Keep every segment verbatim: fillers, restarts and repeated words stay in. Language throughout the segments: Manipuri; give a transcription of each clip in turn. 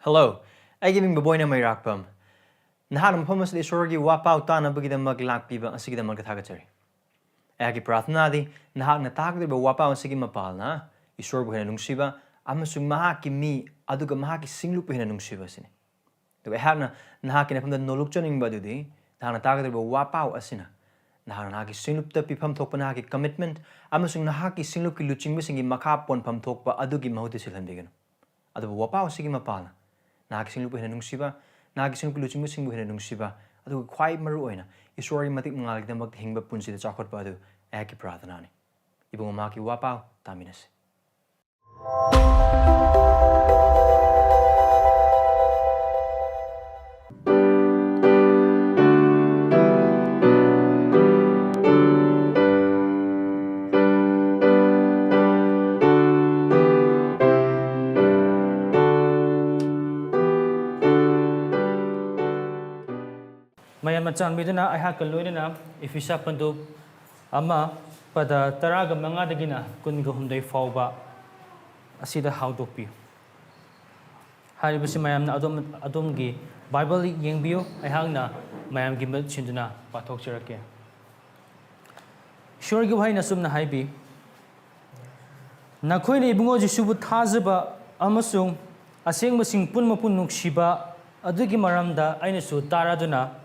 Hello, ꯑꯩꯒꯤ ꯃꯤꯡ ꯕꯣꯕꯣꯏꯅ ꯃꯩꯔꯥꯛꯄꯝ꯫ ꯅꯍꯥꯛꯅ ꯃꯐꯝ ꯑꯁꯤꯗ ꯏꯁꯣꯔꯒꯤ ꯋꯥꯄꯥꯎ ꯇꯥꯅꯕꯒꯤꯗꯃꯛ ꯂꯥꯛꯄꯤꯕ ꯑꯁꯤꯒꯤꯗꯃꯛꯇ ꯊꯥꯒꯠꯆꯔꯤ꯫ ꯑꯩꯍꯥꯛꯀꯤ ꯄ꯭ꯔꯥꯔꯊꯅꯥꯗꯤ ꯅꯍꯥꯛꯅ ꯇꯥꯒꯗꯧꯔꯤꯕ ꯋꯥꯄꯥꯎ ꯑꯁꯤꯒꯤ ꯃꯄꯥꯜꯅ ꯏꯁꯣꯔꯕꯨ ꯍꯦꯟꯅ ꯅꯨꯡꯁꯤꯕ ꯑꯃꯁꯨꯡ ꯃꯍꯥꯛꯀꯤ ꯃꯤ ꯑꯗꯨꯒ ꯃꯍꯥꯛꯀꯤ ꯁꯤꯡꯂꯨꯞꯄꯨ ꯍꯦꯟꯅ ꯅꯨꯡꯁꯤꯕ ꯑꯁꯤꯅꯤ꯫ ꯑꯗꯨꯒ ꯑꯩꯍꯥꯛꯅ ꯅꯍꯥꯛꯀꯤ ꯅꯐꯝꯗ ꯅꯣꯂꯨꯛꯆꯅꯤꯡꯕ ꯑꯗꯨꯗꯤ ꯅꯍꯥꯛꯅ ꯇꯥꯒꯗꯧꯔꯤꯕ ꯋꯥꯄꯥꯎ ꯑꯁꯤꯅ ꯅꯍꯥꯛꯅ ꯅꯍꯥꯛꯀꯤ ꯁꯤꯡꯂꯨꯞꯇ ꯄꯤꯐꯝ ꯊꯣꯛꯄ ꯅꯍꯥꯛꯀꯤ commitment ꯑꯃꯁꯨꯡ ꯅꯍꯥꯛꯀꯤ ꯁꯤꯡꯂꯨꯞꯀꯤ ꯂꯨꯆꯤꯡꯕꯁꯤꯡꯒꯤ ꯃꯈꯥ ꯄꯣꯟꯐꯝ ꯊꯣꯛꯄ ꯑꯗꯨꯒꯤ ꯃꯍꯨꯠꯇ ꯁꯤꯜꯍꯟꯕꯤꯒꯅꯨ꯫ ꯑꯗꯨꯕꯨ ꯋꯥꯄꯥꯎ ꯑꯁꯤꯒꯤ ꯃꯄꯥꯜꯅ ꯅꯍꯥꯛꯀꯤ ꯁꯤꯡꯂꯨꯞꯄꯨ ꯍꯦꯟꯅ ꯅꯨꯡꯁꯤꯕ, ꯅꯍꯥꯛꯀꯤ ꯁꯤꯡꯂꯨꯞꯀꯤ ꯂꯨꯆꯤꯡꯕꯁꯤꯡꯕꯨ ꯍꯦꯟꯅ ꯅꯨꯡꯁꯤꯕ, ꯑꯗꯨꯒ ꯈ꯭ꯋꯥꯏ ꯃꯔꯨ ꯑꯣꯏꯅ ꯏꯁꯣꯔꯒꯤ ꯃꯇꯤꯛ ꯃꯉꯥꯜꯒꯤꯗꯃꯛꯇ ꯍꯤꯡꯕ ꯄꯨꯟꯁꯤꯗ ꯆꯥꯎꯈꯠꯄ ꯑꯗꯨ ꯑꯩꯍꯥꯛꯀꯤ ꯄ꯭ꯔꯥꯔꯊꯅꯥꯅꯤ꯫ ꯏꯕꯨꯡꯉꯣ, ꯃꯍꯥꯛꯀꯤ ꯋꯥꯄꯥꯎ ꯇꯥꯃꯤꯟꯅꯁꯤ꯫ ꯃꯌꯥꯝꯅ ꯆꯥꯟꯕꯤꯗꯨꯅ ꯑꯩꯍꯥꯛꯀ ꯂꯣꯏꯅꯅ ꯏꯐꯤꯁꯥ ꯄꯟꯗꯨꯞ ꯑꯃ ꯄꯗ ꯇꯔꯥꯒ ꯃꯉꯥꯗꯒꯤꯅ ꯀꯨꯟꯒ ꯍꯨꯝꯗꯣꯏ ꯐꯥꯎꯕ ꯑꯁꯤꯗ ꯍꯥꯡꯗꯣꯛꯄꯤꯌꯨ꯫ ꯍꯥꯏꯔꯤꯕꯁꯤ ꯃꯌꯥꯝꯅ ꯑꯗꯣꯝ, ꯑꯗꯣꯝꯒꯤ ꯕꯥꯏꯕꯜ ꯌꯦꯡꯕꯤꯌꯨ, ꯑꯩꯍꯥꯛꯅ ꯃꯌꯥꯝꯒꯤ ꯃꯤꯍꯨꯠ ꯁꯤꯟꯗꯨꯅ ꯄꯥꯊꯣꯛꯆꯔꯛꯀꯦ꯫ ꯏꯁꯣꯔꯒꯤ ꯋꯥꯍꯩꯅ ꯑꯁꯨꯝꯅ ꯍꯥꯏꯕꯤ, "ꯅꯈꯣꯏꯅ ꯏꯕꯨꯡꯉꯣ ꯖꯤꯁꯨꯕꯨ ꯊꯥꯖꯕ ꯑꯃꯁꯨꯡ ꯑꯁꯦꯡꯕꯁꯤꯡ ꯄꯨꯝꯅꯃꯛꯄꯨ ꯅꯨꯡꯁꯤꯕ ꯑꯗꯨꯒꯤ ꯃꯔꯝꯗ ꯑꯩꯅꯁꯨ ꯇꯥꯔꯗꯨꯅ,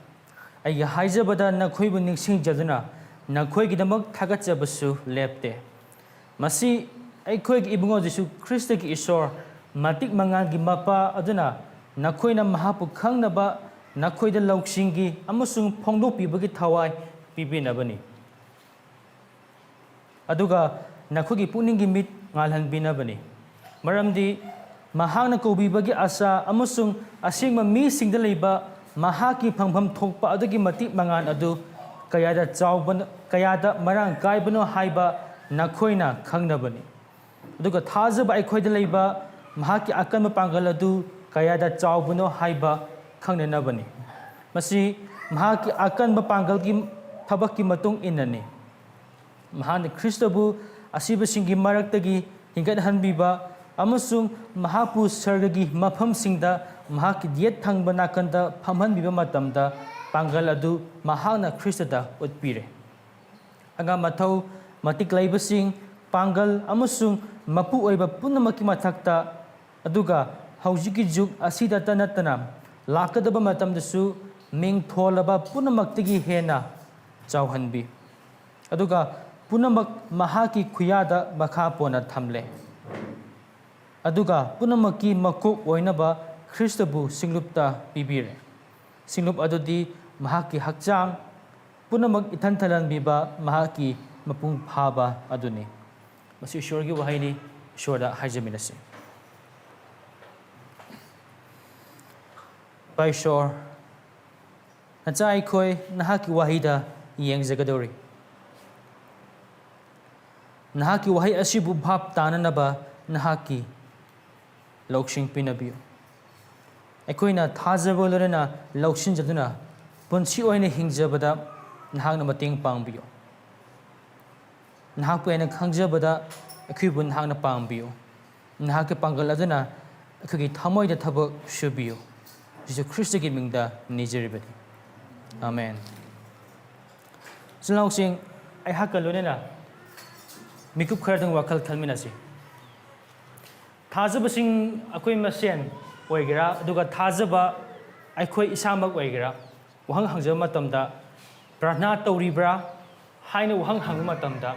ꯑꯩꯒꯤ ꯍꯥꯏꯖꯕꯗ ꯅꯈꯣꯏꯕꯨ ꯅꯤꯡꯁꯤꯡꯖꯗꯨꯅ ꯅꯈꯣꯏꯒꯤꯗꯃꯛ ꯊꯥꯒꯠꯆꯕꯁꯨ ꯂꯦꯞꯇꯦ꯫" ꯃꯁꯤ ꯑꯩꯈꯣꯏꯒꯤ ꯏꯕꯨꯡꯉꯣ ꯖꯤꯁꯨ ꯈ꯭ꯔꯤꯁꯇꯒꯤ ꯏꯁꯣꯔ, ꯃꯇꯤꯛ ꯃꯉꯥꯜꯒꯤ ꯃꯄꯥ ꯑꯗꯨꯅ ꯅꯈꯣꯏꯅ ꯃꯍꯥꯛꯄꯨ ꯈꯪꯅꯕ ꯅꯈꯣꯏꯗ ꯂꯧꯁꯤꯡꯒꯤ ꯑꯃꯁꯨꯡ ꯐꯣꯡꯗꯣꯛꯄꯤꯕꯒꯤ ꯊꯋꯥꯏ ꯄꯤꯕꯤꯅꯕꯅꯤ꯫ ꯑꯗꯨꯒ ꯅꯈꯣꯏꯒꯤ ꯄꯨꯛꯅꯤꯡꯒꯤ ꯃꯤꯠ ꯉꯥꯜꯍꯟꯕꯤꯅꯕꯅꯤ꯫ ꯃꯔꯝꯗꯤ ꯃꯍꯥꯛꯅ ꯀꯧꯕꯤꯕꯒꯤ ꯑꯁꯥ ꯑꯃꯁꯨꯡ ꯑꯁꯦꯡꯕ ꯃꯤꯁꯤꯡꯗ ꯂꯩꯕ ꯃꯍꯥꯛꯀꯤ ꯐꯪꯐꯝ ꯊꯣꯛꯄ ꯑꯗꯨꯒꯤ ꯃꯇꯤꯛ ꯃꯉꯥꯜ ꯑꯗꯨ ꯀꯌꯥꯗ ꯆꯥꯎꯕꯅ-, ꯀꯌꯥꯗ ꯃꯔꯥꯡ ꯀꯥꯏꯕꯅꯣ ꯍꯥꯏꯕ ꯅꯈꯣꯏꯅ ꯈꯪꯅꯕꯅꯤ꯫ ꯑꯗꯨꯒ ꯊꯥꯖꯕ ꯑꯩꯈꯣꯏꯗ ꯂꯩꯕ ꯃꯍꯥꯛꯀꯤ ꯑꯀꯟꯕ ꯄꯥꯡꯒꯜ ꯑꯗꯨ ꯀꯌꯥꯗ ꯆꯥꯎꯕꯅꯣ ꯍꯥꯏꯕ ꯈꯪꯅꯅꯕꯅꯤ꯫ ꯃꯁꯤ ꯃꯍꯥꯛꯀꯤ ꯑꯀꯟꯕ ꯄꯥꯡꯒꯜꯒꯤ ꯊꯕꯛꯀꯤ ꯃꯇꯨꯡ ꯏꯟꯅꯅꯤ꯫ ꯃꯍꯥꯛꯅ ꯈ꯭ꯔꯤꯁꯇꯕꯨ ꯑꯁꯤꯕꯁꯤꯡꯒꯤ ꯃꯔꯛꯇꯒꯤ ꯍꯤꯡꯒꯠꯍꯟꯕꯤꯕ ꯑꯃꯁꯨꯡ ꯃꯍꯥꯛꯄꯨ ꯁꯔꯒꯒꯤ ꯃꯐꯝꯁꯤꯡꯗ ꯃꯍꯥꯛꯀꯤ ꯌꯦꯠ ꯊꯪꯕ ꯅꯥꯀꯟꯗ ꯐꯝꯍꯟꯕꯤꯕ ꯃꯇꯝꯗ, ꯄꯥꯡꯒꯜ ꯑꯗꯨ ꯃꯍꯥꯛꯅ ꯈ꯭ꯔꯤꯁꯇꯗ ꯎꯠꯄꯤꯔꯦ꯫ ꯑꯉꯝ ꯑꯊꯧ, ꯃꯇꯤꯛ ꯂꯩꯕꯁꯤꯡ, ꯄꯥꯡꯒꯜ ꯑꯃꯁꯨꯡ ꯃꯄꯨ ꯑꯣꯏꯕ ꯄꯨꯝꯅꯃꯛꯀꯤ ꯃꯊꯛꯇ, ꯑꯗꯨꯒ ꯍꯧꯖꯤꯛꯀꯤ ꯖꯨꯒ ꯑꯁꯤꯗꯇ ꯅꯠꯇꯅ ꯂꯥꯛꯀꯗꯕ ꯃꯇꯝꯗꯁꯨ ꯃꯤꯡ ꯊꯣꯜꯂꯕ ꯄꯨꯝꯅꯃꯛꯇꯒꯤ ꯍꯦꯟꯅ ꯆꯥꯎꯍꯟꯕꯤ꯫ ꯑꯗꯨꯒ ꯄꯨꯝꯅꯃꯛ ꯃꯍꯥꯛꯀꯤ ꯈꯨꯌꯥꯗ ꯃꯈꯥ ꯄꯣꯟꯅ ꯊꯝꯂꯦ꯫ ꯑꯗꯨꯒ ꯄꯨꯝꯅꯃꯛꯀꯤ ꯃꯀꯣꯛ ꯑꯣꯏꯅꯕ ꯈ꯭ꯔꯤꯁꯇꯕꯨ ꯁꯤꯡꯂꯨꯞꯇ ꯄꯤꯕꯤꯔꯦ꯫ ꯁꯤꯡꯂꯨꯞ ꯑꯗꯨꯗꯤ ꯃꯍꯥꯛꯀꯤ ꯍꯛꯆꯥꯡ ꯄꯨꯝꯅꯃꯛ ꯏꯊꯟ ꯊꯜꯍꯟꯕꯤꯕ ꯃꯍꯥꯛꯀꯤ ꯃꯄꯨꯡ ꯐꯥꯕ ꯑꯗꯨꯅꯤ꯫ ꯃꯁꯤ ꯏꯁꯣꯔꯒꯤ ꯋꯥꯍꯩꯅꯤ꯫ ꯏꯁꯣꯔꯗ ꯍꯥꯏꯖꯃꯤꯟꯅꯁꯤ꯫ ꯏꯄꯥ ꯏꯁꯣꯔ, ꯅꯆꯥ ꯑꯩꯈꯣꯏ ꯅꯍꯥꯛꯀꯤ ꯋꯥꯍꯩꯗ ꯌꯦꯡꯖꯒꯗꯧꯔꯤ꯫ ꯅꯍꯥꯛꯀꯤ ꯋꯥꯍꯩ ꯑꯁꯤꯕꯨ ꯚꯥꯞ ꯇꯥꯅꯅꯕ ꯅꯍꯥꯛꯀꯤ ꯂꯧꯁꯤꯡ ꯄꯤꯅꯕꯤꯌꯨ꯫ ꯑꯩꯈꯣꯏꯅ ꯊꯥꯖꯕ ꯂꯣꯏꯅꯅ ꯂꯧꯁꯤꯟꯖꯗꯨꯅ ꯄꯨꯟꯁꯤ ꯑꯣꯏꯅ ꯍꯤꯡꯖꯕꯗ ꯅꯍꯥꯛꯅ ꯃꯇꯦꯡ ꯄꯥꯡꯕꯤꯌꯨ꯫ ꯅꯍꯥꯛꯄꯨ ꯍꯦꯟꯅ ꯈꯪꯖꯕꯗ ꯑꯩꯈꯣꯏꯕꯨ ꯅꯍꯥꯛꯅ ꯄꯥꯡꯕꯤꯌꯨ꯫ ꯅꯍꯥꯛꯀꯤ ꯄꯥꯡꯒꯜ ꯑꯗꯨꯅ ꯑꯩꯈꯣꯏꯒꯤ ꯊꯃꯣꯏꯗ ꯊꯕꯛ ꯁꯨꯕꯤꯌꯨ꯫ ꯖꯤꯁꯨ ꯈ꯭ꯔꯤꯁꯇꯒꯤ ꯃꯤꯡꯗ ꯅꯤꯖꯔꯤꯕꯅꯤ꯫ ꯑꯥꯃꯦꯟ꯫ ꯏꯆꯤꯜ ꯏꯅꯥꯎꯁꯤꯡ, ꯑꯩꯍꯥꯛꯀ ꯂꯣꯏꯅꯅ ꯃꯤꯀꯨꯞ ꯈꯔꯗꯪ ꯋꯥꯈꯜ ꯈꯟꯃꯤꯟꯅꯁꯤ꯫ ꯊꯥꯖꯕꯁꯤꯡ ꯑꯩꯈꯣꯏ ꯃꯁꯦꯟ ꯑꯣꯏꯒꯦꯔꯥ, ꯑꯗꯨꯒ ꯊꯥꯖꯕ ꯑꯩꯈꯣꯏ ꯏꯁꯥꯃꯛ ꯑꯣꯏꯒꯦꯔꯥ, ꯋꯥꯍꯪ ꯍꯪꯖꯕ ꯃꯇꯝꯗ, "ꯄ꯭ꯔꯥꯔꯊꯅꯥ ꯇꯧꯔꯤꯕ꯭ꯔꯥ?" ꯍꯥꯏꯅ ꯋꯥꯍꯪ ꯍꯪꯕ ꯃꯇꯝꯗ,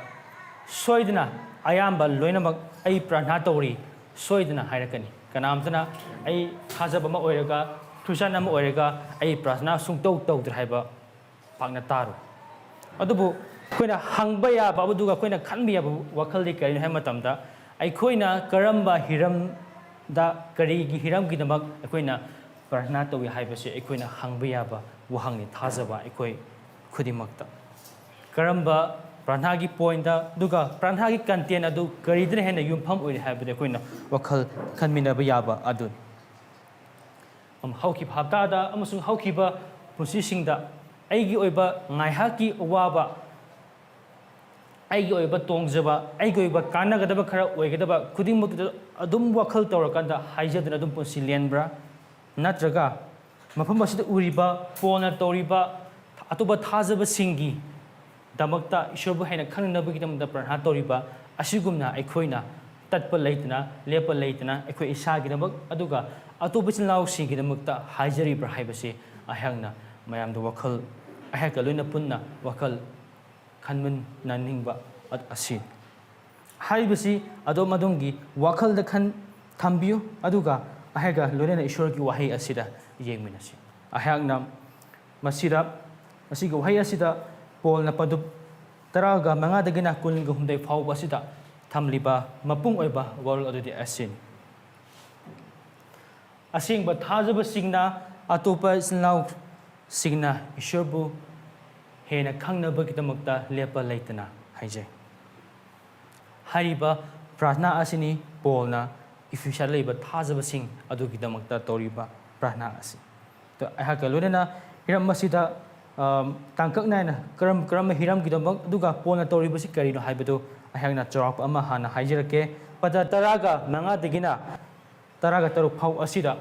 ꯁꯣꯏꯗꯅ ꯑꯌꯥꯝꯕ ꯂꯣꯏꯅꯃꯛ "ꯑꯩ ꯄ꯭ꯔꯥꯔꯊꯅꯥ ꯇꯧꯔꯤ" ꯁꯣꯏꯗꯅ ꯍꯥꯏꯔꯛꯀꯅꯤ꯫ ꯀꯅꯥꯝꯇꯅ "ꯑꯩ ꯊꯥꯖꯕ ꯑꯃ ꯑꯣꯏꯔꯒ, ꯈ꯭ꯔꯤꯁꯇꯤꯌꯥꯟ ꯑꯃ ꯑꯣꯏꯔꯒ, "ꯑꯩ ꯄ꯭ꯔꯥꯔꯊꯅꯥ ꯁꯨꯡꯇꯧ ꯇꯧꯗ꯭ꯔꯦ" ꯍꯥꯏꯕ ꯄꯥꯛꯅ ꯇꯥꯔꯣꯏ꯫ ꯑꯗꯨꯕꯨ ꯑꯩꯈꯣꯏꯅ ꯍꯪꯕ ꯌꯥꯕ, ꯑꯗꯨꯒ ꯑꯩꯈꯣꯏꯅ ꯈꯟꯕ ꯌꯥꯕ ꯋꯥꯈꯜꯗꯤ ꯀꯔꯤꯅꯣ ꯍꯥꯏꯕ ꯃꯇꯝꯗ, ꯑꯩꯈꯣꯏꯅ ꯀꯔꯝꯕ ꯍꯤꯔꯝꯗ, ꯀꯔꯤꯒꯤ ꯍꯤꯔꯝꯒꯤꯗꯃꯛ ꯑꯩꯈꯣꯏꯅ ꯄ꯭ꯔꯥꯔꯊꯅꯥ ꯇꯧꯏ ꯍꯥꯏꯕꯁꯦ ꯑꯩꯈꯣꯏꯅ ꯍꯪꯕ ꯌꯥꯕ ꯋꯥꯍꯪꯅꯤ, ꯊꯥꯖꯕ ꯑꯩꯈꯣꯏ ꯈꯨꯗꯤꯡꯃꯛꯇ꯫ ꯀꯔꯝꯕ ꯄ꯭ꯔꯥꯔꯊꯅꯥꯒꯤ ꯄꯣꯏꯟꯗ, ꯑꯗꯨꯒ ꯄ꯭ꯔꯥꯔꯊꯅꯥꯒꯤ ꯀꯟꯇꯦꯟ ꯑꯗꯨ ꯀꯔꯤꯗꯅ ꯍꯦꯟꯅ ꯌꯨꯝꯐꯝ ꯑꯣꯏꯔꯤ ꯍꯥꯏꯕꯗꯤ ꯑꯩꯈꯣꯏꯅ ꯋꯥꯈꯜ ꯈꯟꯃꯤꯟꯅꯕ ꯌꯥꯕ ꯑꯗꯨꯅꯤ꯫ ꯍꯧꯈꯤꯕ ꯍꯞꯇꯥꯗ ꯑꯃꯁꯨꯡ ꯍꯧꯈꯤꯕ ꯄꯨꯟꯁꯤꯁꯤꯡꯗ ꯑꯩꯒꯤ ꯑꯣꯏꯕ ꯉꯥꯏꯍꯥꯛꯀꯤ ꯑꯋꯥꯕ ꯑꯩꯒꯤ ꯑꯣꯏꯕ ꯇꯣꯡꯖꯕ, ꯑꯩꯒꯤ ꯑꯣꯏꯕ ꯀꯥꯟꯅꯒꯗꯕ ꯈꯔ ꯑꯣꯏꯒꯗꯕ ꯈꯨꯗꯤꯡꯃꯛꯇꯨꯗ ꯑꯗꯨꯝ ꯋꯥꯈꯜ ꯇꯧꯔꯀꯥꯟꯗ ꯍꯥꯏꯖꯗꯨꯅ ꯑꯗꯨꯝ ꯄꯨꯟꯁꯤ ꯂꯦꯟꯕ꯭ꯔꯥ? ꯅꯠꯇ꯭ꯔꯒ ꯃꯐꯝ ꯑꯁꯤꯗ ꯎꯔꯤꯕ ꯄꯣꯜꯅ ꯇꯧꯔꯤꯕ ꯑꯇꯣꯞꯄ ꯊꯥꯖꯕꯁꯤꯡꯒꯤ ꯗꯃꯛꯇ, ꯏꯁꯣꯔꯕꯨ ꯍꯦꯟꯅ ꯈꯪꯅꯅꯕꯒꯤꯗꯃꯛꯇ ꯄ꯭ꯔꯥꯔꯊꯅꯥ ꯇꯧꯔꯤꯕ ꯑꯁꯤꯒꯨꯝꯅ ꯑꯩꯈꯣꯏꯅ ꯇꯠꯄ ꯂꯩꯇꯅ, ꯂꯦꯞꯄ ꯂꯩꯇꯅ ꯑꯩꯈꯣꯏ ꯏꯁꯥꯒꯤꯗꯃꯛ ꯑꯗꯨꯒ ꯑꯇꯣꯞꯄ ꯏꯆꯤꯜ ꯏꯅꯥꯎꯁꯤꯡꯒꯤꯗꯃꯛꯇ ꯍꯥꯏꯖꯔꯤꯕ꯭ꯔꯥ ꯍꯥꯏꯕꯁꯤ ꯑꯩꯍꯥꯛꯅ ꯃꯌꯥꯝꯗ ꯋꯥꯈꯜ, ꯑꯩꯍꯥꯛꯀ ꯂꯣꯏꯅ ꯄꯨꯟꯅ ꯋꯥꯈꯜ ꯈꯟꯃꯤꯟꯅꯅꯤꯡꯕ ꯑꯁꯤ꯫ ꯍꯥꯏꯔꯤꯕꯁꯤ ꯑꯗꯣꯝ ꯑꯗꯣꯝꯒꯤ ꯋꯥꯈꯜꯗ ꯈꯟ ꯊꯝꯕꯤꯌꯨ, ꯑꯗꯨꯒ ꯑꯩꯍꯥꯛꯀ ꯂꯣꯏꯅꯅ ꯏꯁꯣꯔꯒꯤ ꯋꯥꯍꯩ ꯑꯁꯤꯗ ꯌꯦꯡꯃꯤꯟꯅꯁꯤ꯫ ꯑꯩꯍꯥꯛꯅ ꯃꯁꯤꯗ, ꯃꯁꯤꯒꯤ ꯋꯥꯍꯩ ꯑꯁꯤꯗ ꯄꯣꯜꯅ ꯄꯗꯨꯞ ꯇꯔꯥꯒ ꯃꯉꯥꯗꯒꯤꯅ ꯀꯨꯟꯒ ꯍꯨꯝꯗꯣꯏ ꯐꯥꯎꯕ ꯑꯁꯤꯗ ꯊꯝꯂꯤꯕ ꯃꯄꯨꯡ ꯑꯣꯏꯕ ꯋꯥꯔꯣꯜ ꯑꯗꯨꯗꯤ ꯑꯁꯤꯅꯤ꯫ ꯑꯁꯦꯡꯕ ꯊꯥꯖꯕꯁꯤꯡꯅ ꯑꯇꯣꯞꯄ ꯏꯆꯤꯜ ꯏꯅꯥꯎꯁꯤꯡꯅ ꯏꯁꯣꯔꯕꯨ ꯍꯦꯟꯅ ꯈꯪꯅꯕꯒꯤꯗꯃꯛꯇ ꯂꯦꯞꯄ ꯂꯩꯇꯅ ꯍꯥꯏꯖꯩ꯫ ꯍꯥꯏꯔꯤꯕ ꯄ꯭ꯔꯥꯔꯊꯅꯥ ꯑꯁꯤꯅꯤ ꯄꯣꯜꯅ ꯏꯐꯤꯁꯥꯗ ꯂꯩꯕ ꯊꯥꯖꯕꯁꯤꯡ ꯑꯗꯨꯒꯤꯗꯃꯛꯇ ꯇꯧꯔꯤꯕ ꯄ꯭ꯔꯥꯔꯊꯅꯥ ꯑꯁꯤ꯫ ꯑꯗꯣ ꯑꯩꯍꯥꯛꯀ ꯂꯣꯏꯅꯅ ꯍꯤꯔꯝ ꯑꯁꯤꯗ, ꯑ, ꯇꯥꯡꯀꯛ ꯅꯥꯏꯅ ꯀꯔꯝ-, ꯀꯔꯝꯕ ꯍꯤꯔꯝꯒꯤꯗꯃꯛ, ꯑꯗꯨꯒ ꯄꯣꯜꯅ ꯇꯧꯔꯤꯕꯁꯤ ꯀꯔꯤꯅꯣ ꯍꯥꯏꯕꯗꯨ ꯑꯩꯍꯥꯛꯅ ꯆꯥꯎꯔꯥꯛꯄ ꯑꯃ ꯍꯥꯟꯅ ꯍꯥꯏꯖꯔꯛꯀꯦ꯫ ꯄꯗ ꯇꯔꯥꯒ ꯃꯉꯥꯗꯒꯤꯅ ꯇꯔꯥꯒ ꯇꯔꯨꯛ ꯐꯥꯎ ꯑꯁꯤꯗ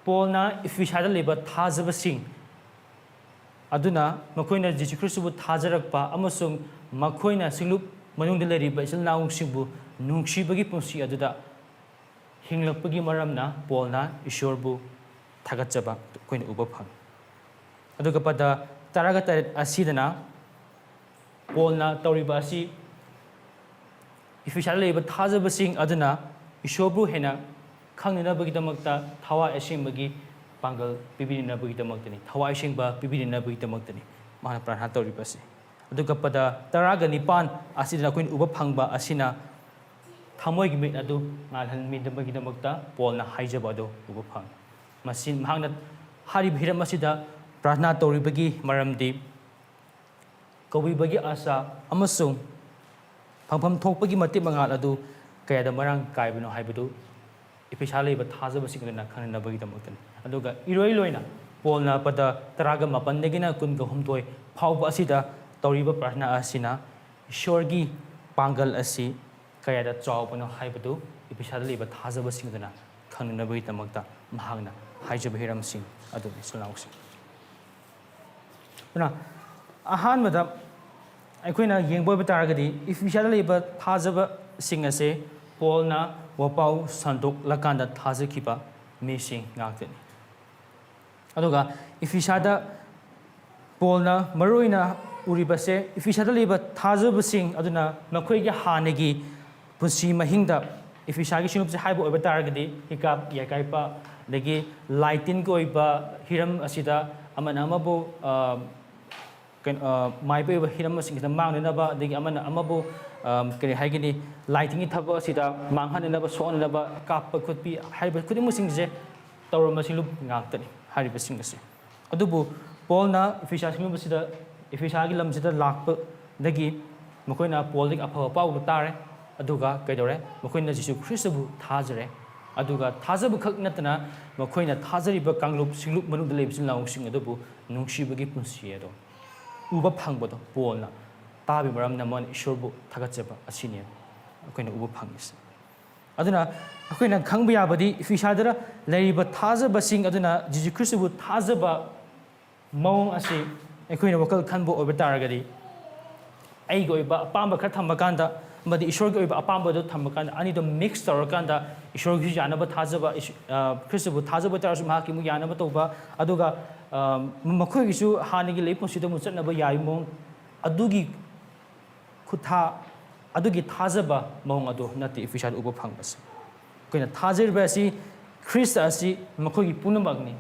ꯄꯣꯜꯅ ꯏꯐꯤꯁꯥꯗ ꯂꯩꯕ ꯊꯥꯖꯕꯁꯤꯡ ꯑꯗꯨꯅ ꯃꯈꯣꯏꯅ ꯖꯤꯁꯨ ꯈ꯭ꯔꯤꯁꯇꯕꯨ ꯊꯥꯖꯔꯛꯄ ꯑꯃꯁꯨꯡ ꯃꯈꯣꯏꯅ ꯁꯤꯡꯂꯨꯞ ꯃꯅꯨꯡꯗ ꯂꯩꯔꯤꯕ ꯏꯆꯤꯜ ꯏꯅꯥꯎꯁꯤꯡꯕꯨ ꯅꯨꯡꯁꯤꯕꯒꯤ ꯄꯨꯟꯁꯤ ꯑꯗꯨꯗ ꯍꯤꯡꯂꯛꯄꯒꯤ ꯃꯔꯝꯅ ꯄꯣꯜꯅ ꯏꯁꯣꯔꯕꯨ ꯊꯥꯒꯠꯆꯕ ꯑꯩꯈꯣꯏꯅ ꯎꯕ ꯐꯪꯏ꯫ ꯑꯗꯨꯒ ꯄꯗ ꯇꯔꯥꯒ ꯇꯔꯦꯠ ꯑꯁꯤꯗꯅ ꯄꯣꯜꯅ ꯇꯧꯔꯤꯕ ꯑꯁꯤ ꯏꯐꯤꯁꯥꯗ ꯂꯩꯔꯤꯕ ꯊꯥꯖꯕꯁꯤꯡ ꯑꯗꯨꯅ ꯏꯁꯣꯔꯕꯨ ꯍꯦꯟꯅ ꯈꯪꯅꯅꯕꯒꯤꯗꯃꯛꯇ ꯊꯋꯥꯏ ꯑꯁꯦꯡꯕꯒꯤ ꯄꯥꯡꯒꯜ ꯄꯤꯕꯤꯅꯅꯕꯒꯤꯗꯃꯛꯇꯅꯤ, ꯊꯋꯥꯏ ꯑꯁꯦꯡꯕ ꯄꯤꯕꯤꯅꯅꯕꯒꯤꯗꯃꯛꯇꯅꯤ ꯃꯥꯅ ꯄ꯭ꯔꯥꯔꯊꯅꯥ ꯇꯧꯔꯤꯕ ꯑꯁꯤ꯫ ꯑꯗꯨꯒ ꯄꯗ ꯇꯔꯥꯒ ꯅꯤꯄꯥꯟ ꯑꯁꯤꯗ ꯑꯩꯈꯣꯏꯅ ꯎꯕ ꯐꯪꯕ ꯑꯁꯤꯅ ꯊꯃꯣꯏꯒꯤ ꯃꯤꯠ ꯑꯗꯨ ꯉꯥꯜꯍꯟꯕꯤꯅꯕꯒꯤꯗꯃꯛꯇ ꯄꯣꯜꯅ ꯍꯥꯏꯖꯕ ꯑꯗꯨ ꯎꯕ ꯐꯪꯏ꯫ ꯃꯁꯤ ꯃꯍꯥꯛꯅ ꯍꯥꯏꯔꯤꯕ ꯍꯤꯔꯝ ꯑꯁꯤꯗ ꯄ꯭ꯔꯥꯔꯊꯅꯥ ꯇꯧꯔꯤꯕꯒꯤ ꯃꯔꯝꯗꯤ ꯀꯧꯕꯤꯕꯒꯤ ꯑꯥꯁꯥ ꯑꯃꯁꯨꯡ ꯐꯪꯐꯝ ꯊꯣꯛꯄꯒꯤ ꯃꯇꯤꯛ ꯃꯉꯥꯜ ꯑꯗꯨ ꯀꯌꯥꯗ ꯃꯔꯥꯡ ꯀꯥꯏꯕꯅꯣ ꯍꯥꯏꯕꯗꯨ ꯏꯐꯤꯁꯥ ꯂꯩꯕ ꯊꯥꯖꯕꯁꯤꯡ ꯑꯗꯨꯅ ꯈꯪꯅꯅꯕꯒꯤꯗꯃꯛꯇꯅꯤ꯫ ꯑꯗꯨꯒ ꯏꯔꯣꯏ ꯂꯣꯏꯅ ꯄꯣꯜꯅ ꯄꯗ ꯇꯔꯥꯒ ꯃꯥꯄꯟꯗꯒꯤꯅ ꯀꯨꯟꯒ ꯍꯨꯝꯗꯣꯏ ꯐꯥꯎꯕ ꯑꯁꯤꯗ ꯇꯧꯔꯤꯕ ꯄ꯭ꯔꯥꯔꯊꯅꯥ ꯑꯁꯤꯅ ꯏꯁꯣꯔꯒꯤ ꯄꯥꯡꯒꯜ ꯑꯁꯤ ꯀꯌꯥꯗ ꯆꯥꯎꯕꯅꯣ ꯍꯥꯏꯕꯗꯨ ꯏꯐꯤꯁꯥꯗ ꯂꯩꯕ ꯊꯥꯖꯕꯁꯤꯡ ꯑꯗꯨꯅ ꯈꯪꯅꯅꯕꯒꯤꯗꯃꯛꯇ ꯃꯍꯥꯛꯅ ꯍꯥꯏꯖꯕ ꯍꯤꯔꯝꯁꯤꯡ ꯑꯗꯨꯅꯤ꯫ ꯁꯨꯅꯥꯎꯁꯤꯡ ꯑꯗꯨꯅ ꯑꯍꯥꯟꯕꯗ ꯑꯩꯈꯣꯏꯅ ꯌꯦꯡꯕ ꯑꯣꯏꯕ ꯇꯥꯔꯒꯗꯤ, ꯏꯐꯤꯁꯥꯗ ꯂꯩꯕ ꯊꯥꯖꯕꯁꯤꯡ ꯑꯁꯦ ꯄꯣꯜꯅ ꯋꯥꯄꯥꯎ ꯁꯟꯗꯣꯛꯂꯀꯥꯟꯗ ꯊꯥꯖꯈꯤꯕ ꯃꯤꯁꯤꯡ ꯉꯥꯛꯇꯅꯤ꯫ ꯑꯗꯨꯒ ꯏꯐꯤꯁꯥꯗ ꯄꯣꯜꯅ ꯃꯔꯨꯑꯣꯏꯅ ꯎꯔꯤꯕꯁꯦ, ꯏꯐꯤꯁꯥꯗ ꯂꯩꯕ ꯊꯥꯖꯕꯁꯤꯡ ꯑꯗꯨꯅ ꯃꯈꯣꯏꯒꯤ ꯍꯥꯟꯅꯒꯤ ꯄꯨꯟꯁꯤ ꯃꯍꯤꯡꯗ, ꯏꯐꯤꯁꯥꯒꯤ ꯁꯤꯡꯂꯨꯞꯁꯦ ꯍꯥꯏꯕ ꯑꯣꯏꯕ ꯇꯥꯔꯒꯗꯤ, ꯍꯤꯀꯥꯞ ꯌꯥꯏꯀꯥꯏꯄ, ꯑꯗꯒꯤ ꯂꯥꯏꯇꯤꯟꯒꯤ ꯑꯣꯏꯕ ꯍꯤꯔꯝ ꯑꯁꯤꯗ ꯑꯃꯅ ꯑꯃꯕꯨ, ꯑ, ꯀꯩꯅꯣ, ꯑ, ꯃꯥꯏꯕ ꯑꯣꯏꯕ ꯍꯤꯔꯝꯁꯤꯡꯁꯤꯗ ꯃꯥꯡꯅꯅꯕ, ꯑꯗꯒꯤ ꯑꯃꯅ ꯑꯃꯕꯨ, ꯑ, ꯀꯔꯤ ꯍꯥꯏꯒꯅꯤ, ꯂꯥꯏꯇꯤꯟꯒꯤ ꯊꯕꯛ ꯑꯁꯤꯗ ꯃꯥꯡꯍꯟꯅꯅꯕ, ꯁꯣꯛꯍꯟꯅꯅꯕ, ꯀꯥꯞꯄ ꯈꯣꯠꯄꯤ ꯍꯥꯏꯔꯤꯕ ꯈꯨꯗꯤꯡꯃꯛꯁꯤꯡꯁꯦ ꯇꯧꯔꯝꯕ ꯁꯤꯡꯂꯨꯞ ꯉꯥꯛꯇꯅꯤ ꯍꯥꯏꯔꯤꯕꯁꯤꯡ ꯑꯁꯦ꯫ ꯑꯗꯨꯕꯨ ꯄꯣꯜꯅ ꯏꯐꯤꯁꯥ ꯁꯤꯡꯂꯨꯞ ꯑꯁꯤꯗ, ꯏꯐꯤꯁꯥꯒꯤ ꯂꯝꯁꯤꯗ ꯂꯥꯛꯄꯗꯒꯤ ꯃꯈꯣꯏꯅ ꯄꯣꯜꯗꯒꯤ ꯑꯐꯕ ꯄꯥꯎꯗꯨ ꯇꯥꯔꯦ, ꯑꯗꯨꯒ ꯀꯩꯗꯧꯔꯦ? ꯃꯈꯣꯏꯅ ꯖꯤꯁꯨ ꯈ꯭ꯔꯤꯁꯇꯕꯨ ꯊꯥꯖꯔꯦ꯫ ꯑꯗꯨꯒ ꯊꯥꯖꯕ ꯈꯛ ꯅꯠꯇꯅ ꯃꯈꯣꯏꯅ ꯊꯥꯖꯔꯤꯕ ꯀꯥꯡꯂꯨꯞ ꯁꯤꯡꯂꯨꯞ ꯃꯅꯨꯡꯗ ꯂꯩꯕ ꯏꯆꯤꯜ ꯏꯅꯥꯎꯁꯤꯡ ꯑꯗꯨꯕꯨ ꯅꯨꯡꯁꯤꯕꯒꯤ ꯄꯨꯟꯁꯤ ꯑꯗꯣ ꯎꯕ ꯐꯪꯕꯗꯣ ꯄꯣꯜꯅ ꯇꯥꯕꯒꯤ ꯃꯔꯝꯅ ꯃꯥꯅ ꯏꯁꯣꯔꯕꯨ ꯊꯥꯒꯠꯆꯕ ꯑꯁꯤꯅꯤ ꯑꯩꯈꯣꯏꯅ ꯎꯕ ꯐꯪꯉꯤꯁꯦ꯫ ꯑꯗꯨꯅ ꯑꯩꯈꯣꯏꯅ ꯈꯪꯕ ꯌꯥꯕꯗꯤ, ꯏꯐꯤꯁꯥꯗ ꯂꯩꯔꯤꯕ ꯊꯥꯖꯕꯁꯤꯡ ꯑꯗꯨꯅ ꯖꯤꯁꯨ ꯈ꯭ꯔꯤꯁꯇꯕꯨ ꯊꯥꯖꯕ ꯃꯑꯣꯡ ꯑꯁꯤ ꯑꯩꯈꯣꯏꯅ ꯋꯥꯈꯜ ꯈꯟꯕ ꯑꯣꯏꯕ ꯇꯥꯔꯒꯗꯤ, ꯑꯩꯒꯤ ꯑꯣꯏꯕ ꯑꯄꯥꯝꯕ ꯈꯔ ꯊꯝꯕ ꯀꯥꯟꯗ ꯑꯃꯗꯤ ꯏꯁꯣꯔꯒꯤ ꯑꯣꯏꯕ ꯑꯄꯥꯝꯕꯗꯨ ꯊꯝꯕ ꯀꯥꯟꯗ, ꯑꯅꯤꯗꯣ ꯃꯤꯛꯁ ꯇꯧꯔꯀꯥꯟꯗ, ꯏꯁꯣꯔꯒꯤꯁꯨ ꯌꯥꯅꯕ ꯊꯥꯖꯕ, ꯏꯁ-, ꯑ, ꯈ꯭ꯔꯤꯁꯇꯕꯨ ꯊꯥꯖꯕ ꯑꯣꯏꯇꯥꯔꯁꯨ ꯃꯍꯥꯛꯀꯤ ꯑꯃꯨꯛ ꯌꯥꯅꯕ ꯇꯧꯕ, ꯑꯗꯨꯒ, ꯑ, ꯃꯈꯣꯏꯒꯤꯁꯨ ꯍꯥꯟꯅꯒꯤ ꯂꯩ ꯄꯨꯟꯁꯤꯗ ꯑꯃꯨꯛ ꯆꯠꯅꯕ ꯌꯥꯏ ꯃꯑꯣꯡ, ꯑꯗꯨꯒꯤ ꯈꯨꯠꯊꯥ, ꯑꯗꯨꯒꯤ ꯊꯥꯖꯕ ꯃꯑꯣꯡ ꯑꯗꯨ ꯅꯠꯇꯦ ꯏꯐꯤꯁꯥꯗ ꯎꯕ ꯐꯪꯕꯁꯦ꯫ ꯑꯩꯈꯣꯏꯅ ꯊꯥꯖꯔꯤꯕ ꯑꯁꯤ ꯈ꯭ꯔꯤꯁꯇ ꯑꯁꯤ ꯃꯈꯣꯏꯒꯤ ꯄꯨꯝꯅꯃꯛꯅꯤ꯫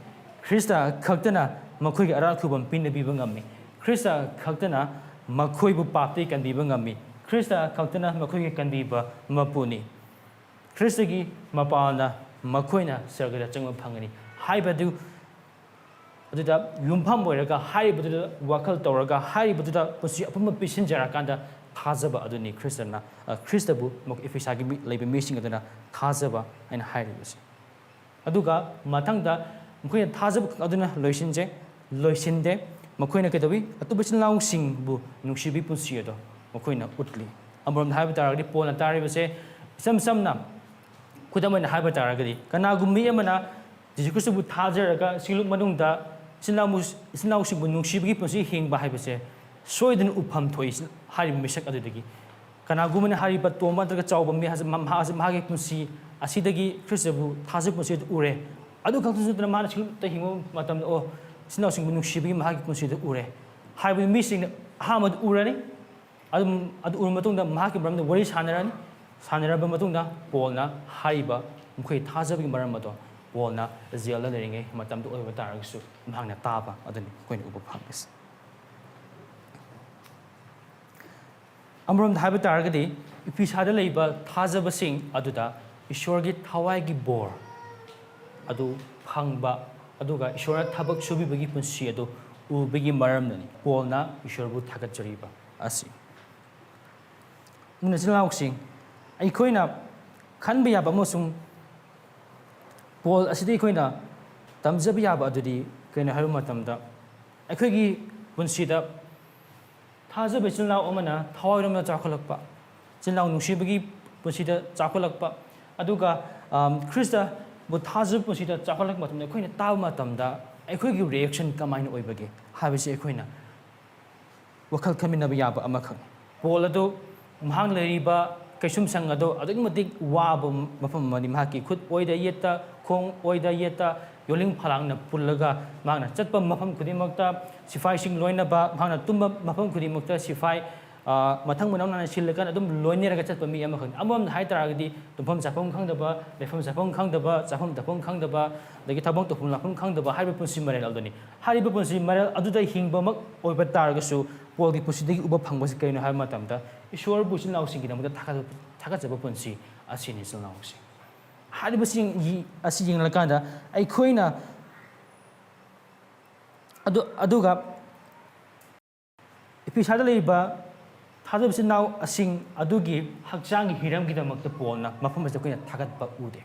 ꯈ꯭ꯔꯤꯁꯇ ꯈꯛꯇꯅ ꯃꯈꯣꯏꯒꯤ ꯑꯔꯥꯟ ꯈꯨꯕꯝ ꯄꯤꯅꯕꯤꯕ ꯉꯝꯃꯤ꯫ ꯈ꯭ꯔꯤꯁꯇ ꯈꯛꯇꯅ ꯃꯈꯣꯏꯕꯨ ꯄꯥꯞꯇꯒꯤ ꯀꯟꯕꯤꯕ ꯉꯝꯃꯤ꯫ ꯈ꯭ꯔꯤꯁꯇ ꯈꯛꯇꯅ ꯃꯈꯣꯏꯒꯤ ꯀꯟꯕꯤꯕ ꯃꯄꯨꯅꯤ꯫ ꯈ꯭ꯔꯤꯁꯇꯒꯤ ꯃꯄꯥꯜꯅ ꯃꯈꯣꯏꯅ ꯁꯔꯒꯗ ꯆꯪꯕ ꯐꯪꯒꯅꯤ ꯍꯥꯏꯕꯗꯨ ꯑꯗꯨꯗ ꯌꯨꯝꯐꯝ ꯑꯣꯏꯔꯒ, ꯍꯥꯏꯔꯤꯕꯗꯨꯗ ꯋꯥꯈꯜ ꯇꯧꯔꯒ, ꯍꯥꯏꯔꯤꯕꯗꯨꯗ ꯄꯨꯟꯁꯤ ꯑꯄꯨꯟꯕ ꯄꯤꯁꯤꯟꯖꯔꯀꯥꯟꯗ ꯊꯥꯖꯕ ꯑꯗꯨꯅꯤ ꯈ꯭ꯔꯤꯁꯇꯅ, ꯑ, ꯈ꯭ꯔꯤꯁꯇꯕꯨ ꯃ-, ꯏꯐꯤꯁꯥꯒꯤ ꯃꯤ, ꯂꯩꯕ ꯃꯤꯁꯤꯡ ꯑꯗꯨꯅ ꯊꯥꯖꯕ ꯍꯥꯏꯅ ꯍꯥꯏꯔꯤꯕꯁꯦ꯫ ꯑꯗꯨꯒ ꯃꯊꯪꯗ ꯃꯈꯣꯏꯅ ꯊꯥꯖꯕ ꯈꯛ ꯑꯗꯨꯅ ꯂꯣꯏꯁꯤꯟꯖꯦ-, ꯂꯣꯏꯁꯤꯟꯗꯦ꯫ ꯃꯈꯣꯏꯅ ꯀꯩꯗꯧꯏ? ꯑꯇꯣꯞꯄ ꯏꯆꯤꯜ ꯏꯅꯥꯎꯁꯤꯡꯕꯨ ꯅꯨꯡꯁꯤꯕꯒꯤ ꯄꯨꯟꯁꯤ ꯑꯗꯣ ꯃꯈꯣꯏꯅ ꯎꯠꯂꯤ꯫ ꯑꯃꯔꯣꯝꯗ ꯍꯥꯏꯕ ꯇꯥꯔꯒꯗꯤ ꯄꯣꯜꯅ ꯇꯥꯔꯤꯕꯁꯦ ꯏꯆꯝ ꯆꯝꯅ, ꯈꯨꯗꯝ ꯑꯣꯏꯅ ꯍꯥꯏꯕ ꯇꯥꯔꯒꯗꯤ, ꯀꯅꯥꯒꯨꯝꯕ ꯃꯤ ꯑꯃꯅ ꯖꯤꯁꯨ ꯈ꯭ꯔꯤꯁꯇꯕꯨ ꯊꯥꯖꯔꯒ ꯁꯤꯡꯂꯨꯞ ꯃꯅꯨꯡꯗ ꯏꯆꯤꯜ ꯏꯅꯥꯎ-, ꯏꯆꯤꯜ ꯏꯅꯥꯎꯁꯤꯡꯕꯨ ꯅꯨꯡꯁꯤꯕꯒꯤ ꯄꯨꯟꯁꯤ ꯍꯤꯡꯕ ꯍꯥꯏꯕꯁꯦ ꯁꯣꯏꯗꯅ ꯎꯐꯝ ꯊꯣꯛꯏ꯫ ꯍꯥꯏꯔꯤꯕ ꯃꯤꯁꯛ ꯑꯗꯨꯗꯒꯤ ꯀꯅꯥꯒꯨꯝꯕꯅ ꯍꯥꯏꯔꯤꯕ ꯇꯣꯝꯕ ꯅꯠꯇ꯭ꯔꯒ ꯆꯥꯎꯕ ꯃꯤ ꯍꯥꯏꯁꯦ ꯃꯍꯥꯛ ꯑꯁꯤ ꯃꯍꯥꯛꯀꯤ ꯄꯨꯟꯁꯤ ꯑꯁꯤꯗꯒꯤ ꯈ꯭ꯔꯤꯁꯇꯕꯨ ꯊꯥꯖꯕ ꯄꯨꯟꯁꯤ ꯑꯗꯨ ꯎꯔꯦ꯫ ꯑꯗꯨ ꯈꯛꯇꯁꯨ ꯅꯠꯇꯅ ꯃꯥꯅ ꯁꯤꯡꯂꯨꯞꯇ ꯍꯤꯡꯕ ꯃꯇꯝꯗ, ꯑꯣ, ꯏꯆꯤꯜ ꯏꯅꯥꯎꯁꯤꯡꯕꯨ ꯅꯨꯡꯁꯤꯕꯒꯤ ꯃꯍꯥꯛꯀꯤ ꯄꯨꯟꯁꯤꯗꯨ ꯎꯔꯦ ꯍꯥꯏꯕꯗꯤ ꯃꯤꯁꯤꯡꯅ ꯑꯍꯥꯟꯕꯗ ꯎꯔꯅꯤ꯫ ꯑꯗꯨꯝ ꯑꯗꯨ ꯎꯔꯕ ꯃꯇꯨꯡꯗ ꯃꯍꯥꯛꯀꯤ ꯃꯔꯝꯗ ꯋꯥꯔꯤ ꯁꯥꯟꯅꯔꯅꯤ꯫ ꯁꯥꯟꯅꯔꯕ ꯃꯇꯨꯡꯗ ꯄꯣꯜꯅ ꯍꯥꯏꯔꯤꯕ ꯃꯈꯣꯏ ꯊꯥꯖꯕꯒꯤ ꯃꯔꯝ ꯑꯗꯣ ꯄꯣꯜꯅ ꯖꯦꯜꯗ ꯂꯩꯔꯤꯉꯩ ꯃꯇꯝꯗ ꯑꯣꯏꯕ ꯇꯥꯔꯒꯁꯨ ꯃꯍꯥꯛꯅ ꯇꯥꯕ ꯑꯗꯨꯅꯤ ꯑꯩꯈꯣꯏꯅ ꯎꯕ ꯐꯪꯕꯁꯦ꯫ ꯑꯃꯔꯣꯝꯗ ꯍꯥꯏꯕ ꯇꯥꯔꯒꯗꯤ ꯏꯐꯤꯁꯥꯗ ꯂꯩꯕ ꯊꯥꯖꯕꯁꯤꯡ ꯑꯗꯨꯗ ꯏꯁꯣꯔꯒꯤ ꯊꯋꯥꯏꯒꯤ ꯕꯣꯔ ꯑꯗꯨ ꯐꯪꯕ, ꯑꯗꯨꯒ ꯏꯁꯣꯔꯅ ꯊꯕꯛ ꯁꯨꯕꯤꯕꯒꯤ ꯄꯨꯟꯁꯤ ꯑꯗꯨ ꯎꯕꯒꯤ ꯃꯔꯝꯅꯅꯤ ꯄꯣꯜꯅ ꯏꯁꯣꯔꯕꯨ ꯊꯥꯒꯠꯆꯔꯤꯕ ꯑꯁꯤ꯫ ꯑꯗꯨꯅ ꯏꯆꯤꯜ ꯏꯅꯥꯎꯁꯤꯡ, ꯑꯩꯈꯣꯏꯅ ꯈꯟꯕ ꯌꯥꯕ ꯑꯃꯁꯨꯡ ꯄꯣꯜ ꯑꯁꯤꯗ ꯑꯩꯈꯣꯏꯅ ꯇꯝꯖꯕ ꯌꯥꯕ ꯑꯗꯨꯗꯤ ꯀꯩꯅꯣ ꯍꯥꯏꯕ ꯃꯇꯝꯗ, ꯑꯩꯈꯣꯏꯒꯤ ꯄꯨꯟꯁꯤꯗ ꯊꯥꯖꯕ ꯏꯆꯤꯜ ꯏꯅꯥꯎ ꯑꯃꯅ ꯊꯋꯥꯏꯔꯣꯝꯗ ꯆꯥꯎꯈꯠꯂꯛꯄ, ꯏꯆꯤꯜ ꯏꯅꯥꯎ ꯅꯨꯡꯁꯤꯕꯒꯤ ꯄꯨꯟꯁꯤꯗ ꯆꯥꯎꯈꯠꯂꯛꯄ, ꯑꯗꯨꯒ, ꯑꯝ, ꯈ꯭ꯔꯤꯁꯇꯕꯨ ꯊꯥꯖꯕ ꯄꯨꯟꯁꯤꯗ ꯆꯥꯎꯈꯠꯂꯛꯄ ꯃꯇꯝꯗ ꯑꯩꯈꯣꯏꯅ ꯇꯥꯕ ꯃꯇꯝꯗ ꯑꯩꯈꯣꯏꯒꯤ ꯔꯤꯑꯦꯛꯁꯟ ꯀꯃꯥꯏꯅ ꯑꯣꯏꯕꯒꯦ ꯍꯥꯏꯕꯁꯤ ꯑꯩꯈꯣꯏꯅ ꯋꯥꯈꯜ ꯈꯟꯃꯤꯟꯅꯕ ꯌꯥꯕ ꯑꯃꯈꯛꯅꯤ꯫ ꯄꯣꯜ ꯑꯗꯨ ꯃꯍꯥꯛ ꯂꯩꯔꯤꯕ ꯀꯩꯁꯨꯝꯁꯪ ꯑꯗꯨ ꯑꯗꯨꯛꯀꯤ ꯃꯇꯤꯛ ꯋꯥꯕ ꯃꯐꯝ ꯑꯃꯅꯤ꯫ ꯃꯍꯥꯛꯀꯤ ꯈꯨꯠ ꯑꯣꯏꯗ ꯌꯦꯠꯇ, ꯈꯣꯡ ꯑꯣꯏꯗ ꯌꯦꯠꯇ ꯌꯣꯜꯂꯤꯡ ꯐꯂꯥꯡꯅ ꯄꯨꯜꯂꯒ ꯃꯍꯥꯛꯅ ꯆꯠꯄ ꯃꯐꯝ ꯈꯨꯗꯤꯡꯃꯛꯇ ꯁꯤꯐꯥꯏꯁꯤꯡ ꯂꯣꯏꯅꯕ, ꯃꯍꯥꯛꯅ ꯇꯨꯝꯕ ꯃꯐꯝ ꯈꯨꯗꯤꯡꯃꯛꯇ ꯁꯤꯐꯥꯏ, ꯑ, ꯃꯊꯪ ꯃꯅꯥꯎ ꯅꯥꯏꯅ ꯁꯤꯜꯂꯒ ꯑꯗꯨꯝ ꯂꯣꯏꯅꯔꯒ ꯆꯠꯄ ꯃꯤ ꯑꯃꯈꯛꯅꯤ꯫ ꯑꯃꯔꯣꯝꯗ ꯍꯥꯏ ꯇꯥꯔꯒꯗꯤ ꯇꯨꯝꯐꯝ ꯆꯥꯐꯝ ꯈꯪꯗꯕ, ꯂꯩꯐꯝ ꯆꯥꯐꯝ ꯈꯪꯗꯕ, ꯆꯥꯐꯝ ꯊꯛꯐꯝ ꯈꯪꯗꯕ, ꯑꯗꯒꯤ ꯊꯕꯛ ꯇꯧꯐꯝ ꯂꯥꯛꯐꯝ ꯈꯪꯗꯕ ꯍꯥꯏꯔꯤꯕ ꯄꯨꯟꯁꯤ ꯃꯔꯦꯜ ꯑꯗꯨꯅꯤ꯫ ꯍꯥꯏꯔꯤꯕ ꯄꯨꯟꯁꯤ ꯃꯔꯦꯜ ꯑꯗꯨꯗ ꯍꯤꯡꯕꯃꯛ ꯑꯣꯏꯕ ꯇꯥꯔꯒꯁꯨ ꯄꯣꯜꯒꯤ ꯄꯨꯟꯁꯤꯗꯒꯤ ꯎꯕ ꯐꯪꯕꯁꯤ ꯀꯔꯤꯅꯣ ꯍꯥꯏꯕ ꯃꯇꯝꯗ ꯏꯁꯣꯔꯕꯨ ꯏꯆꯤꯜ ꯏꯅꯥꯎꯁꯤꯡꯒꯤꯗꯃꯛꯇ ꯊꯥꯒꯠ-, ꯊꯥꯒꯠꯆꯕ ꯄꯨꯟꯁꯤ ꯑꯁꯤꯅꯤ ꯏꯆꯤꯜ ꯏꯅꯥꯎꯁꯤꯡ꯫ ꯍꯥꯏꯔꯤꯕꯁꯤꯡ ꯌꯤ-, ꯑꯁꯤ ꯌꯦꯡꯂꯀꯥꯟꯗ ꯑꯩꯈꯣꯏꯅ ꯑꯗꯨ-, ꯑꯗꯨꯒ ꯏꯐꯤꯁꯥꯗ ꯂꯩꯔꯤꯕ ꯊꯥꯖꯕ ꯏꯆꯤꯜ ꯏꯅꯥꯎꯁꯤꯡ ꯑꯗꯨꯒꯤ ꯍꯛꯆꯥꯡꯒꯤ ꯍꯤꯔꯝꯒꯤꯗꯃꯛꯇ ꯄꯣꯜꯅ ꯃꯐꯝ ꯑꯁꯤꯗ ꯑꯩꯈꯣꯏꯅ ꯊꯥꯒꯠꯄ ꯎꯗꯦ꯫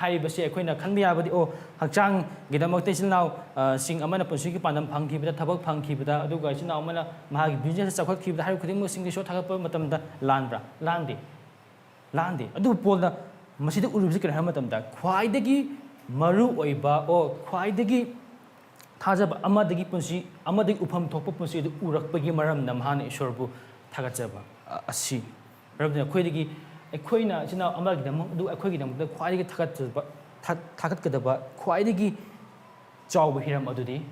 ꯍꯥꯏꯔꯤꯕꯁꯤ ꯑꯩꯈꯣꯏꯅ ꯈꯟꯕ ꯌꯥꯕꯗꯤ, ꯑꯣ, ꯍꯛꯆꯥꯡꯒꯤꯗꯃꯛꯇ ꯏꯆꯤꯜ ꯏꯅꯥꯎ, ꯑ, ꯁꯤꯡ ꯑꯃꯅ ꯄꯨꯟꯁꯤꯒꯤ ꯄꯥꯟꯗꯝ ꯐꯪꯈꯤꯕꯗ, ꯊꯕꯛ ꯐꯪꯈꯤꯕꯗ, ꯑꯗꯨꯒ ꯏꯆꯤꯜ ꯏꯅꯥꯎ ꯑꯃꯅ ꯃꯍꯥꯛꯀꯤ business ꯆꯥꯎꯈꯠꯈꯤꯕꯗ, ꯍꯥꯏꯔꯤꯕ ꯈꯨꯗꯤꯡꯃꯛꯁꯤꯡ ꯏꯁꯣꯔ ꯊꯥꯒꯠꯄ ꯃꯇꯝꯗ ꯂꯥꯟꯕ꯭ꯔꯥ? ꯂꯥꯟꯗꯦ꯫ ꯂꯥꯟꯗꯦ꯫ ꯑꯗꯨꯕꯨ ꯄꯣꯜꯅ ꯃꯁꯤꯗ ꯎꯔꯤꯕꯁꯤ ꯀꯔꯤ ꯍꯥꯏꯕ ꯃꯇꯝꯗ, ꯈ꯭ꯋꯥꯏꯗꯒꯤ ꯃꯔꯨ ꯑꯣꯏꯕ, ꯑꯣ, ꯈ꯭ꯋꯥꯏꯗꯒꯤ ꯊꯥꯖꯕ ꯑꯃꯗꯒꯤ ꯄꯨꯟꯁꯤ, ꯑꯃꯗꯒꯤ ꯎꯐꯝ ꯊꯣꯛꯄ ꯄꯨꯟꯁꯤ ꯑꯗꯨ ꯎꯔꯛꯄꯒꯤ ꯃꯔꯝꯅ ꯃꯍꯥꯛꯅ ꯏꯁꯣꯔꯕꯨ ꯊꯥꯒꯠꯆꯕ, ꯑ, ꯑꯁꯤ꯫ ꯃꯔꯝꯗꯤ ꯑꯩꯈꯣꯏꯗꯒꯤ, ꯑꯩꯈꯣꯏꯅ ꯏꯆꯤꯟ ꯏꯅꯥꯎ ꯑꯃꯒꯤꯗꯃꯛ, ꯑꯗꯨ ꯑꯩꯈꯣꯏꯒꯤꯗꯃꯛꯇ ꯈ꯭ꯋꯥꯏꯗꯒꯤ ꯊꯥꯒꯠꯆꯕ, ꯊꯥ-, ꯊꯥꯒꯠꯀꯗꯕ ꯈ꯭ꯋꯥꯏꯗꯒꯤ ꯆꯥꯎꯕ ꯍꯤꯔꯝ ꯑꯗꯨꯗꯤ,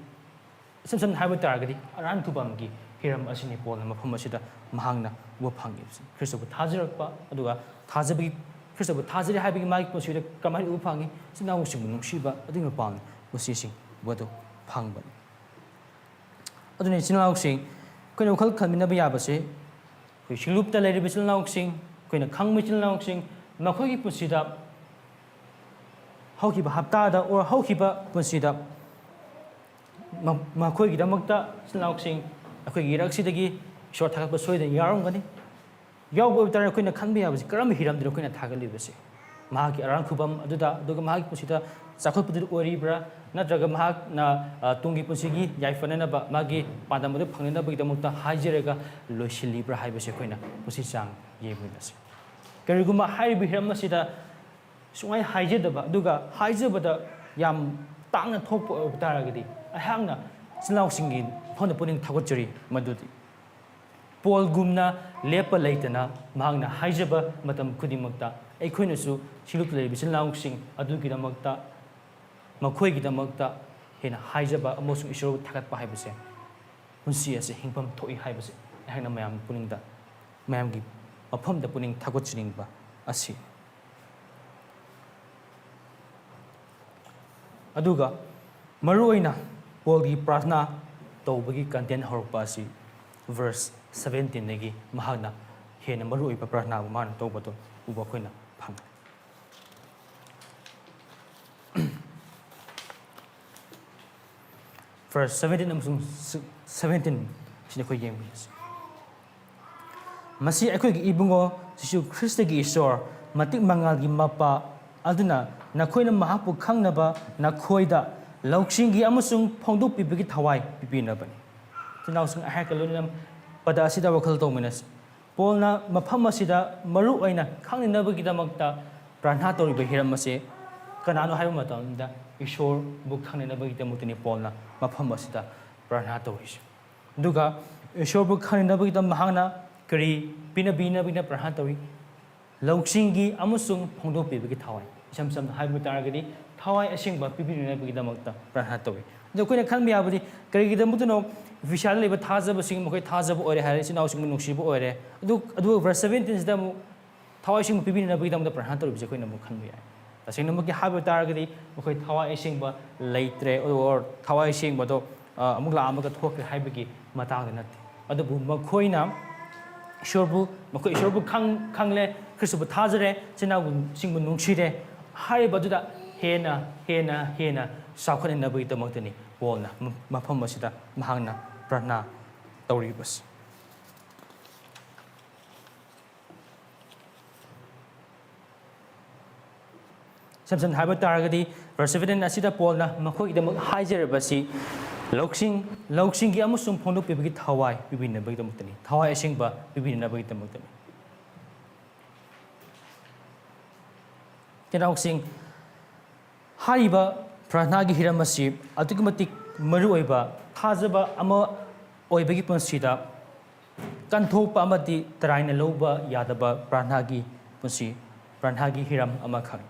ꯏꯁꯝ ꯁꯝꯅ ꯍꯥꯏꯕ ꯇꯥꯔꯒꯗꯤ, ꯑꯔꯥꯟ ꯈꯨꯕꯝꯒꯤ ꯍꯤꯔꯝ ꯑꯁꯤꯅꯤ ꯄꯣꯜꯅ ꯃꯐꯝ ꯑꯁꯤꯗ ꯃꯍꯥꯛꯅ ꯎꯕ ꯐꯪꯉꯤꯕꯁꯤ꯫ ꯈ꯭ꯔꯤꯁꯇꯕꯨ ꯊꯥꯖꯔꯛꯄ, ꯑꯗꯨꯒ ꯊꯥꯖꯕꯒꯤ, ꯈ꯭ꯔꯤꯁꯇꯕꯨ ꯊꯥꯖꯔꯦ ꯍꯥꯏꯕꯒꯤ ꯃꯥꯒꯤ ꯄꯨꯟꯁꯤꯗ ꯀꯃꯥꯏꯅ ꯎꯕ ꯐꯪꯉꯤ? ꯏꯆꯤꯟ ꯏꯅꯥꯎꯁꯤꯡꯕꯨ ꯅꯨꯡꯁꯤꯕ ꯑꯗꯨꯒꯤ ꯃꯄꯥꯟ ꯄꯨꯟꯁꯤꯁꯤꯡ ꯎꯕ ꯑꯗꯨ ꯐꯪꯕꯅꯤ꯫ ꯑꯗꯨꯅ ꯏꯆꯤꯟ ꯏꯅꯥꯎꯁꯤꯡ, ꯑꯩꯈꯣꯏꯅ ꯋꯥꯈꯜ ꯈꯟꯃꯤꯟꯅꯕ ꯌꯥꯕꯁꯦ, ꯑꯩꯈꯣꯏ ꯁꯤꯡꯂꯨꯞꯇ ꯂꯩꯔꯤꯕ ꯏꯆꯤꯜ ꯏꯅꯥꯎꯁꯤꯡ, ꯑꯩꯈꯣꯏꯅ ꯈꯪꯕ ꯏꯆꯤꯜ ꯏꯅꯥꯎꯁꯤꯡ, ꯃꯈꯣꯏꯒꯤ ꯄꯨꯟꯁꯤꯗ ꯍꯧꯈꯤꯕ ꯍꯞꯇꯥꯗ ꯑꯣꯔ ꯍꯧꯈꯤꯕ ꯄꯨꯟꯁꯤꯗ ꯃ-, ꯃꯈꯣꯏꯒꯤꯗꯃꯛꯇ ꯏꯆꯤꯜ ꯏꯅꯥꯎꯁꯤꯡ ꯑꯩꯈꯣꯏꯒꯤ ꯏꯔꯛꯁꯤꯗꯒꯤ ꯏꯁꯣꯔ ꯊꯥꯒꯠꯄ ꯁꯣꯏꯗꯅ ꯌꯥꯎꯔꯝꯒꯅꯤ꯫ ꯌꯥꯎꯕ ꯑꯣꯏꯕ ꯇꯥꯔꯗꯤ ꯑꯩꯈꯣꯏꯅ ꯈꯟꯕ ꯌꯥꯕꯁꯤ ꯀꯔꯝꯕ ꯍꯤꯔꯝꯗꯅꯣ ꯑꯩꯈꯣꯏꯅ ꯊꯥꯒꯠꯂꯤꯕꯁꯦ? ꯃꯍꯥꯛꯀꯤ ꯑꯔꯥꯟ ꯈꯨꯕꯝ ꯑꯗꯨꯗ, ꯑꯗꯨꯒ ꯃꯍꯥꯛꯀꯤ ꯄꯨꯟꯁꯤꯗ ꯆꯥꯎꯈꯠꯄꯗꯨ ꯑꯣꯏꯔꯤꯕ꯭ꯔꯥ? ꯅꯠꯇ꯭ꯔꯒ ꯃꯍꯥꯛꯅ, ꯑ, ꯇꯨꯡꯒꯤ ꯄꯨꯟꯁꯤꯒꯤ ꯌꯥꯏꯐꯅꯅꯕ, ꯃꯥꯒꯤ ꯄꯥꯟꯗꯝ ꯑꯗꯨ ꯐꯪꯅꯅꯕꯒꯤꯗꯃꯛꯇ ꯍꯥꯏꯖꯔꯒ ꯂꯣꯏꯁꯤꯜꯂꯤꯕ꯭ꯔꯥ ꯍꯥꯏꯕꯁꯦ ꯑꯩꯈꯣꯏꯅ ꯄꯨꯟꯁꯤ ꯆꯥꯡ ꯌꯦꯡꯃꯤꯟꯅꯁꯤ꯫ ꯀꯔꯤꯒꯨꯝꯕ ꯍꯥꯏꯔꯤꯕ ꯍꯤꯔꯝ ꯑꯁꯤꯗ ꯁꯨꯡꯍꯥꯏ ꯍꯥꯏꯖꯗꯕ, ꯑꯗꯨꯒ ꯍꯥꯏꯖꯕꯗ ꯌꯥꯝ ꯇꯥꯡꯅ ꯊꯣꯛꯄ ꯑꯣꯏꯕ ꯇꯥꯔꯒꯗꯤ, ꯑꯩꯍꯥꯛꯅ ꯏꯆꯤꯜ ꯏꯅꯥꯎꯁꯤꯡꯒꯤ ꯃꯐꯝꯗ ꯄꯨꯛꯅꯤꯡ ꯊꯧꯒꯠꯆꯔꯤ ꯃꯗꯨꯗꯤ꯫ ꯄꯣꯜꯒꯨꯝꯅ ꯂꯦꯞꯄ ꯂꯩꯇꯅ ꯃꯍꯥꯛꯅ ꯍꯥꯏꯖꯕ ꯃꯇꯝ ꯈꯨꯗꯤꯡꯃꯛꯇ ꯑꯩꯈꯣꯏꯅꯁꯨ ꯁꯤꯡꯂꯨꯞꯇ ꯂꯩꯔꯤꯕ ꯏꯆꯤꯜ ꯏꯅꯥꯎꯁꯤꯡ ꯑꯗꯨꯒꯤꯗꯃꯛꯇ, ꯃꯈꯣꯏꯒꯤꯗꯃꯛꯇ ꯍꯦꯟꯅ ꯍꯥꯏꯖꯕ ꯑꯃꯁꯨꯡ ꯏꯁꯣꯔꯕꯨ ꯊꯥꯒꯠꯄ ꯍꯥꯏꯕꯁꯦ ꯄꯨꯟꯁꯤ ꯑꯁꯤ ꯍꯤꯡꯐꯝ ꯊꯣꯛꯏ ꯍꯥꯏꯕꯁꯦ ꯑꯩꯍꯥꯛꯅ ꯃꯌꯥꯝ ꯄꯨꯛꯅꯤꯡꯗ, ꯃꯌꯥꯝꯒꯤ ꯃꯐꯝꯗ ꯄꯨꯛꯅꯤꯡ ꯊꯧꯒꯠꯆꯅꯤꯡꯕ ꯑꯁꯤ꯫ ꯑꯗꯨꯒ ꯃꯔꯨꯑꯣꯏꯅ ꯄꯣꯜꯒꯤ ꯄ꯭ꯔꯥꯊꯅꯥ ꯇꯧꯕꯒꯤ content ꯍꯧꯔꯛꯄ ꯑꯁꯤ verse seventeenꯗꯒꯤ ꯃꯍꯥꯛꯅ ꯍꯦꯟꯅ ꯃꯔꯨꯑꯣꯏꯕ ꯄ꯭ꯔꯥꯊꯅꯥꯕꯨ ꯃꯥꯅ ꯇꯧꯕꯗꯨ ꯎꯕ ꯑꯩꯈꯣꯏꯅ ꯐꯪꯉꯤ꯫ Verse seventeen ꯑꯃꯁꯨꯡ seventeen ꯁꯤꯅ ꯑꯩꯈꯣꯏ ꯌꯦꯡꯃꯤꯟꯅꯁꯤ꯫ ꯃꯁꯤ ꯑꯩꯈꯣꯏꯒꯤ ꯏꯕꯨꯡꯉꯣ ꯖꯤꯁꯨ ꯈ꯭ꯔꯤꯁꯇꯒꯤ ꯏꯁꯣꯔ, ꯃꯇꯤꯛ ꯃꯉꯥꯜꯒꯤ ꯃꯄꯥ ꯑꯗꯨꯅ ꯅꯈꯣꯏꯅ ꯃꯍꯥꯛꯄꯨ ꯈꯪꯅꯕ ꯅꯈꯣꯏꯗ ꯂꯧꯁꯤꯡꯒꯤ ꯑꯃꯁꯨꯡ ꯐꯣꯡꯗꯣꯛꯄꯤꯕꯒꯤ ꯊꯋꯥꯏ ꯄꯤꯕꯤꯅꯕꯅꯤ꯫ ꯏꯆꯤꯟ ꯏꯅꯥꯎꯁꯤꯡ, ꯑꯩꯍꯥꯛꯀ ꯂꯣꯏꯅꯅ ꯄꯗ ꯑꯁꯤꯗ ꯋꯥꯈꯜ ꯇꯧꯃꯤꯟꯅꯁꯤ꯫ ꯄꯣꯜꯅ ꯃꯐꯝ ꯑꯁꯤꯗ ꯃꯔꯨ ꯑꯣꯏꯅ ꯈꯪꯅꯅꯕꯒꯤꯗꯃꯛꯇ ꯄ꯭ꯔꯥꯔꯊꯅꯥ ꯇꯧꯔꯤꯕ ꯍꯤꯔꯝ ꯑꯁꯤ ꯀꯅꯥꯅꯣ ꯍꯥꯏꯕ ꯃꯇꯝꯗ, ꯏꯁꯣꯔꯕꯨ ꯈꯪꯅꯅꯕꯒꯤꯗꯃꯛꯇꯅꯤ ꯄꯣꯜꯅ ꯃꯐꯝ ꯑꯁꯤꯗ ꯄ꯭ꯔꯥꯔꯊꯅꯥ ꯇꯧꯔꯤꯁꯤ꯫ ꯑꯗꯨꯒ ꯏꯁꯣꯔꯕꯨ ꯈꯪꯅꯅꯕꯒꯤꯗꯃꯛ ꯃꯍꯥꯛꯅ ꯀꯔꯤ ꯄꯤꯅꯕꯤꯅꯕꯒꯤꯗꯃꯛ ꯄ꯭ꯔꯥꯔꯊꯅꯥ ꯇꯧꯔꯤ? ꯂꯧꯁꯤꯡꯒꯤ ꯑꯃꯁꯨꯡ ꯐꯣꯡꯗꯣꯛꯄꯤꯕꯒꯤ ꯊꯋꯥꯏ꯫ ꯏꯁꯝ ꯁꯝꯅ ꯍꯥꯏꯕ ꯇꯥꯔꯒꯗꯤ, ꯊꯋꯥꯏ ꯑꯁꯦꯡꯕ ꯄꯤꯕꯤꯅꯕꯒꯤꯗꯃꯛꯇ ꯄ꯭ꯔꯥꯔꯊꯅꯥ ꯇꯧꯏ꯫ ꯑꯗꯣ ꯑꯩꯈꯣꯏꯅ ꯈꯟꯕ ꯌꯥꯕꯗꯤ, ꯀꯔꯤꯒꯤꯗꯃꯛꯇꯅꯣ ꯏꯐꯤꯁꯤꯌꯥꯗ ꯂꯩꯕ ꯊꯥꯖꯕꯁꯤꯡ, ꯃꯈꯣꯏ ꯊꯥꯖꯕ ꯑꯣꯏꯔꯦ ꯍꯥꯏꯔꯦ, ꯏꯆꯤꯟ ꯏꯅꯥꯎꯁꯤꯡꯕꯨ ꯅꯨꯡꯁꯤꯕ ꯑꯣꯏꯔꯦ, ꯑꯗꯨ, ꯑꯗꯨꯒ verse seventeenꯁꯤꯗ ꯑꯃꯨꯛ ꯊꯋꯥꯏ ꯑꯁꯦꯡꯕ ꯄꯤꯕꯤꯅꯕꯒꯤꯗꯃꯛꯇ ꯄ꯭ꯔꯥꯔꯊꯅꯥ ꯇꯧꯔꯤꯕꯁꯦ ꯑꯩꯈꯣꯏꯅ ꯑꯃꯨꯛ ꯈꯟꯕ ꯌꯥꯏ꯫ ꯇꯁꯦꯡꯅꯃꯛꯀꯤ ꯍꯥꯏꯕ ꯇꯥꯔꯒꯗꯤ, ꯃꯈꯣꯏ ꯊꯋꯥꯏ ꯑꯁꯦꯡꯕ ꯂꯩꯇ꯭ꯔꯦ, or ꯊꯋꯥꯏ ꯑꯁꯦꯡꯕꯗꯣ, ꯑ, ꯑꯃꯨꯛ ꯂꯥꯛꯑꯝꯃꯒ ꯊꯣꯛꯈ꯭ꯔꯦ ꯍꯥꯏꯕꯒꯤ ꯃꯇꯥꯡꯗ ꯅꯠꯇꯦ꯫ ꯑꯗꯨꯕꯨ ꯃꯈꯣꯏꯅ ꯏꯁꯣꯔꯕꯨ, ꯃꯈꯣꯏ ꯏꯁꯣꯔꯕꯨ ꯈꯪ-, ꯈꯪꯂꯦ, ꯈ꯭ꯔꯤꯁꯇꯕꯨ ꯊꯥꯖꯔꯦ, ꯏꯆꯤꯟ ꯏꯅꯥꯎꯁꯤꯡꯕꯨ ꯅꯨꯡꯁꯤꯔꯦ ꯍꯥꯏꯔꯤꯕ ꯑꯗꯨꯗ ꯍꯦꯟꯅ, ꯍꯦꯟꯅ, ꯍꯦꯟꯅ ꯆꯥꯎꯈꯠꯅꯅꯕꯒꯤꯗꯃꯛꯇꯅꯤ ꯄꯣꯜꯅ ꯃ-, ꯃꯐꯝ ꯑꯁꯤꯗ ꯃꯍꯥꯛꯅ ꯄ꯭ꯔꯥꯔꯊꯅꯥ ꯇꯧꯔꯤꯕꯁꯤ꯫ ꯏꯁꯝ ꯁꯝꯅ ꯍꯥꯏꯕ ꯇꯥꯔꯒꯗꯤ, verse seventeen ꯑꯁꯤꯗ ꯄꯣꯜꯅ ꯃꯈꯣꯏꯒꯤꯗꯃꯛ ꯍꯥꯏꯖꯔꯤꯕꯁꯤ ꯂꯧꯁꯤꯡ, ꯂꯧꯁꯤꯡꯒꯤ ꯑꯃꯁꯨꯡ ꯐꯣꯡꯗꯣꯛꯄꯤꯕꯒꯤ ꯊꯋꯥꯏ ꯄꯤꯕꯤꯅꯕꯒꯤꯗꯃꯛꯇꯅꯤ, ꯊꯋꯥꯏ ꯑꯁꯦꯡꯕ ꯄꯤꯕꯤꯅꯕꯒꯤꯗꯃꯛꯇꯅꯤ꯫ ꯏꯆꯤꯟ ꯏꯅꯥꯎꯁꯤꯡ, ꯍꯥꯏꯔꯤꯕ ꯄ꯭ꯔꯥꯔꯊꯅꯥꯒꯤ ꯍꯤꯔꯝ ꯑꯁꯤ ꯑꯗꯨꯛꯀꯤ ꯃꯇꯤꯛ ꯃꯔꯨ ꯑꯣꯏꯕ, ꯊꯥꯖꯕ ꯑꯃ ꯑꯣꯏꯕꯒꯤ ꯄꯨꯟꯁꯤꯗ ꯀꯟꯊꯣꯛꯄ ꯑꯃꯗꯤ ꯇꯔꯥꯏꯅ ꯂꯧꯕ ꯌꯥꯗꯕ ꯄ꯭ꯔꯥꯔꯊꯅꯥꯒꯤ ꯄꯨꯟꯁꯤ, ꯄ꯭ꯔꯥꯔꯊꯅꯥꯒꯤ ꯍꯤꯔꯝ ꯑꯃꯈꯛ꯫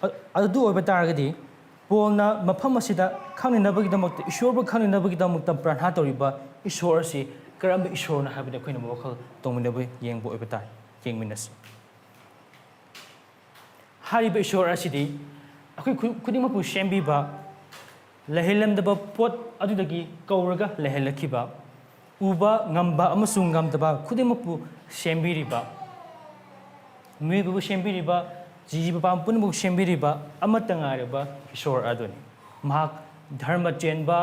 ꯑ-, ꯑꯗꯨ ꯑꯣꯏꯕ ꯇꯥꯔꯒꯗꯤ, ꯄꯣꯜꯅ ꯃꯐꯝ ꯑꯁꯤꯗ ꯈꯪꯅꯅꯕꯒꯤꯗꯃꯛꯇ, ꯏꯁꯣꯔꯕꯨ ꯈꯪꯅꯅꯕꯒꯤꯗꯃꯛꯇ ꯄ꯭ꯔꯥꯔꯊꯅꯥ ꯇꯧꯔꯤꯕ ꯏꯁꯣꯔ ꯑꯁꯤ ꯀꯔꯝꯕ ꯏꯁꯣꯔꯅꯣ ꯍꯥꯏꯕꯗꯨ ꯑꯩꯈꯣꯏꯅ ꯋꯥꯈꯜ ꯇꯧꯃꯤꯟꯅꯕ ꯌꯦꯡꯕ ꯑꯣꯏꯕ ꯇꯥꯏ꯫ ꯌꯦꯡꯃꯤꯟꯅꯁꯤ꯫ ꯍꯥꯏꯔꯤꯕ ꯏꯁꯣꯔ ꯑꯁꯤꯗꯤ ꯑꯩꯈꯣꯏ ꯈꯨ-, ꯈꯨꯗꯤꯡꯃꯛꯄꯨ ꯁꯦꯝꯕꯤꯕ, ꯂꯩꯍꯜꯂꯝꯗꯕ ꯄꯣꯠ ꯑꯗꯨꯗꯒꯤ ꯀꯧꯔꯒ ꯂꯩꯍꯜꯂꯛꯈꯤꯕ, ꯎꯕ ꯉꯝꯕ ꯑꯃꯁꯨꯡ ꯉꯝꯗꯕ ꯈꯨꯗꯤꯡꯃꯛꯄꯨ ꯁꯦꯝꯕꯤꯔꯤꯕ, ꯃꯤꯑꯣꯏꯕꯕꯨ ꯁꯦꯝꯕꯤꯔꯤꯕ, ꯖꯤꯕ ꯄꯥꯟꯕ ꯄꯨꯝꯅꯃꯛꯄꯨ ꯁꯦꯝꯕꯤꯔꯤꯕ ꯑꯃꯠꯇ ꯉꯥꯏꯔꯕ ꯏꯁꯣꯔ ꯑꯗꯨꯅꯤ꯫ ꯃꯍꯥꯛ ꯙꯔꯃ ꯆꯦꯟꯕ,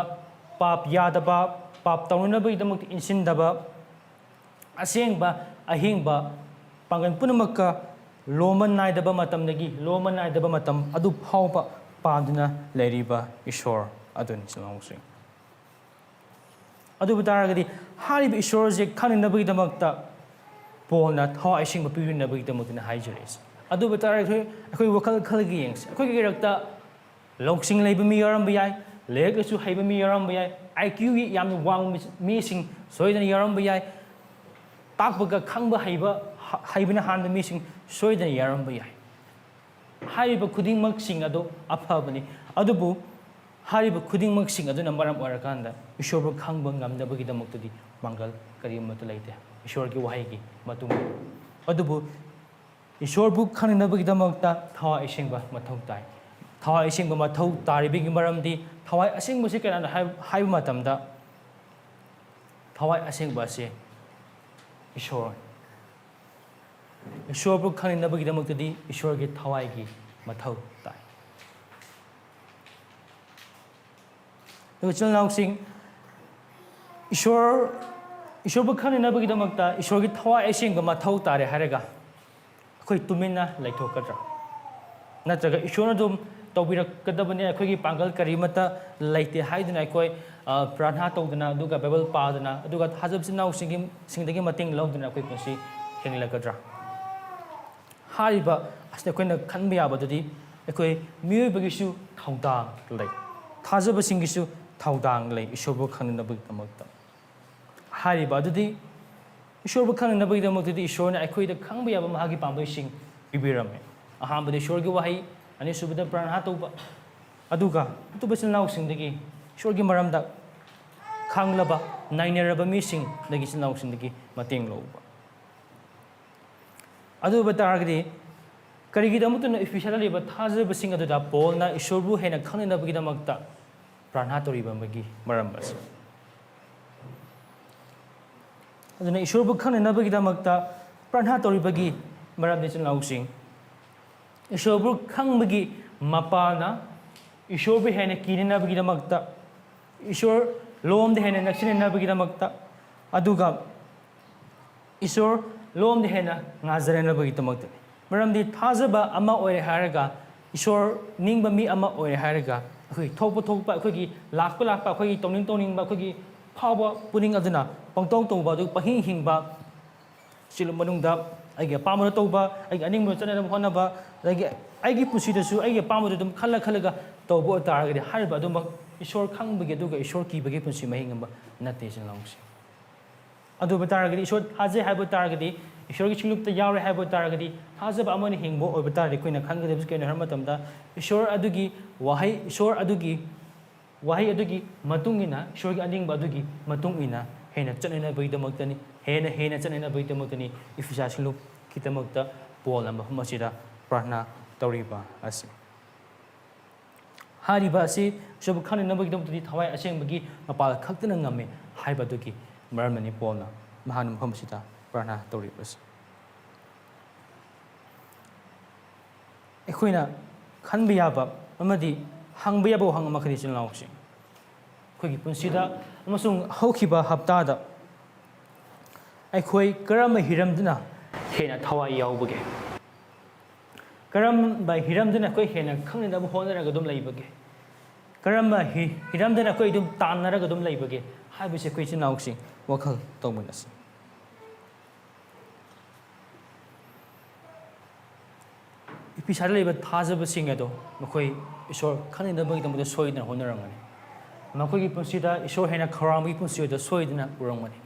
ꯄꯥꯞ ꯌꯥꯗꯕ, ꯄꯥꯞ ꯇꯧꯅꯅꯕꯒꯤꯗꯃꯛꯇ ꯏꯟꯁꯤꯟꯗꯕ, ꯑꯁꯦꯡꯕ, ꯑꯍꯤꯡꯕ, ꯄꯥꯡꯒꯜ ꯄꯨꯝꯅꯃꯛꯀ ꯂꯣꯝꯕ ꯅꯥꯏꯗꯕ ꯃꯇꯝꯗꯒꯤ ꯂꯣꯝꯕ ꯅꯥꯏꯗꯕ ꯃꯇꯝ ꯑꯗꯨ ꯐꯥꯎꯕ ꯄꯥꯝꯗꯨꯅ ꯂꯩꯔꯤꯕ ꯏꯁꯣꯔ ꯑꯗꯨꯅꯤ, ꯏꯆꯤꯜ ꯏꯅꯥꯎꯁꯤꯡ꯫ ꯑꯗꯨꯕꯨ ꯇꯥꯔꯒꯗꯤ ꯍꯥꯏꯔꯤꯕ ꯏꯁꯣꯔꯁꯦ ꯈꯪꯅꯅꯕꯒꯤꯗꯃꯛꯇ ꯄꯣꯜꯅ ꯊꯋꯥꯏ ꯑꯁꯦꯡꯕ ꯄꯤꯕꯤꯅꯕꯒꯤꯗꯃꯛꯇꯅ ꯍꯥꯏꯖꯔꯛꯏꯁꯦ꯫ ꯑꯗꯨꯕꯨ ꯇꯥꯔꯒꯗꯤ ꯑꯩꯈꯣꯏ ꯋꯥꯈꯜ ꯈꯜꯂꯒ ꯌꯦꯡꯁꯤ꯫ ꯑꯩꯈꯣꯏꯒꯤ ꯏꯔꯛꯇ ꯂꯧꯁꯤꯡ ꯂꯩꯕ ꯃꯤ ꯌꯥꯎꯔꯝꯕ ꯌꯥꯏ, ꯂꯥꯏꯔꯤꯛ ꯂꯥꯏꯁꯨ ꯍꯩꯕ ꯃꯤ ꯌꯥꯎꯔꯝꯕ ꯌꯥꯏ, IQ ꯒꯤ ꯌꯥꯝꯅ ꯋꯥꯡꯕ ꯃꯤꯁꯤꯡ ꯁꯣꯏꯗꯅ ꯌꯥꯎꯔꯝꯕ ꯌꯥꯏ, ꯇꯥꯛꯄꯒ ꯈꯪꯕ ꯍꯩꯕ, ꯍ-, ꯍꯩꯕꯅ ꯍꯥꯟꯕ ꯃꯤꯁꯤꯡ ꯁꯣꯏꯗꯅ ꯌꯥꯎꯔꯝꯕ ꯌꯥꯏ꯫ ꯍꯥꯏꯔꯤꯕ ꯈꯨꯗꯤꯡꯃꯛꯁꯤꯡ ꯑꯗꯨ ꯑꯐꯕꯅꯤ, ꯑꯗꯨꯕꯨ ꯍꯥꯏꯔꯤꯕ ꯈꯨꯗꯤꯡꯃꯛꯁꯤꯡ ꯑꯗꯨꯅ ꯃꯔꯝ ꯑꯣꯏꯔꯀꯥꯟꯗ ꯏꯁꯣꯔꯕꯨ ꯈꯪꯕ ꯉꯝꯅꯕꯒꯤꯗꯃꯛꯇꯗꯤ ꯄꯥꯡꯒꯜ ꯀꯔꯤꯃꯠꯇ ꯂꯩꯇꯦ, ꯏꯁꯣꯔꯒꯤ ꯋꯥꯍꯩꯒꯤ ꯃꯇꯨꯡ ꯏꯟꯅ꯫ ꯑꯗꯨꯕꯨ ꯏꯁꯣꯔꯕꯨ ꯈꯪꯅꯅꯕꯒꯤꯗꯃꯛꯇ ꯊꯋꯥꯏ ꯑꯁꯦꯡꯕ ꯃꯊꯧ ꯇꯥꯏ꯫ ꯊꯋꯥꯏ ꯑꯁꯦꯡꯕ ꯃꯊꯧ ꯇꯥꯔꯤꯕꯒꯤ ꯃꯔꯝꯗꯤ ꯊꯋꯥꯏ ꯑꯁꯦꯡꯕꯁꯤ ꯀꯅꯥꯅꯣ ꯍꯥꯏ-, ꯍꯥꯏꯕ ꯃꯇꯝꯗ ꯊꯋꯥꯏ ꯑꯁꯦꯡꯕ ꯑꯁꯤ ꯏꯁꯣꯔ꯫ ꯏꯁꯣꯔꯕꯨ ꯈꯪꯅꯅꯕꯒꯤꯗꯃꯛꯇꯗꯤ ꯏꯁꯣꯔꯒꯤ ꯊꯋꯥꯏꯒꯤ ꯃꯊꯧ ꯇꯥꯏ꯫ ꯑꯗꯨꯒ ꯏꯆꯤꯜ ꯏꯅꯥꯎꯁꯤꯡ, ꯏꯁꯣꯔ, ꯏꯁꯣꯔꯕꯨ ꯈꯪꯅꯅꯕꯒꯤꯗꯃꯛꯇ ꯏꯁꯣꯔꯒꯤ ꯊꯋꯥꯏ ꯑꯁꯦꯡꯕ ꯃꯊꯧ ꯇꯥꯔꯦ ꯍꯥꯏꯔꯒ ꯑꯩꯈꯣꯏ ꯇꯨꯃꯤꯟꯅ ꯂꯩꯊꯣꯛꯀꯗ꯭ꯔꯥ? ꯅꯠꯇ꯭ꯔꯒ ꯏꯁꯣꯔꯅ ꯑꯗꯨꯝ ꯇꯧꯕꯤꯔꯛꯀꯗꯕꯅꯤ, ꯑꯩꯈꯣꯏꯒꯤ ꯄꯥꯡꯒꯜ ꯀꯔꯤꯃꯠꯇ ꯂꯩꯇꯦ ꯍꯥꯏꯗꯨꯅ ꯑꯩꯈꯣꯏ, ꯑ, ꯄ꯭ꯔꯥꯔꯊꯅꯥ ꯇꯧꯗꯅ, ꯑꯗꯨꯒ ꯕꯥꯏꯕꯜ ꯄꯥꯗꯅ, ꯑꯗꯨꯒ ꯊꯥꯖꯕ ꯏꯆꯤꯜ ꯏꯅꯥꯎꯁꯤꯡꯒꯤ, ꯁꯤꯡꯗꯒꯤ ꯃꯇꯦꯡ ꯂꯧꯗꯨꯅ ꯑꯩꯈꯣꯏ ꯄꯨꯟꯁꯤ ꯍꯤꯡꯂꯛꯀꯗ꯭ꯔꯥ? ꯍꯥꯏꯔꯤꯕ ꯑꯁꯤꯗ ꯑꯩꯈꯣꯏꯅ ꯈꯟꯕ ꯌꯥꯕꯗꯨꯗꯤ ꯑꯩꯈꯣꯏ ꯃꯤꯑꯣꯏꯕꯒꯤꯁꯨ ꯊꯧꯗꯥꯡ ꯂꯩ, ꯊꯥꯖꯕꯁꯤꯡꯒꯤꯁꯨ ꯊꯧꯗꯥꯡ ꯂꯩ ꯏꯁꯣꯔꯕꯨ ꯈꯪꯅꯅꯕꯒꯤꯗꯃꯛꯇ꯫ ꯍꯥꯏꯔꯤꯕ ꯑꯗꯨꯗꯤ ꯏꯁꯣꯔꯕꯨ ꯈꯪꯅꯅꯕꯒꯤꯗꯃꯛꯇꯗꯤ ꯏꯁꯣꯔꯅ ꯑꯩꯈꯣꯏꯗ ꯈꯪꯕ ꯌꯥꯕ ꯃꯍꯥꯛꯀꯤ ꯄꯥꯝꯕꯩꯁꯤꯡ ꯄꯤꯕꯤꯔꯝꯃꯦ꯫ ꯑꯍꯥꯟꯕꯗ ꯏꯁꯣꯔꯒꯤ ꯋꯥꯍꯩ, ꯑꯅꯤꯁꯨꯕꯗ ꯄ꯭ꯔꯥꯔꯊꯅꯥ ꯇꯧꯕ, ꯑꯗꯨꯒ ꯑꯇꯣꯞꯄ ꯏꯆꯤꯜ ꯏꯅꯥꯎꯁꯤꯡꯗꯒꯤ ꯏꯁꯣꯔꯒꯤ ꯃꯔꯝꯗ ꯈꯪꯂꯕ, ꯅꯩꯅꯔꯕ ꯃꯤꯁꯤꯡꯗꯒꯤ, ꯏꯆꯤꯜ ꯏꯅꯥꯎꯁꯤꯡꯗꯒꯤ ꯃꯇꯦꯡ ꯂꯧꯕ꯫ ꯑꯗꯨ ꯑꯣꯏꯕ ꯇꯥꯔꯒꯗꯤ ꯀꯔꯤꯒꯤꯗꯃꯛꯇꯅ ꯏꯐꯤꯁꯤꯌꯥꯗ ꯂꯩꯕ ꯊꯥꯖꯕꯁꯤꯡ ꯑꯗꯨꯗ ꯄꯣꯜꯅ ꯏꯁꯣꯔꯕꯨ ꯍꯦꯟꯅ ꯈꯪꯅꯅꯕꯒꯤꯗꯃꯛꯇ ꯄ꯭ꯔꯥꯔꯊꯅꯥ ꯇꯧꯔꯤꯕ ꯑꯃꯒꯤ ꯃꯔꯝ ꯑꯁꯤ? ꯑꯗꯨꯅ ꯏꯁꯣꯔꯕꯨ ꯈꯪꯅꯅꯕꯒꯤꯗꯃꯛꯇ ꯄ꯭ꯔꯥꯔꯊꯅꯥ ꯇꯧꯔꯤꯕꯒꯤ ꯃꯔꯝꯗꯤ, ꯏꯆꯤꯜ ꯏꯅꯥꯎꯁꯤꯡ, ꯏꯁꯣꯔꯕꯨ ꯈꯪꯕꯒꯤ ꯃꯄꯥꯜꯅ ꯏꯁꯣꯔꯕꯨ ꯍꯦꯟꯅ ꯀꯤꯅꯅꯕꯒꯤꯗꯃꯛꯇ, ꯏꯁꯣꯔ ꯂꯣꯝꯗ ꯍꯦꯟꯅ ꯅꯛꯁꯤꯟꯅꯅꯕꯒꯤꯗꯃꯛꯇ, ꯑꯗꯨꯒ ꯏꯁꯣꯔ ꯂꯣꯝꯗ ꯍꯦꯟꯅ ꯉꯥꯖꯔꯅꯕꯒꯤꯗꯃꯛꯇꯅꯤ꯫ ꯃꯔꯝꯗꯤ ꯊꯥꯖꯕ ꯑꯃ ꯑꯣꯏꯔꯦ ꯍꯥꯏꯔꯒ, ꯏꯁꯣꯔ ꯅꯤꯡꯕ ꯃꯤ ꯑꯃ ꯑꯣꯏꯔꯦ ꯍꯥꯏꯔꯒ, ꯑꯩꯈꯣꯏ ꯊꯣꯛꯄ ꯊꯣꯛꯄ, ꯑꯩꯈꯣꯏꯒꯤ ꯂꯥꯛꯄ ꯂꯥꯛꯄ, ꯑꯩꯈꯣꯏꯒꯤ ꯇꯧꯅꯤꯡ ꯇꯧꯅꯤꯡꯕ, ꯑꯩꯈꯣꯏꯒꯤ ꯐꯥꯎꯕ ꯄꯨꯅꯤꯡ ꯑꯗꯨꯅ ꯄꯪꯇꯧ ꯇꯧꯕ, ꯑꯗꯨ ꯄꯪꯍꯤꯡ ꯍꯤꯡꯕ, ꯁꯤꯒꯤ ꯃꯅꯨꯡꯗ ꯑꯩꯒꯤ ꯑꯄꯥꯝꯕꯗ ꯇꯧꯕ, ꯑꯩꯒꯤ ꯑꯅꯤꯡꯕꯗ ꯆꯠꯅꯅꯕ ꯍꯣꯠꯅꯕ, ꯑꯗꯒꯤ ꯑꯩꯒꯤ ꯄꯨꯟꯁꯤꯗꯁꯨ ꯑꯩꯒꯤ ꯑꯄꯥꯝꯕꯗꯨ ꯑꯗꯨꯝ ꯈꯜꯂ ꯈꯜꯂꯒ ꯇꯧꯕ ꯑꯣꯏꯇꯥꯔꯒꯗꯤ, ꯍꯥꯏꯔꯤꯕ ꯑꯗꯨꯃꯛ ꯏꯁꯣꯔ ꯈꯪꯕꯒꯤ ꯑꯗꯨꯒ ꯏꯁꯣꯔ ꯀꯤꯕꯒꯤ ꯄꯨꯟꯁꯤ ꯃꯍꯤꯡ ꯑꯃ ꯅꯠꯇꯦ, ꯏꯆꯤꯟ ꯏꯅꯥꯎꯁꯤꯡ꯫ ꯑꯗꯨ ꯑꯣꯏꯕ ꯇꯥꯔꯒꯗꯤ, ꯏꯁꯣꯔ ꯊꯥꯖꯩ ꯍꯥꯏꯕ ꯇꯥꯔꯒꯗꯤ, ꯏꯁꯣꯔꯒꯤ ꯁꯤꯡꯂꯨꯞꯇ ꯌꯥꯎꯔꯦ ꯍꯥꯏꯕ ꯇꯥꯔꯒꯗꯤ, ꯊꯥꯖꯕ ꯑꯃꯅ ꯍꯤꯡꯕ ꯑꯣꯏꯕ ꯇꯥꯔꯒꯗꯤ, ꯑꯩꯈꯣꯏꯅ ꯈꯪꯒꯗꯕꯁꯤ ꯀꯩꯅꯣ ꯍꯥꯏꯕ ꯃꯇꯝꯗ, ꯏꯁꯣꯔ ꯑꯗꯨꯒꯤ ꯋꯥꯍꯩ, ꯏꯁꯣꯔ ꯑꯗꯨꯒꯤ ꯋꯥꯍꯩ ꯑꯗꯨꯒꯤ ꯃꯇꯨꯡ ꯏꯟꯅ, ꯏꯁꯣꯔꯒꯤ ꯑꯅꯤꯡꯕ ꯑꯗꯨꯒꯤ ꯃꯇꯨꯡ ꯏꯟꯅ ꯍꯦꯟꯅ ꯆꯠꯅꯅꯕꯒꯤꯗꯃꯛꯇꯅꯤ, ꯍꯦꯟꯅ ꯍꯦꯟꯅ ꯆꯠꯅꯅꯕꯒꯤꯗꯃꯛꯇꯅꯤ ꯏꯐꯤꯁꯥ ꯁꯤꯡꯂꯨꯞꯀꯤꯗꯃꯛꯇ ꯄꯣꯜꯅ ꯃꯐꯝ ꯑꯁꯤꯗ ꯄ꯭ꯔꯥꯔꯊꯅꯥ ꯇꯧꯔꯤꯕ ꯑꯁꯤ꯫ ꯍꯥꯏꯔꯤꯕ ꯑꯁꯤ ꯏꯁꯣꯔꯕꯨ ꯈꯪꯅꯅꯕꯒꯤꯗꯃꯛꯇꯗꯤ ꯊꯋꯥꯏ ꯑꯁꯦꯡꯕꯒꯤ ꯃꯄꯥꯜ ꯈꯛꯇꯅ ꯉꯝꯃꯤ ꯍꯥꯏꯕ ꯑꯗꯨꯒꯤ ꯃꯔꯝꯅꯅꯤ ꯄꯣꯜꯅ ꯃꯍꯥꯛꯅ ꯃꯐꯝ ꯑꯁꯤꯗ ꯄ꯭ꯔꯥꯔꯊꯅꯥ ꯇꯧꯔꯤꯕ ꯑꯁꯤ꯫ ꯑꯩꯈꯣꯏꯅ ꯈꯟꯕ ꯌꯥꯕ ꯑꯃꯗꯤ ꯍꯪꯕ ꯌꯥꯕ ꯋꯥꯍꯪ ꯑꯃꯈꯛꯅꯤ, ꯏꯆꯤꯜ ꯏꯅꯥꯎꯁꯤꯡ꯫ ꯑꯩꯈꯣꯏꯒꯤ ꯄꯨꯟꯁꯤꯗ ꯑꯃꯁꯨꯡ ꯍꯧꯈꯤꯕ ꯍꯞꯇꯥꯗ ꯑꯩꯈꯣꯏ ꯀꯔꯝꯕ ꯍꯤꯔꯝꯗꯨꯅ ꯍꯦꯟꯅ ꯊꯋꯥꯏ ꯌꯥꯎꯕꯒꯦ? ꯀꯔꯝꯕ ꯍꯤꯔꯝꯗꯨꯅ ꯑꯩꯈꯣꯏ ꯍꯦꯟꯅ ꯈꯪꯅꯅꯕ ꯍꯣꯠꯅꯔꯒ ꯑꯗꯨꯝ ꯂꯩꯕꯒꯦ? ꯀꯔꯝꯕ ꯍꯤ-, ꯍꯤꯔꯝꯗꯨꯅ ꯑꯩꯈꯣꯏ ꯑꯗꯨꯝ ꯇꯥꯟꯅꯔꯒ ꯑꯗꯨꯝ ꯂꯩꯕꯒꯦ ꯍꯥꯏꯕꯁꯤ ꯑꯩꯈꯣꯏ ꯏꯆꯤꯜ ꯏꯅꯥꯎꯁꯤꯡ ꯋꯥꯈꯜ ꯇꯧꯃꯤꯟꯅꯁꯤ꯫ ꯏꯐꯤꯁꯥꯗ ꯂꯩꯕ ꯊꯥꯖꯕꯁꯤꯡ ꯑꯗꯣ ꯃꯈꯣꯏ ꯏꯁꯣꯔ ꯈꯪꯅꯅꯕꯒꯤꯗꯃꯛꯇ ꯁꯣꯏꯗꯅ ꯍꯣꯠꯅꯔꯝꯒꯅꯤ꯫ ꯃꯈꯣꯏꯒꯤ ꯄꯨꯟꯁꯤꯗ ꯏꯁꯣꯔ ꯍꯦꯟꯅ ꯈꯧꯔꯥꯡꯕꯒꯤ ꯄꯨꯟꯁꯤ ꯑꯗꯨ ꯁꯣꯏꯗꯅ ꯎꯔꯝꯒꯅꯤ꯫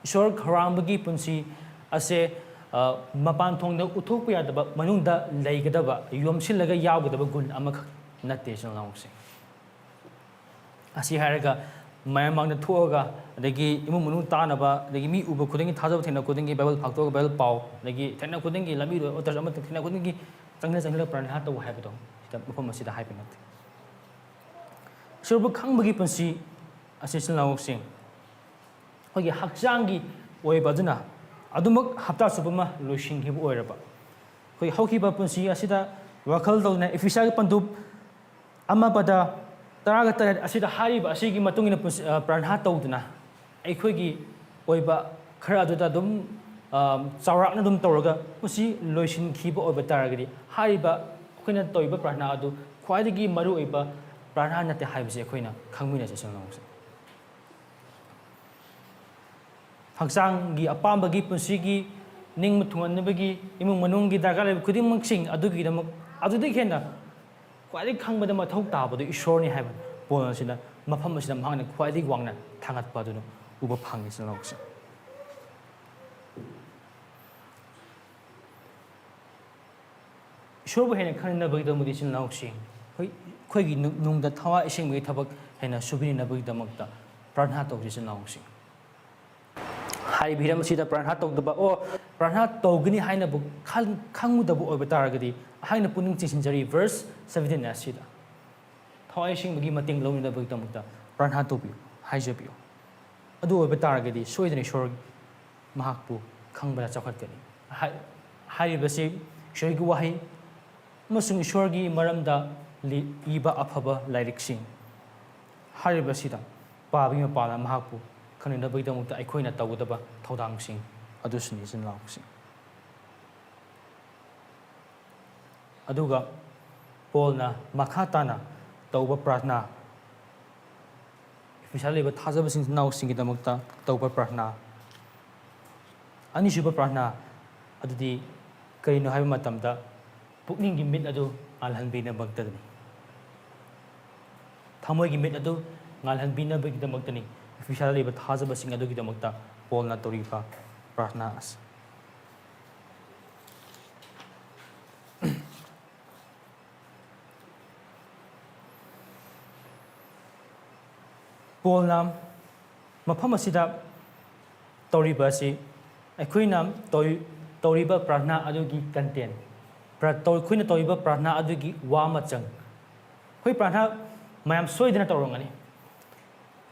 ꯏꯁꯣꯔ ꯈꯧꯔꯥꯡꯕꯒꯤ ꯄꯨꯟꯁꯤ ꯑꯁꯦ, ꯑ, ꯃꯄꯥꯟ ꯊꯣꯡꯗ ꯎꯠꯊꯣꯛꯄ ꯌꯥꯗꯕ, ꯃꯅꯨꯡꯗ ꯂꯩꯒꯗꯕ, ꯌꯣꯝꯁꯤꯜꯂꯒ ꯌꯥꯎꯒꯗꯕ ꯒꯨꯟ ꯑꯃꯈꯛ ꯅꯠꯇꯦ, ꯏꯆꯤꯜ ꯏꯅꯥꯎꯁꯤꯡ꯫ ꯑꯁꯤ ꯍꯥꯏꯔꯒ ꯃꯌꯥꯝ ꯃꯥꯡꯗ ꯊꯣꯛꯑꯒ, ꯑꯗꯒꯤ ꯏꯃꯨꯡ ꯃꯅꯨꯡ ꯇꯥꯅꯕ, ꯑꯗꯒꯤ ꯃꯤ ꯎꯕ ꯈꯨꯗꯤꯡꯒꯤ, ꯊꯥꯖꯕ ꯊꯦꯡꯅ ꯈꯨꯗꯤꯡꯒꯤ ꯕꯥꯏꯕꯜ ꯐꯥꯛꯇꯣꯛꯑꯒ ꯕꯥꯏꯕꯜ ꯄꯥꯎ, ꯑꯗꯒꯤ ꯊꯦꯡꯅ ꯈꯨꯗꯤꯡꯒꯤ ꯂꯝꯕꯤꯗ ꯑꯣꯇꯔꯁ ꯑꯃ ꯊꯦꯡꯅ ꯈꯨꯗꯤꯡꯒꯤ ꯆꯪꯁꯤꯜꯂ ꯆꯪꯁꯤꯜꯂꯒ ꯄ꯭ꯔꯥꯔꯊꯅꯥ ꯇꯧ ꯍꯥꯏꯕꯗꯣ ꯁꯤꯗ ꯃꯐꯝ ꯑꯁꯤꯗ ꯍꯥꯏꯕ ꯅꯠꯇꯦ꯫ ꯏꯁꯣꯔꯕꯨ ꯈꯪꯕꯒꯤ ꯄꯨꯟꯁꯤ ꯑꯁꯤ, ꯏꯆꯤꯜ ꯏꯅꯥꯎꯁꯤꯡ, ꯑꯩꯈꯣꯏꯒꯤ ꯍꯛꯆꯥꯡꯒꯤ ꯑꯣꯏꯕ ꯑꯗꯨꯅ ꯑꯗꯨꯃꯛ ꯍꯞꯇꯥ ꯆꯨꯞꯄ ꯑꯃ ꯂꯣꯏꯁꯤꯟꯈꯤꯕ ꯑꯣꯏꯔꯕ, ꯑꯩꯈꯣꯏ ꯍꯧꯈꯤꯕ ꯄꯨꯟꯁꯤ ꯑꯁꯤꯗ ꯋꯥꯈꯜ ꯇꯧꯗꯨꯅ ꯏꯐꯤꯁꯥꯒꯤ ꯄꯟꯗꯨꯞ ꯑꯃ ꯄꯗ ꯇꯔꯥꯒ ꯇꯔꯦꯠ ꯑꯁꯤꯗ ꯍꯥꯏꯔꯤꯕ ꯑꯁꯤꯒꯤ ꯃꯇꯨꯡ ꯏꯟꯅ ꯄꯨꯟꯁꯤ-, ꯑ, ꯄ꯭ꯔꯥꯔꯊꯅꯥ ꯇꯧꯗꯨꯅ ꯑꯩꯈꯣꯏꯒꯤ ꯑꯣꯏꯕ ꯈꯔ ꯑꯗꯨꯗ ꯑꯗꯨꯝ, ꯑ, ꯆꯥꯎꯔꯥꯛꯅ ꯑꯗꯨꯝ ꯇꯧꯔꯒ ꯃꯁꯤ ꯂꯣꯏꯁꯤꯟꯈꯤꯕ ꯑꯣꯏꯕ ꯇꯥꯔꯒꯗꯤ, ꯍꯥꯏꯔꯤꯕ ꯑꯩꯈꯣꯏꯅ ꯇꯧꯔꯤꯕ ꯄ꯭ꯔꯥꯔꯊꯅꯥ ꯑꯗꯨ ꯈ꯭ꯋꯥꯏꯗꯒꯤ ꯃꯔꯨꯑꯣꯏꯕ ꯄ꯭ꯔꯥꯔꯊꯅꯥ ꯅꯠꯇꯦ ꯍꯥꯏꯕꯁꯤ ꯑꯩꯈꯣꯏꯅ ꯈꯪꯃꯤꯟꯅꯁꯤ ꯁꯤꯅ ꯂꯧꯁꯤ꯫ ꯍꯛꯆꯥꯡꯒꯤ ꯑꯄꯥꯝꯕꯒꯤ, ꯄꯨꯟꯁꯤꯒꯤ ꯅꯤꯡꯕ ꯊꯨꯡꯍꯟꯅꯕꯒꯤ, ꯏꯃꯨꯡ ꯃꯅꯨꯡꯒꯤ ꯗꯔꯀꯥꯔ ꯂꯩꯕ ꯈꯨꯗꯤꯡꯃꯛꯁꯤꯡ ꯑꯗꯨꯒꯤꯗꯃꯛ, ꯑꯗꯨꯗꯒꯤ ꯍꯦꯟꯅ ꯈ꯭ꯋꯥꯏꯗꯒꯤ ꯈꯪꯕꯗ ꯃꯊꯧ ꯇꯥꯕꯗꯨ ꯏꯁꯣꯔꯅꯤ ꯍꯥꯏꯕ ꯄꯣꯜ ꯑꯁꯤꯅ ꯃꯐꯝ ꯑꯁꯤꯗ ꯃꯍꯥꯛꯅ ꯈ꯭ꯋꯥꯏꯗꯒꯤ ꯋꯥꯡꯅ ꯊꯥꯡꯒꯠꯄ ꯑꯗꯨꯅ ꯎꯕ ꯐꯪꯉꯤ ꯁꯤꯅ ꯂꯧꯁꯤ꯫ ꯏꯁꯣꯔꯕꯨ ꯍꯦꯟꯅ ꯈꯪꯅꯕꯒꯤꯗꯃꯛꯇ ꯏꯆꯤꯜ ꯏꯅꯥꯎꯁꯤꯡ, ꯍꯣꯏ, ꯑꯩꯈꯣꯏꯒꯤ ꯅꯨ-, ꯅꯨꯡꯗ ꯊꯋꯥꯏ ꯏꯁꯤꯡꯕꯒꯤ ꯊꯕꯛ ꯍꯦꯟꯅ ꯁꯨꯕꯤꯅꯅꯕꯒꯤꯗꯃꯛꯇ ꯄ꯭ꯔꯥꯔꯊꯅꯥ ꯇꯧꯁꯤ ꯏꯆꯤꯜ ꯏꯅꯥꯎꯁꯤꯡ꯫ ꯍꯥꯏꯔꯤꯕ ꯍꯤꯔꯝ ꯑꯁꯤꯗ ꯄ꯭ꯔꯥꯔꯊꯅꯥ ꯇꯧꯗꯕ, ꯑꯣ, ꯄ꯭ꯔꯥꯔꯊꯅꯥ ꯇꯧꯒꯅꯤ ꯍꯥꯏꯅꯕꯨ ꯈꯟ-, ꯈꯪꯉꯨꯗꯕ ꯑꯣꯏꯕ ꯇꯥꯔꯒꯗꯤ, ꯑꯩꯍꯥꯛꯅ ꯄꯨꯛꯅꯤꯡ ꯆꯤꯡꯁꯤꯟꯖꯔꯤ verse seventeen ꯑꯁꯤꯗ꯫ ꯊꯋꯥꯏ ꯁꯦꯡꯕꯒꯤ ꯃꯇꯦꯡ ꯂꯧꯅꯅꯕꯒꯤꯗꯃꯛꯇ ꯄ꯭ꯔꯥꯔꯊꯅꯥ ꯇꯧꯕꯤꯌꯨ, ꯍꯥꯏꯖꯕꯤꯌꯨ꯫ ꯑꯗꯨ ꯑꯣꯏꯕ ꯇꯥꯔꯒꯗꯤ ꯁꯣꯏꯗꯅ ꯏꯁꯣꯔ ꯃꯍꯥꯛꯄꯨ ꯈꯪꯕꯗ ꯆꯥꯎꯈꯠꯀꯅꯤ꯫ ꯍꯥꯏ-, ꯍꯥꯏꯔꯤꯕꯁꯤ ꯏꯁꯣꯔꯒꯤ ꯋꯥꯍꯩ ꯑꯃꯁꯨꯡ ꯏꯁꯣꯔꯒꯤ ꯃꯔꯝꯗ ꯂꯤ-, ꯏꯕ ꯑꯐꯕ ꯂꯥꯏꯔꯤꯛꯁꯤꯡ꯫ ꯍꯥꯏꯔꯤꯕꯁꯤꯗ ꯄꯥꯕꯒꯤ ꯃꯄꯥꯟꯗ ꯃꯍꯥꯛꯄꯨ ꯈꯪꯅꯅꯕꯒꯤꯗꯃꯛꯇ ꯑꯩꯈꯣꯏꯅ ꯇꯧꯒꯗꯕ ꯊꯧꯗꯥꯡꯁꯤꯡ ꯑꯗꯨꯁꯨꯅꯤ ꯏꯆꯤꯟ ꯏꯅꯥꯎꯁꯤꯡ꯫ ꯑꯗꯨꯒ ꯄꯣꯜꯅ ꯃꯈꯥ ꯇꯥꯅ ꯇꯧꯕ ꯄ꯭ꯔꯥꯔꯊꯅꯥ, ꯏꯐꯤꯁꯥꯗ ꯂꯩꯕ ꯊꯥꯖꯕꯁꯤꯡ ꯏꯆꯤꯟ ꯏꯅꯥꯎꯁꯤꯡꯒꯤꯗꯃꯛꯇ ꯇꯧꯕ ꯄ꯭ꯔꯥꯔꯊꯅꯥ, ꯑꯅꯤꯁꯨꯕ ꯄ꯭ꯔꯥꯔꯊꯅꯥ ꯑꯗꯨꯗꯤ ꯀꯔꯤꯅꯣ ꯍꯥꯏꯕ ꯃꯇꯝꯗ, ꯄꯨꯛꯅꯤꯡꯒꯤ ꯃꯤꯠ ꯑꯗꯨ ꯉꯥꯜꯍꯟꯕꯤꯅꯕꯃꯛꯇꯅꯤ꯫ ꯊꯃꯣꯏꯒꯤ ꯃꯤꯠ ꯑꯗꯨ ꯉꯥꯜꯍꯟꯕꯤꯅꯕꯒꯤꯗꯃꯛꯇꯅꯤ ꯏꯐꯤꯁꯥꯗ ꯂꯩꯕ ꯊꯥꯖꯕꯁꯤꯡ ꯑꯗꯨꯒꯤꯗꯃꯛꯇ ꯄꯣꯜꯅ ꯇꯧꯔꯤꯕ ꯄ꯭ꯔꯥꯔꯊꯅꯥ ꯑꯁꯤ꯫ ꯄꯣꯜꯅ ꯃꯐꯝ ꯑꯁꯤꯗ ꯇꯧꯔꯤꯕ ꯑꯁꯤ ꯑꯩꯈꯣꯏꯅ ꯇꯧꯔꯤ-, ꯇꯧꯔꯤꯕ ꯄ꯭ꯔꯥꯔꯊꯅꯥ ꯑꯗꯨꯒꯤ content, ꯄ꯭ꯔ-, ꯇꯧ-, ꯑꯩꯈꯣꯏꯅ ꯇꯧꯔꯤꯕ ꯄ꯭ꯔꯥꯔꯊꯅꯥ ꯑꯗꯨꯒꯤ ꯋꯥ ꯃꯆꯪ꯫ ꯑꯩꯈꯣꯏ ꯄ꯭ꯔꯥꯔꯊꯅꯥ ꯃꯌꯥꯝ ꯁꯣꯏꯗꯅ ꯇꯧꯔꯝꯒꯅꯤ,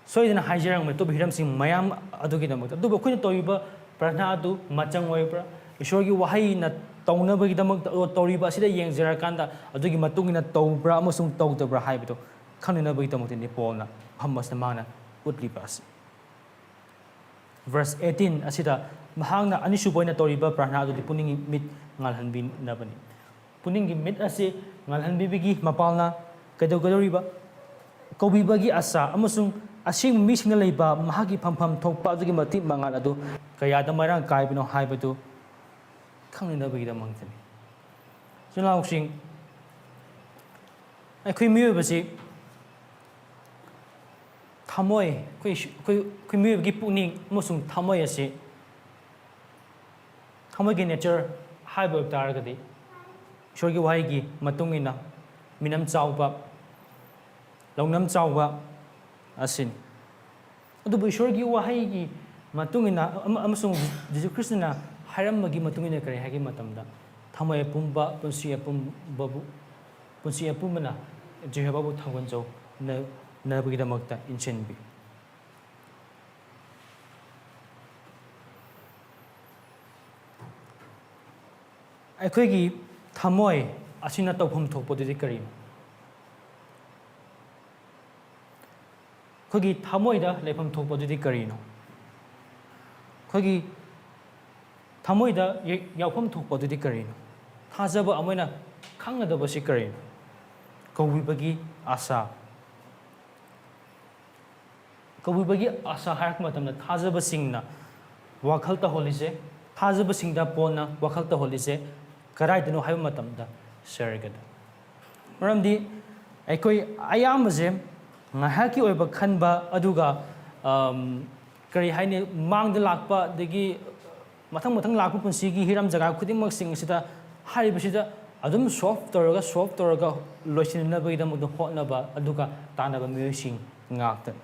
ꯁꯣꯏꯗꯅ ꯍꯥꯏꯖꯔꯝꯒꯅꯤ ꯑꯇꯣꯞꯄ ꯍꯤꯔꯝꯁꯤꯡ ꯃꯌꯥꯝ ꯑꯗꯨꯒꯤꯗꯃꯛꯇ꯫ ꯑꯗꯨꯕꯨ ꯑꯩꯈꯣꯏꯅ ꯇꯧꯔꯤꯕ ꯄ꯭ꯔꯥꯔꯊꯅꯥ ꯑꯗꯨ ꯃꯆꯪ ꯑꯣꯏꯕ꯭ꯔꯥ? ꯏꯁꯣꯔꯒꯤ ꯋꯥꯍꯩꯅ ꯇꯧꯅꯕꯒꯤꯗꯃꯛꯇ, ꯑꯗꯨꯒ ꯇꯧꯔꯤꯕ ꯑꯁꯤꯗ ꯌꯦꯡꯖꯔꯀꯥꯟꯗ ꯑꯗꯨꯒꯤ ꯃꯇꯨꯡ ꯏꯟꯅ ꯇꯧꯕ꯭ꯔꯥ ꯑꯃꯁꯨꯡ ꯇꯧꯗꯕ꯭ꯔꯥ ꯍꯥꯏꯕꯗꯨ ꯈꯪꯅꯅꯕꯒꯤꯗꯃꯛꯇꯅꯤ ꯄꯣꯜꯅ ꯃꯐꯝ ꯑꯁꯤꯗ ꯃꯥꯅ ꯎꯠꯂꯤꯕ ꯑꯁꯤ꯫ Verse eighteen ꯑꯁꯤꯗ ꯃꯍꯥꯛꯅ ꯑꯅꯤꯁꯨꯕ ꯑꯣꯏꯅ ꯇꯧꯔꯤꯕ ꯄ꯭ꯔꯥꯔꯊꯅꯥ ꯑꯗꯨꯗꯤ ꯄꯨꯛꯅꯤꯡꯒꯤ ꯃꯤꯠ ꯉꯥꯜꯍꯟꯕꯤꯅꯕꯅꯤ꯫ ꯄꯨꯛꯅꯤꯡꯒꯤ ꯃꯤꯠ ꯑꯁꯤ ꯉꯥꯜꯍꯟꯕꯤꯕꯒꯤ ꯃꯄꯥꯜꯅ ꯀꯩꯗꯧꯒꯗꯧꯔꯤꯕ? ꯀꯧꯕꯤꯕꯒꯤ ꯑꯁꯥ ꯑꯃꯁꯨꯡ ꯑꯁꯦꯡꯕ ꯃꯤꯁꯤꯡꯅ ꯂꯩꯕ ꯃꯍꯥꯛꯀꯤ ꯐꯪꯐꯝ ꯊꯣꯛꯄ ꯑꯗꯨꯒꯤ ꯃꯇꯤꯛ ꯃꯉꯥꯜ ꯑꯗꯨ ꯀꯌꯥꯗ ꯃꯔꯥꯡ ꯀꯥꯏꯕꯅꯣ ꯍꯥꯏꯕꯗꯨ ꯈꯪꯅꯅꯕꯒꯤꯗꯃꯛꯇꯅꯤ꯫ ꯏꯆꯤꯜ ꯏꯅꯥꯎꯁꯤꯡ, ꯑꯩꯈꯣꯏ ꯃꯤꯑꯣꯏꯕꯁꯤ ꯊꯃꯣꯏ, ꯑꯩꯈꯣꯏ, ꯑꯩꯈꯣꯏ, ꯑꯩꯈꯣꯏ ꯃꯤꯑꯣꯏꯕꯒꯤ ꯄꯨꯛꯅꯤꯡ ꯑꯃꯁꯨꯡ ꯊꯃꯣꯏ ꯑꯁꯤ, ꯊꯃꯣꯏꯒꯤ ꯅꯦꯆꯔ ꯍꯥꯏꯕ ꯑꯣꯏꯕ ꯇꯥꯔꯒꯗꯤ, ꯏꯁꯣꯔꯒꯤ ꯋꯥꯍꯩꯒꯤ ꯃꯇꯨꯡ ꯏꯟꯅ ꯃꯤꯅꯝ ꯆꯥꯎꯕ, ꯂꯧꯅꯝ ꯆꯥꯎꯕ ꯑꯁꯤꯅꯤ꯫ ꯑꯗꯨꯕꯨ ꯏꯁꯣꯔꯒꯤ ꯋꯥꯍꯩꯒꯤ ꯃꯇꯨꯡ ꯏꯟꯅ ꯑꯃ-, ꯑꯃꯁꯨꯡ ꯖꯤꯁꯨ ꯈ꯭ꯔꯤꯁꯇꯅ ꯍꯥꯏꯔꯝꯕꯒꯤ ꯃꯇꯨꯡ ꯏꯟꯅ ꯀꯔꯤ ꯍꯥꯏꯒꯦ ꯃꯇꯝꯗ, ꯊꯃꯣꯏ ꯑꯄꯨꯝꯕ, ꯄꯨꯟꯁꯤ ꯑꯄꯨꯝꯕꯕꯨ, ꯄꯨꯟꯁꯤ ꯑꯄꯨꯝꯕꯅ ꯖꯦꯍꯣꯚꯥꯕꯨ ꯊꯥꯒꯣꯟꯖꯧ ꯅ-, ꯅꯕꯒꯤꯗꯃꯛꯇ ꯏꯟꯁꯤꯟꯕꯤ꯫ ꯑꯩꯈꯣꯏꯒꯤ ꯊꯃꯣꯏ ꯑꯁꯤꯅ ꯇꯧꯐꯝ ꯊꯣꯛꯄꯗꯨꯗꯤ ꯀꯔꯤꯅꯣ? ꯑꯩꯈꯣꯏꯒꯤ ꯊꯃꯣꯏꯗ ꯂꯩꯐꯝ ꯊꯣꯛꯄꯗꯨꯗꯤ ꯀꯔꯤꯅꯣ? ꯑꯩꯈꯣꯏꯒꯤ ꯊꯃꯣꯏꯗ ꯌ-, ꯌꯥꯎꯐꯝ ꯊꯣꯛꯄꯗꯨꯗꯤ ꯀꯔꯤꯅꯣ? ꯊꯥꯖꯕ ꯑꯃ ꯑꯣꯏꯅ ꯈꯪꯒꯗꯕꯁꯤ ꯀꯔꯤꯅꯣ? ꯀꯧꯕꯤꯕꯒꯤ ꯑꯥꯁꯥ꯫ ꯀꯧꯕꯤꯕꯒꯤ ꯑꯥꯁꯥ ꯍꯥꯏꯔꯛꯄ ꯃꯇꯝꯗ ꯊꯥꯖꯕꯁꯤꯡꯅ ꯋꯥꯈꯜ ꯇꯧꯍꯜꯂꯤꯁꯦ, ꯊꯥꯖꯕꯁꯤꯡꯗ ꯄꯣꯟꯅ ꯋꯥꯈꯜ ꯇꯧꯍꯜꯂꯤꯁꯦ ꯀꯗꯥꯏꯗꯅꯣ ꯍꯥꯏꯕ ꯃꯇꯝꯗ ꯁꯔꯒꯗ꯫ ꯃꯔꯝꯗꯤ ꯑꯩꯈꯣꯏ ꯑꯌꯥꯝꯕꯁꯦ ꯉꯥꯏꯍꯥꯛꯀꯤ ꯑꯣꯏꯕ ꯈꯟꯕ, ꯑꯗꯨꯒ, ꯑꯝ, ꯀꯔꯤ ꯍꯥꯏꯅꯤ, ꯃꯥꯡꯗ ꯂꯥꯛꯄ, ꯑꯗꯒꯤ ꯃꯊꯪ ꯃꯊꯪ ꯂꯥꯛꯄ ꯄꯨꯟꯁꯤꯒꯤ ꯍꯤꯔꯝ ꯖꯒꯥ ꯈꯨꯗꯤꯡꯃꯛꯁꯤꯡ ꯑꯁꯤꯗ ꯍꯥꯏꯔꯤꯕꯁꯤꯗ ꯑꯗꯨꯝ ꯁꯣꯜꯐ ꯇꯧꯔꯒ, ꯁꯣꯜꯐ ꯇꯧꯔꯒ ꯂꯣꯏꯁꯤꯟꯅꯕꯒꯤꯗꯃꯛꯇ ꯍꯣꯠꯅꯕ, ꯑꯗꯨꯒ ꯇꯥꯟꯅꯕ ꯃꯤꯑꯣꯏꯁꯤꯡ ꯉꯥꯛꯇꯅꯤ꯫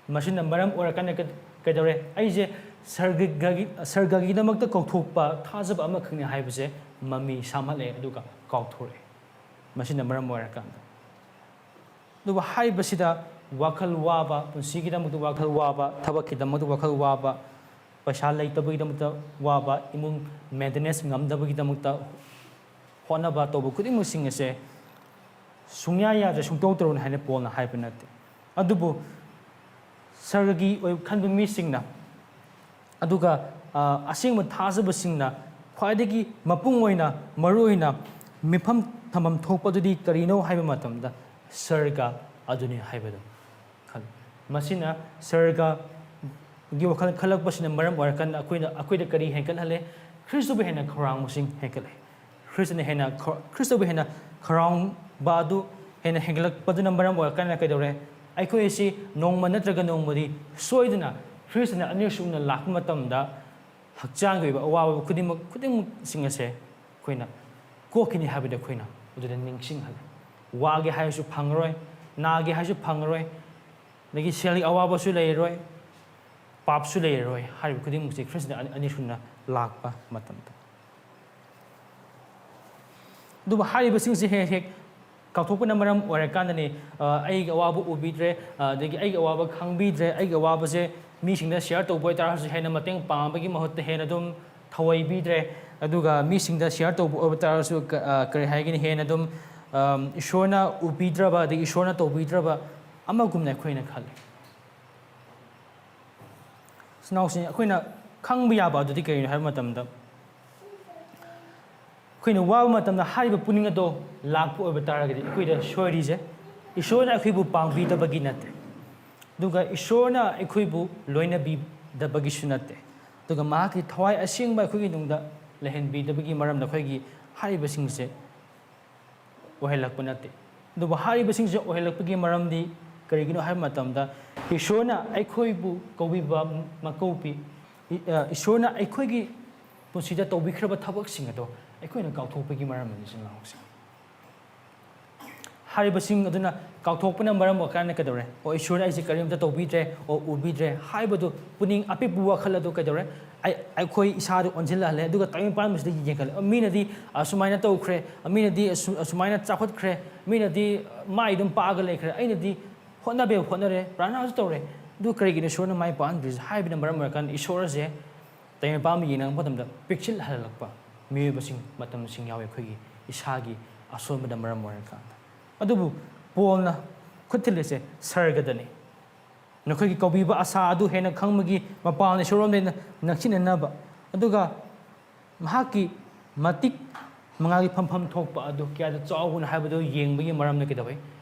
ꯃꯁꯤꯅ ꯃꯔꯝ ꯑꯣꯏꯔꯀꯥꯟꯗ ꯀꯩ-, ꯀꯩꯗꯧꯔꯦ? ꯑꯩꯁꯦ ꯁꯔꯒꯒꯤ-, ꯁꯔꯒꯒꯤꯗꯃꯛꯇ ꯀꯧꯊꯣꯛꯄ ꯊꯥꯖꯕ ꯑꯃꯈꯛꯅꯤ ꯍꯥꯏꯕꯁꯦ ꯃꯃꯤ ꯁꯥꯝꯍꯠꯂꯦ, ꯑꯗꯨꯒ ꯀꯥꯎꯊꯣꯔꯛꯑꯦ꯫ ꯃꯁꯤꯅ ꯃꯔꯝ ꯑꯣꯏꯔꯀꯥꯟꯗ꯫ ꯑꯗꯨꯕꯨ ꯍꯥꯏꯔꯤꯕꯁꯤꯗ ꯋꯥꯈꯜ ꯋꯥꯕ, ꯄꯨꯟꯁꯤꯒꯤꯗꯃꯛꯇ ꯋꯥꯈꯜ ꯋꯥꯕ, ꯊꯕꯛꯀꯤꯗꯃꯛꯇ ꯋꯥꯈꯜ ꯋꯥꯕ, ꯄꯩꯁꯥ ꯂꯩꯇꯕꯒꯤꯗꯃꯛꯇ ꯋꯥꯕ, ꯏꯃꯨꯡ ꯃꯦꯟꯇꯦꯅꯦꯟꯁ ꯉꯝꯗꯕꯒꯤꯗꯃꯛꯇ ꯍꯣꯠꯅꯕ ꯇꯧꯕ ꯈꯨꯗꯤꯡꯃꯛꯁꯤꯡ ꯑꯁꯦ ꯁꯨꯡꯌꯥ ꯌꯥꯗ꯭ꯔꯦ, ꯁꯨꯡꯇꯧ ꯇꯧꯔꯨꯅꯨ ꯍꯥꯏꯅ ꯄꯣꯜꯅ ꯍꯥꯏꯕ ꯅꯠꯇꯦ꯫ ꯑꯗꯨꯕꯨ ꯁꯔꯒꯒꯤ ꯑꯣꯏ ꯈꯟꯕ ꯃꯤꯁꯤꯡꯅ, ꯑꯗꯨꯒ ꯑ, ꯑꯁꯦꯡꯕ ꯊꯥꯖꯕꯁꯤꯡꯅ ꯈ꯭ꯋꯥꯏꯗꯒꯤ ꯃꯄꯨꯡ ꯑꯣꯏꯅ, ꯃꯔꯨ ꯑꯣꯏꯅ ꯃꯤꯐꯝ ꯊꯝꯐꯝ ꯊꯣꯛꯄ ꯑꯗꯨꯗꯤ ꯀꯔꯤꯅꯣ ꯍꯥꯏꯕ ꯃꯇꯝꯗ ꯁꯔꯒ ꯑꯗꯨꯅꯤ ꯍꯥꯏꯕꯗꯣ ꯈꯜꯂꯤ꯫ ꯃꯁꯤꯅ ꯁꯔꯒꯒꯤ ꯋꯥꯈꯜ ꯈꯜꯂꯛꯄꯁꯤꯅ ꯃꯔꯝ ꯑꯣꯏꯔꯀꯥꯟꯗ ꯑꯩꯈꯣꯏꯅ, ꯑꯩꯈꯣꯏꯗ ꯀꯔꯤ ꯍꯦꯟꯒꯠꯍꯜꯂꯦ? ꯈ꯭ꯔꯤꯁꯇꯕꯨ ꯍꯦꯟꯅ ꯈꯧꯔꯥꯡꯕꯁꯤꯡ ꯍꯦꯟꯒꯠꯂꯦ꯫ ꯈ꯭ꯔꯤꯁꯇꯅ ꯍꯦꯟꯅ ꯈ-, ꯈ꯭ꯔꯤꯁꯇꯕꯨ ꯍꯦꯟꯅ ꯈꯧꯔꯥꯡꯕ ꯑꯗꯨ ꯍꯦꯟꯅ ꯍꯦꯟꯒꯠꯂꯛꯄꯗꯨꯅ ꯃꯔꯝ ꯑꯣꯏꯔꯀꯥꯟꯗ ꯀꯩꯗꯧꯔꯦ? ꯑꯩꯈꯣꯏ ꯑꯁꯤ ꯅꯣꯡꯃ ꯅꯠꯇ꯭ꯔꯒ ꯅꯣꯡꯃꯗꯤ ꯁꯣꯏꯗꯅ ꯈ꯭ꯔꯤꯁꯇꯅ ꯑꯅꯤꯔꯛꯁꯨꯅ ꯂꯥꯛꯄ ꯃꯇꯝꯗ ꯍꯛꯆꯥꯡꯒꯤ ꯑꯣꯏꯕ ꯑꯋꯥꯕ ꯈꯨꯗꯤꯡꯃꯛ, ꯈꯨꯗꯤꯡꯃꯛꯁꯤꯡ ꯑꯁꯦ ꯑꯩꯈꯣꯏꯅ ꯀꯣꯛꯈꯤꯅꯤ ꯍꯥꯏꯕꯗꯤ ꯑꯩꯈꯣꯏꯅ ꯑꯗꯨꯗ ꯅꯤꯡꯁꯤꯡꯍꯜꯂꯦ꯫ ꯋꯥꯒꯦ ꯍꯥꯏꯔꯁꯨ ꯐꯪꯉꯔꯣꯏ, ꯅꯥꯒꯦ ꯍꯥꯏꯔꯁꯨ ꯐꯪꯉꯔꯣꯏ, ꯑꯗꯒꯤ ꯁꯦꯜꯒꯤ ꯑꯋꯥꯕꯁꯨ ꯂꯩꯔꯔꯣꯏ, ꯄꯥꯞꯁꯨ ꯂꯩꯔꯔꯣꯏ꯫ ꯍꯥꯏꯔꯤꯕ ꯈꯨꯗꯤꯡꯃꯛꯁꯦ ꯈ꯭ꯔꯤꯁꯇꯅ ꯑꯅꯤ-, ꯑꯅꯤꯔꯛꯁꯨꯅ ꯂꯥꯛꯄ ꯃꯇꯝꯗ꯫ ꯑꯗꯨꯕꯨ ꯍꯥꯏꯔꯤꯕꯁꯤꯡꯁꯦ ꯍꯦꯛ ꯍꯦꯛ ꯀꯥꯎꯊꯣꯛꯄꯅ ꯃꯔꯝ ꯑꯣꯏꯔꯀꯥꯟꯗꯅꯤ, ꯑ, ꯑꯩꯒꯤ ꯑꯋꯥꯕ ꯎꯕꯤꯗ꯭ꯔꯦ, ꯑ, ꯑꯗꯒꯤ ꯑꯩꯒꯤ ꯑꯋꯥꯕ ꯈꯪꯕꯤꯗ꯭ꯔꯦ, ꯑꯩꯒꯤ ꯑꯋꯥꯕꯁꯦ ꯃꯤꯁꯤꯡꯗ ꯁꯤꯌꯔ ꯇꯧꯕ ꯑꯣꯏꯇꯥꯔꯁꯨ ꯍꯦꯟꯅ ꯃꯇꯦꯡ ꯄꯥꯡꯕꯒꯤ ꯃꯍꯨꯠꯇ ꯍꯦꯟꯅ ꯑꯗꯨꯝ ꯊꯧꯑꯣꯏꯕꯤꯗ꯭ꯔꯦ꯫ ꯑꯗꯨꯒ ꯃꯤꯁꯤꯡꯗ ꯁꯤꯌꯔ ꯇꯧꯕ ꯑꯣꯏꯕ ꯇꯥꯔꯁꯨ ꯀ-, ꯑ, ꯀꯔꯤ ꯍꯥꯏꯒꯅꯤ, ꯍꯦꯟꯅ ꯑꯗꯨꯝ, ꯑꯝ, ꯏꯁꯣꯔꯅ ꯎꯕꯤꯗ꯭ꯔꯕ, ꯑꯗꯒꯤ ꯏꯁꯣꯔꯅ ꯇꯧꯕꯤꯗ꯭ꯔꯕ ꯑꯃꯒꯨꯝꯅ ꯑꯩꯈꯣꯏꯅ ꯈꯜꯂꯤ꯫ ꯏꯆꯤꯟ ꯏꯅꯥꯎꯁꯤꯡ, ꯑꯩꯈꯣꯏꯅ ꯈꯪꯕ ꯌꯥꯕ ꯑꯗꯨꯗꯤ ꯀꯔꯤꯅꯣ ꯍꯥꯏꯕ ꯃꯇꯝꯗ, ꯑꯩꯈꯣꯏꯅ ꯋꯥꯕ ꯃꯇꯝꯗ ꯍꯥꯏꯔꯤꯕ ꯄꯨꯛꯅꯤꯡ ꯑꯗꯣ ꯂꯥꯛꯄ ꯑꯣꯏꯕ ꯇꯥꯔꯒꯗꯤ ꯑꯩꯈꯣꯏꯗ ꯁꯣꯏꯔꯤꯁꯦ ꯏꯁꯣꯔꯅ ꯑꯩꯈꯣꯏꯕꯨ ꯄꯥꯡꯕꯤꯗꯕꯒꯤ ꯅꯠꯇꯦ, ꯑꯗꯨꯒ ꯏꯁꯣꯔꯅ ꯑꯩꯈꯣꯏꯕꯨ ꯂꯣꯏꯅꯕꯤꯗꯕꯒꯤꯁꯨ ꯅꯠꯇꯦ, ꯑꯗꯨꯒ ꯃꯍꯥꯛꯀꯤ ꯊꯋꯥꯏ ꯑꯁꯦꯡꯕ ꯑꯩꯈꯣꯏꯒꯤ ꯅꯨꯡꯗ ꯂꯩꯍꯟꯕꯤꯗꯕꯒꯤ ꯃꯔꯝꯅ ꯑꯩꯈꯣꯏꯒꯤ ꯍꯥꯏꯔꯤꯕꯁꯤꯡꯁꯦ ꯑꯣꯏꯍꯜꯂꯛꯄ ꯅꯠꯇꯦ꯫ ꯑꯗꯨꯕꯨ ꯍꯥꯏꯔꯤꯕꯁꯤꯡꯁꯦ ꯑꯣꯏꯍꯜꯂꯛꯄꯒꯤ ꯃꯔꯝꯗꯤ ꯀꯔꯤꯒꯤꯅꯣ ꯍꯥꯏꯕ ꯃꯇꯝꯗ, ꯏꯁꯣꯔꯅ ꯑꯩꯈꯣꯏꯕꯨ ꯀꯧꯕꯤꯕ ꯃꯀꯧꯕꯤ, ꯏ-, ꯑ, ꯏꯁꯣꯔꯅ ꯑꯩꯈꯣꯏꯒꯤ ꯄꯨꯟꯁꯤꯗ ꯇꯧꯕꯤꯈ꯭ꯔꯕ ꯊꯕꯛꯁꯤꯡ ꯑꯗꯣ ꯑꯩꯈꯣꯏꯅ ꯀꯥꯎꯊꯣꯛꯄꯒꯤ ꯃꯔꯝꯅꯤ, ꯏꯆꯤꯟ ꯏꯅꯥꯎꯁꯤꯡ꯫ ꯍꯥꯏꯔꯤꯕꯁꯤꯡ ꯑꯗꯨꯅ ꯀꯥꯎꯊꯣꯛꯄꯅ ꯃꯔꯝ ꯑꯣꯏꯔꯀꯥꯟꯗ ꯀꯩꯗꯧꯔꯦ? ꯑꯣ, ꯏꯁꯣꯔꯅ ꯑꯩꯁꯦ ꯀꯔꯤꯝꯇ ꯇꯧꯕꯤꯗ꯭ꯔꯦ, ꯑꯣ, ꯎꯕꯤꯗ꯭ꯔꯦ ꯍꯥꯏꯕꯗꯨ ꯄꯨꯛꯅꯤꯡ ꯑꯄꯤꯛꯄ ꯋꯥꯈꯜ ꯑꯗꯨ ꯀꯩꯗꯧꯔꯦ? ꯑꯩ, ꯑꯩꯈꯣꯏ ꯏꯁꯥꯗ ꯑꯣꯟꯁꯤꯜꯂꯍꯜꯂꯦ, ꯑꯗꯨꯒ ꯇꯥꯏꯕꯪ ꯃꯤꯄꯥꯟꯕꯁꯤꯗ ꯌꯦꯡꯈꯠꯂꯦ꯫ ꯑꯣ, ꯃꯤꯅꯗꯤ ꯑꯁꯨꯃꯥꯏꯅ ꯇꯧꯈ꯭ꯔꯦ, ꯃꯤꯅꯗꯤ ꯑꯁꯨ-, ꯑꯁꯨꯃꯥꯏꯅ ꯆꯥꯎꯈꯠꯈ꯭ꯔꯦ, ꯃꯤꯅꯗꯤ ꯃꯥꯏ ꯑꯗꯨꯝ ꯄꯥꯛꯑꯒ ꯂꯩꯈ꯭ꯔꯦ, ꯑꯩꯅꯗꯤ ꯍꯣꯠꯅꯕ ꯍꯣꯠꯅꯔꯦ, ꯄ꯭ꯔꯥꯔꯊꯅꯥꯁꯨ ꯇꯧꯔꯦ, ꯑꯗꯨ ꯀꯔꯤꯒꯤꯅꯣ ꯏꯁꯣꯔꯅ ꯃꯥꯏ ꯄꯥꯛꯍꯟꯗ꯭ꯔꯤꯁꯦ? ꯍꯥꯏꯕꯅ ꯃꯔꯝ ꯑꯣꯏꯔꯀꯥꯟꯗ ꯏꯁꯣꯔꯁꯦ ꯇꯥꯏꯕꯪ ꯃꯤꯄꯥꯟꯕ ꯌꯦꯡꯅꯕ ꯃꯇꯝꯗ ꯄꯤꯛꯁꯤꯜꯍꯜꯂꯛꯄ ꯃꯤꯑꯣꯏꯕꯁꯤꯡ, ꯃꯇꯝꯁꯤꯡ ꯌꯥꯎꯋꯤ ꯑꯩꯈꯣꯏꯒꯤ ꯏꯁꯥꯒꯤ ꯑꯁꯣꯟꯕꯗ ꯃꯔꯝ ꯑꯣꯏꯔꯀꯥꯟꯗ꯫ ꯑꯗꯨꯕꯨ ꯄꯣꯜꯅ ꯈꯨꯠ ꯊꯤꯜꯂꯤꯁꯦ ꯁꯔꯒꯗꯅꯤ꯫ ꯅꯈꯣꯏꯒꯤ ꯀꯧꯕꯤꯕ ꯑꯁꯥ ꯑꯗꯨ ꯍꯦꯟꯅ ꯈꯪꯕꯒꯤ ꯃꯄꯥꯜꯅ ꯏꯁꯣꯔꯔꯣꯝꯗ ꯍꯦꯟꯅ ꯅꯛꯁꯤꯟꯅꯅꯕ, ꯑꯗꯨꯒ ꯃꯍꯥꯛꯀꯤ ꯃꯇꯤꯛ ꯃꯉꯥꯜꯒꯤ ꯐꯝꯐꯝ ꯊꯣꯛꯄ ꯑꯗꯨ ꯀꯌꯥꯗ ꯆꯥꯎꯕꯅꯣ ꯍꯥꯏꯕꯗꯨ ꯌꯦꯡꯕꯒꯤ ꯃꯔꯝꯅ ꯀꯩꯗꯧꯋꯤ?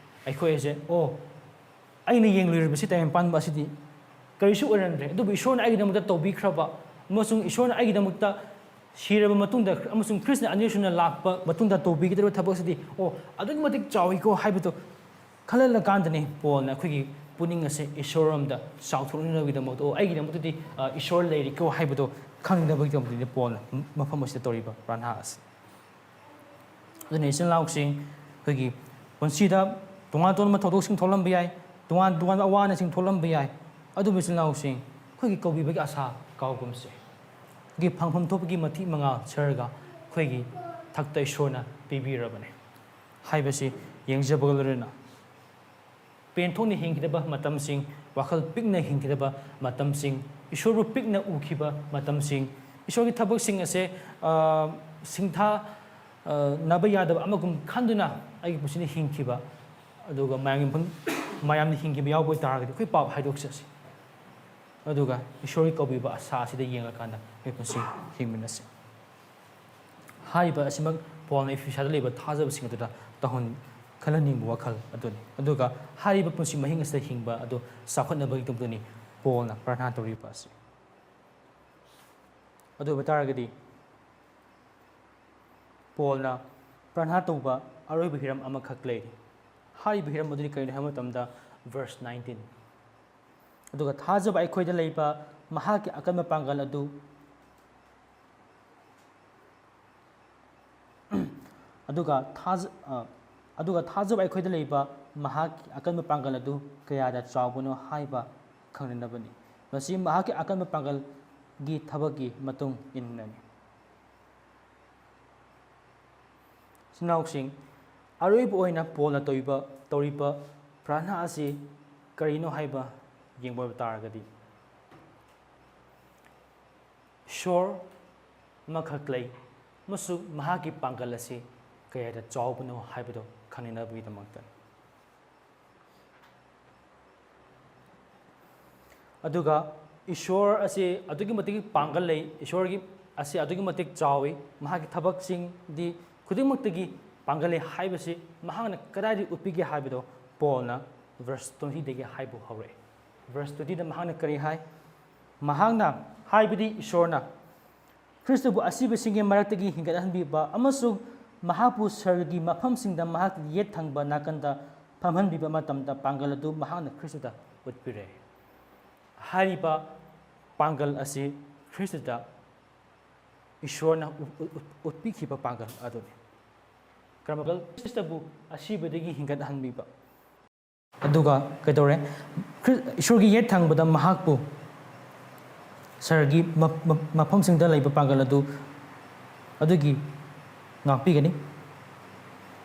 ꯑꯩꯈꯣꯏ ꯑꯁꯦ, "ꯑꯣ, ꯑꯩꯅ ꯌꯦꯡꯂꯨꯔꯤꯕꯁꯤ, ꯇꯥꯏꯕꯪ ꯄꯥꯟꯕ ꯑꯁꯤꯗꯤ ꯀꯔꯤꯁꯨ ꯑꯣꯏꯔꯝꯗ꯭ꯔꯦ, ꯑꯗꯨꯕꯨ ꯏꯁꯣꯔꯅ ꯑꯩꯒꯤꯗꯃꯛꯇ ꯇꯧꯕꯤꯈ꯭ꯔꯕ ꯑꯃꯁꯨꯡ ꯏꯁꯣꯔꯅ ꯑꯩꯒꯤꯗꯃꯛꯇ ꯁꯤꯔꯕ ꯃꯇꯨꯡꯗ ꯑꯃꯁꯨꯡ ꯈ꯭ꯔꯤꯁꯅ ꯑꯅꯤꯔꯛꯁꯨꯅ ꯂꯥꯛꯄ ꯃꯇꯨꯡꯗ ꯇꯧꯕꯤꯒꯗꯧꯔꯤꯕ ꯊꯕꯛꯁꯤꯗꯤ, ꯑꯣ, ꯑꯗꯨꯛꯀꯤ ꯃꯇꯤꯛ ꯆꯥꯎꯏꯀꯣ" ꯍꯥꯏꯕꯗꯨ ꯈꯜꯍꯜꯂꯀꯥꯟꯗꯅꯤ ꯄꯣꯜꯅ ꯑꯩꯈꯣꯏꯒꯤ ꯄꯨꯛꯅꯤꯡ ꯑꯁꯦ ꯏꯁꯣꯔꯔꯣꯝꯗ ꯆꯥꯎꯊꯣꯛꯅꯕꯒꯤꯗꯃꯛꯇ, "ꯑꯣ, ꯑꯩꯒꯤꯗꯃꯛꯇꯗꯤ, ꯑ, ꯏꯁꯣꯔ ꯂꯩꯔꯤꯀꯣ" ꯍꯥꯏꯕꯗꯨ ꯈꯪꯅꯕꯒꯤꯗꯃꯛꯇꯅꯤ ꯄꯣꯜꯅ ꯃꯐꯝ ꯑꯁꯤꯗ ꯇꯧꯔꯤꯕ ꯄ꯭ꯔꯥꯔꯊꯅꯥ ꯑꯁꯤ꯫ ꯑꯗꯨꯅ ꯏꯆꯤꯜ ꯏꯅꯥꯎꯁꯤꯡ, ꯑꯩꯈꯣꯏꯒꯤ ꯄꯨꯟꯁꯤꯗ ꯇꯣꯉꯥꯟ ꯇꯣꯉꯥꯟꯕ ꯊꯧꯗꯣꯛꯁꯤꯡ ꯊꯣꯛꯂꯝꯕ ꯌꯥꯏ, ꯇꯣꯉꯥꯟ ꯇꯣꯉꯥꯟꯕ ꯑꯋꯥ ꯑꯅꯥꯁꯤꯡ ꯊꯣꯛꯂꯝꯕ ꯌꯥꯏ, ꯑꯗꯨꯕꯨ ꯏꯆꯤꯜ ꯏꯅꯥꯎꯁꯤꯡ, ꯑꯩꯈꯣꯏꯒꯤ ꯀꯧꯕꯤꯕꯒꯤ ꯑꯁꯥ ꯀꯥꯎꯒꯨꯝꯁꯦ꯫ ꯑꯩꯈꯣꯏꯒꯤ ꯐꯪꯐꯝ ꯊꯣꯛꯄꯒꯤ ꯃꯇꯤꯛ ꯃꯉꯥꯜ ꯁꯔꯒ ꯑꯩꯈꯣꯏꯒꯤ ꯊꯛꯇ ꯏꯁꯣꯔꯅ ꯄꯤꯕꯤꯔꯕꯅꯤ ꯍꯥꯏꯕꯁꯤ ꯌꯦꯡꯖꯕꯒ ꯂꯣꯏꯅꯅ, ꯄꯦꯟꯊꯣꯛꯅ ꯍꯤꯡꯈꯤꯗꯕ ꯃꯇꯝꯁꯤꯡ, ꯋꯥꯈꯜ ꯄꯤꯛꯅ ꯍꯤꯡꯈꯤꯗꯕ ꯃꯇꯝꯁꯤꯡ, ꯏꯁꯣꯔꯕꯨ ꯄꯤꯛꯅ ꯎꯈꯤꯕ ꯃꯇꯝꯁꯤꯡ, ꯏꯁꯣꯔꯒꯤ ꯊꯕꯛꯁꯤꯡ ꯑꯁꯦ, ꯑ, ꯁꯤꯡꯊꯥ, ꯑ, ꯅꯕ ꯌꯥꯗꯕ ꯑꯃꯒꯨꯝ ꯈꯟꯗꯨꯅ ꯑꯩꯒꯤ ꯄꯨꯟꯁꯤꯗ ꯍꯤꯡꯈꯤꯕ, ꯑꯗꯨꯒ ꯃꯌꯥꯝꯒꯤ ꯃꯐꯝ-, ꯃꯌꯥꯝꯅ ꯍꯤꯡꯈꯤꯕ ꯌꯥꯎꯕ ꯑꯣꯏꯇꯥꯔꯒꯗꯤ ꯑꯩꯈꯣꯏ ꯄꯥꯞ ꯍꯥꯏꯗꯣꯛꯆꯁꯤ꯫ ꯑꯗꯨꯒ ꯏꯁꯣꯔꯒꯤ ꯀꯧꯕꯤꯕ ꯑꯁꯥ ꯑꯁꯤꯗ ꯌꯦꯡꯂꯀꯥꯟꯗ ꯑꯩꯈꯣꯏ ꯄꯨꯟꯁꯤ ꯍꯤꯡꯃꯤꯟꯅꯁꯤ꯫ ꯍꯥꯏꯔꯤꯕ ꯑꯁꯤꯃꯛ ꯄꯣꯜꯅ ꯏꯐꯤꯁꯥꯗ ꯂꯩꯕ ꯊꯥꯖꯕꯁꯤꯡ ꯑꯗꯨꯗ ꯇꯧꯍꯟ-, ꯈꯜꯍꯟꯅꯤꯡꯕ ꯋꯥꯈꯜ ꯑꯗꯨꯅꯤ꯫ ꯑꯗꯨꯒ ꯍꯥꯏꯔꯤꯕ ꯄꯨꯟꯁꯤ ꯃꯍꯤꯡ ꯑꯁꯤꯗ ꯍꯤꯡꯕ ꯑꯗꯨ ꯆꯥꯎꯈꯠꯅꯕꯒꯤꯗꯃꯛꯇꯅꯤ ꯄꯣꯜꯅ ꯄ꯭ꯔꯥꯔꯊꯅꯥ ꯇꯧꯔꯤꯕ ꯑꯁꯤ꯫ ꯑꯗꯨ ꯑꯣꯏꯕ ꯇꯥꯔꯒꯗꯤ ꯄꯣꯜꯅ ꯄ꯭ꯔꯥꯔꯊꯅꯥ ꯇꯧꯕ ꯑꯔꯣꯏꯕ ꯍꯤꯔꯝ ꯑꯃꯈꯛ ꯂꯩꯔꯤ꯫ ꯍꯥꯏꯔꯤꯕ ꯍꯤꯔꯝ ꯑꯗꯨꯗꯤ ꯀꯔꯤꯅꯣ ꯍꯥꯏꯕ ꯃꯇꯝꯗ verse nineteen꯫ ꯑꯗꯨꯒ ꯊꯥꯖꯕ ꯑꯩꯈꯣꯏꯗ ꯂꯩꯕ ꯃꯍꯥꯛꯀꯤ ꯑꯀꯟꯕ ꯄꯥꯡꯒꯜ ꯑꯗꯨ, ꯑꯗꯨꯒ ꯊꯥꯖ-, ꯑ, ꯑꯗꯨꯒ ꯊꯥꯖꯕ ꯑꯩꯈꯣꯏꯗ ꯂꯩꯕ ꯃꯍꯥꯛꯀꯤ ꯑꯀꯟꯕ ꯄꯥꯡꯒꯜ ꯑꯗꯨ ꯀꯌꯥꯗ ꯆꯥꯎꯕꯅꯣ ꯍꯥꯏꯕ ꯈꯪꯅꯅꯕꯅꯤ꯫ ꯃꯁꯤ ꯃꯍꯥꯛꯀꯤ ꯑꯀꯟꯕ ꯄꯥꯡꯒꯜꯒꯤ ꯊꯕꯛꯀꯤ ꯃꯇꯨꯡ ꯏꯟꯅꯅꯤ꯫ ꯏꯆꯤꯟ ꯏꯅꯥꯎꯁꯤꯡ, ꯑꯔꯣꯏꯕ ꯑꯣꯏꯅ ꯄꯣꯜꯅ ꯇꯧꯔꯤꯕ, ꯇꯧꯔꯤꯕ ꯄ꯭ꯔꯥꯔꯊꯅꯥ ꯑꯁꯤ ꯀꯔꯤꯅꯣ ꯍꯥꯏꯕ ꯌꯦꯡꯕ ꯇꯥꯔꯒꯗꯤ, ꯏꯁꯣꯔ ꯑꯃꯈꯛ ꯂꯩ ꯑꯃꯁꯨꯡ ꯃꯍꯥꯛꯀꯤ ꯄꯥꯡꯒꯜ ꯑꯁꯤ ꯀꯌꯥꯗ ꯆꯥꯎꯕꯅꯣ ꯍꯥꯏꯕꯗꯨ ꯈꯪꯅꯅꯕꯒꯤꯗꯃꯛꯇꯅꯤ꯫ ꯑꯗꯨꯒ ꯏꯁꯣꯔ ꯑꯁꯤ ꯑꯗꯨꯛꯀꯤ ꯃꯇꯤꯛ ꯄꯥꯡꯒꯜ ꯂꯩ, ꯏꯁꯣꯔꯒꯤ ꯑꯁꯤ ꯑꯗꯨꯛꯀꯤ ꯃꯇꯤꯛ ꯆꯥꯎꯏ, ꯃꯍꯥꯛꯀꯤ ꯊꯕꯛꯁꯤꯡꯗꯤ ꯈꯨꯗꯤꯡꯃꯛꯇꯒꯤ ꯄꯥꯡꯒꯜ ꯂꯩ ꯍꯥꯏꯕꯁꯤ ꯃꯍꯥꯛꯅ ꯀꯗꯥꯏꯗꯒꯤ ꯎꯠꯄꯤꯒꯦ ꯍꯥꯏꯕꯗꯣ ꯄꯣꯜꯅ verse twenty ꯗꯒꯤ ꯍꯥꯏꯕ ꯍꯧꯔꯛꯏ꯫ Verse twenty ꯗ ꯃꯍꯥꯛꯅ ꯀꯔꯤ ꯍꯥꯏ? ꯃꯍꯥꯛꯅ, ꯍꯥꯏꯕꯗꯤ ꯏꯁꯣꯔꯅ, ꯈ꯭ꯔꯤꯁꯇꯕꯨ ꯑꯁꯤꯕꯁꯤꯡꯒꯤ ꯃꯔꯛꯇꯒꯤ ꯍꯤꯡꯒꯠꯍꯟꯕꯤꯕ ꯑꯃꯁꯨꯡ ꯃꯍꯥꯛꯄꯨ ꯁꯔꯒꯤ ꯃꯐꯝꯁꯤꯡꯗ ꯃꯍꯥꯛꯀꯤ ꯌꯦꯠ ꯊꯪꯕ ꯅꯥꯀꯟꯗ ꯐꯝꯍꯟꯕꯤꯕ ꯃꯇꯝꯗ ꯄꯥꯡꯒꯜ ꯑꯗꯨ ꯃꯍꯥꯛꯅ ꯈ꯭ꯔꯤꯁꯇꯗ ꯎꯠꯄꯤꯔꯦ꯫ ꯍꯥꯏꯔꯤꯕ ꯄꯥꯡꯒꯜ ꯑꯁꯤ ꯈ꯭ꯔꯤꯁꯇꯗ ꯏꯁꯣꯔꯅ ꯎ-, ꯎ-, ꯎ-, ꯎꯠꯄꯤꯈꯤꯕ ꯄꯥꯡꯒꯜ ꯑꯗꯨꯅꯤ꯫ ꯀꯔꯝꯕ ꯄꯥꯡꯒꯜ? ꯈ꯭ꯔꯤꯁꯇꯕꯨ ꯑꯁꯤꯕꯗꯒꯤ ꯍꯤꯡꯒꯠꯍꯟꯕꯤꯕ꯫ ꯑꯗꯨꯒ ꯀꯩꯗꯧꯔꯦ? ꯈ꯭ꯔꯤ-, ꯏꯁꯣꯔꯒꯤ ꯌꯦꯠ ꯊꯪꯕꯗ ꯃꯍꯥꯛꯄꯨ ꯁꯔꯒꯤ ꯃ-, ꯃ-, ꯃꯐꯝꯁꯤꯡꯗ ꯂꯩꯕ ꯄꯥꯡꯒꯜ ꯑꯗꯨ, ꯑꯗꯨꯒꯤ ꯉꯥꯛꯄꯤꯒꯅꯤ꯫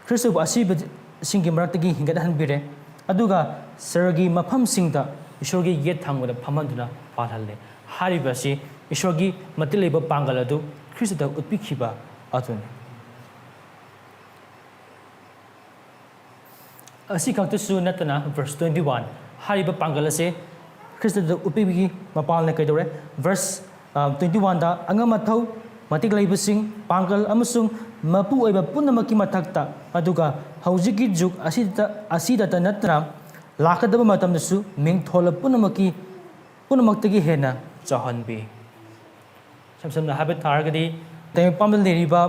ꯈ꯭ꯔꯤꯁꯇꯕꯨ ꯑꯁꯤꯕꯁꯤꯡꯒꯤ ꯃꯔꯛꯇꯒꯤ ꯍꯤꯡꯒꯠꯍꯟꯕꯤꯔꯦ, ꯑꯗꯨꯒ ꯁꯔꯒꯤ ꯃꯐꯝꯁꯤꯡꯗ ꯏꯁꯣꯔꯒꯤ ꯌꯦꯠ ꯊꯪꯕꯗ ꯐꯝꯍꯟꯗꯨꯅ ꯄꯥꯜꯍꯜꯂꯦ꯫ ꯍꯥꯏꯔꯤꯕ ꯑꯁꯤ ꯏꯁꯣꯔꯒꯤ ꯃꯇꯤꯛ ꯂꯩꯕ ꯄꯥꯡꯒꯜ ꯑꯗꯨ ꯈ꯭ꯔꯤꯁꯇꯗ ꯎꯠꯄꯤꯈꯤꯕ ꯑꯗꯨꯅꯤ꯫ ꯑꯁꯤ ꯈꯛꯇꯁꯨ ꯅꯠꯇꯅ verse twenty one ꯍꯥꯏꯔꯤꯕ ꯄꯥꯡꯒꯜ ꯑꯁꯦ ꯈ꯭ꯔꯤꯁꯇꯗ ꯎꯠꯄꯤꯕꯒꯤ ꯃꯄꯥꯜꯅ ꯀꯩꯗꯧꯔꯦ? Verse, ꯑ, twenty one ꯗ ꯑꯉꯝ ꯑꯊꯧ, ꯃꯇꯤꯛ ꯂꯩꯕꯁꯤꯡ, ꯄꯥꯡꯒꯜ ꯑꯃꯁꯨꯡ ꯃꯄꯨ ꯑꯣꯏꯕ ꯄꯨꯝꯅꯃꯛꯀꯤ ꯃꯊꯛꯇ, ꯑꯗꯨꯒ ꯍꯧꯖꯤꯛꯀꯤ ꯖꯨꯒ ꯑꯁꯤꯗ, ꯑꯁꯤꯗꯇ ꯅꯠꯇꯅ ꯂꯥꯛꯀꯗꯕ ꯃꯇꯝꯗꯁꯨ ꯃꯤꯡꯊꯣꯜꯂ ꯄꯨꯝꯅꯃꯛꯀꯤ, ꯄꯨꯝꯅꯃꯛꯇꯒꯤ ꯍꯦꯟꯅ ꯆꯥꯎꯍꯟꯕꯤ꯫ ꯏꯁꯝ ꯁꯝꯅ ꯍꯥꯏꯕ ꯇꯥꯔꯒꯗꯤ, ꯇꯥꯏꯕꯪꯄꯥꯟꯗ ꯂꯩꯔꯤꯕ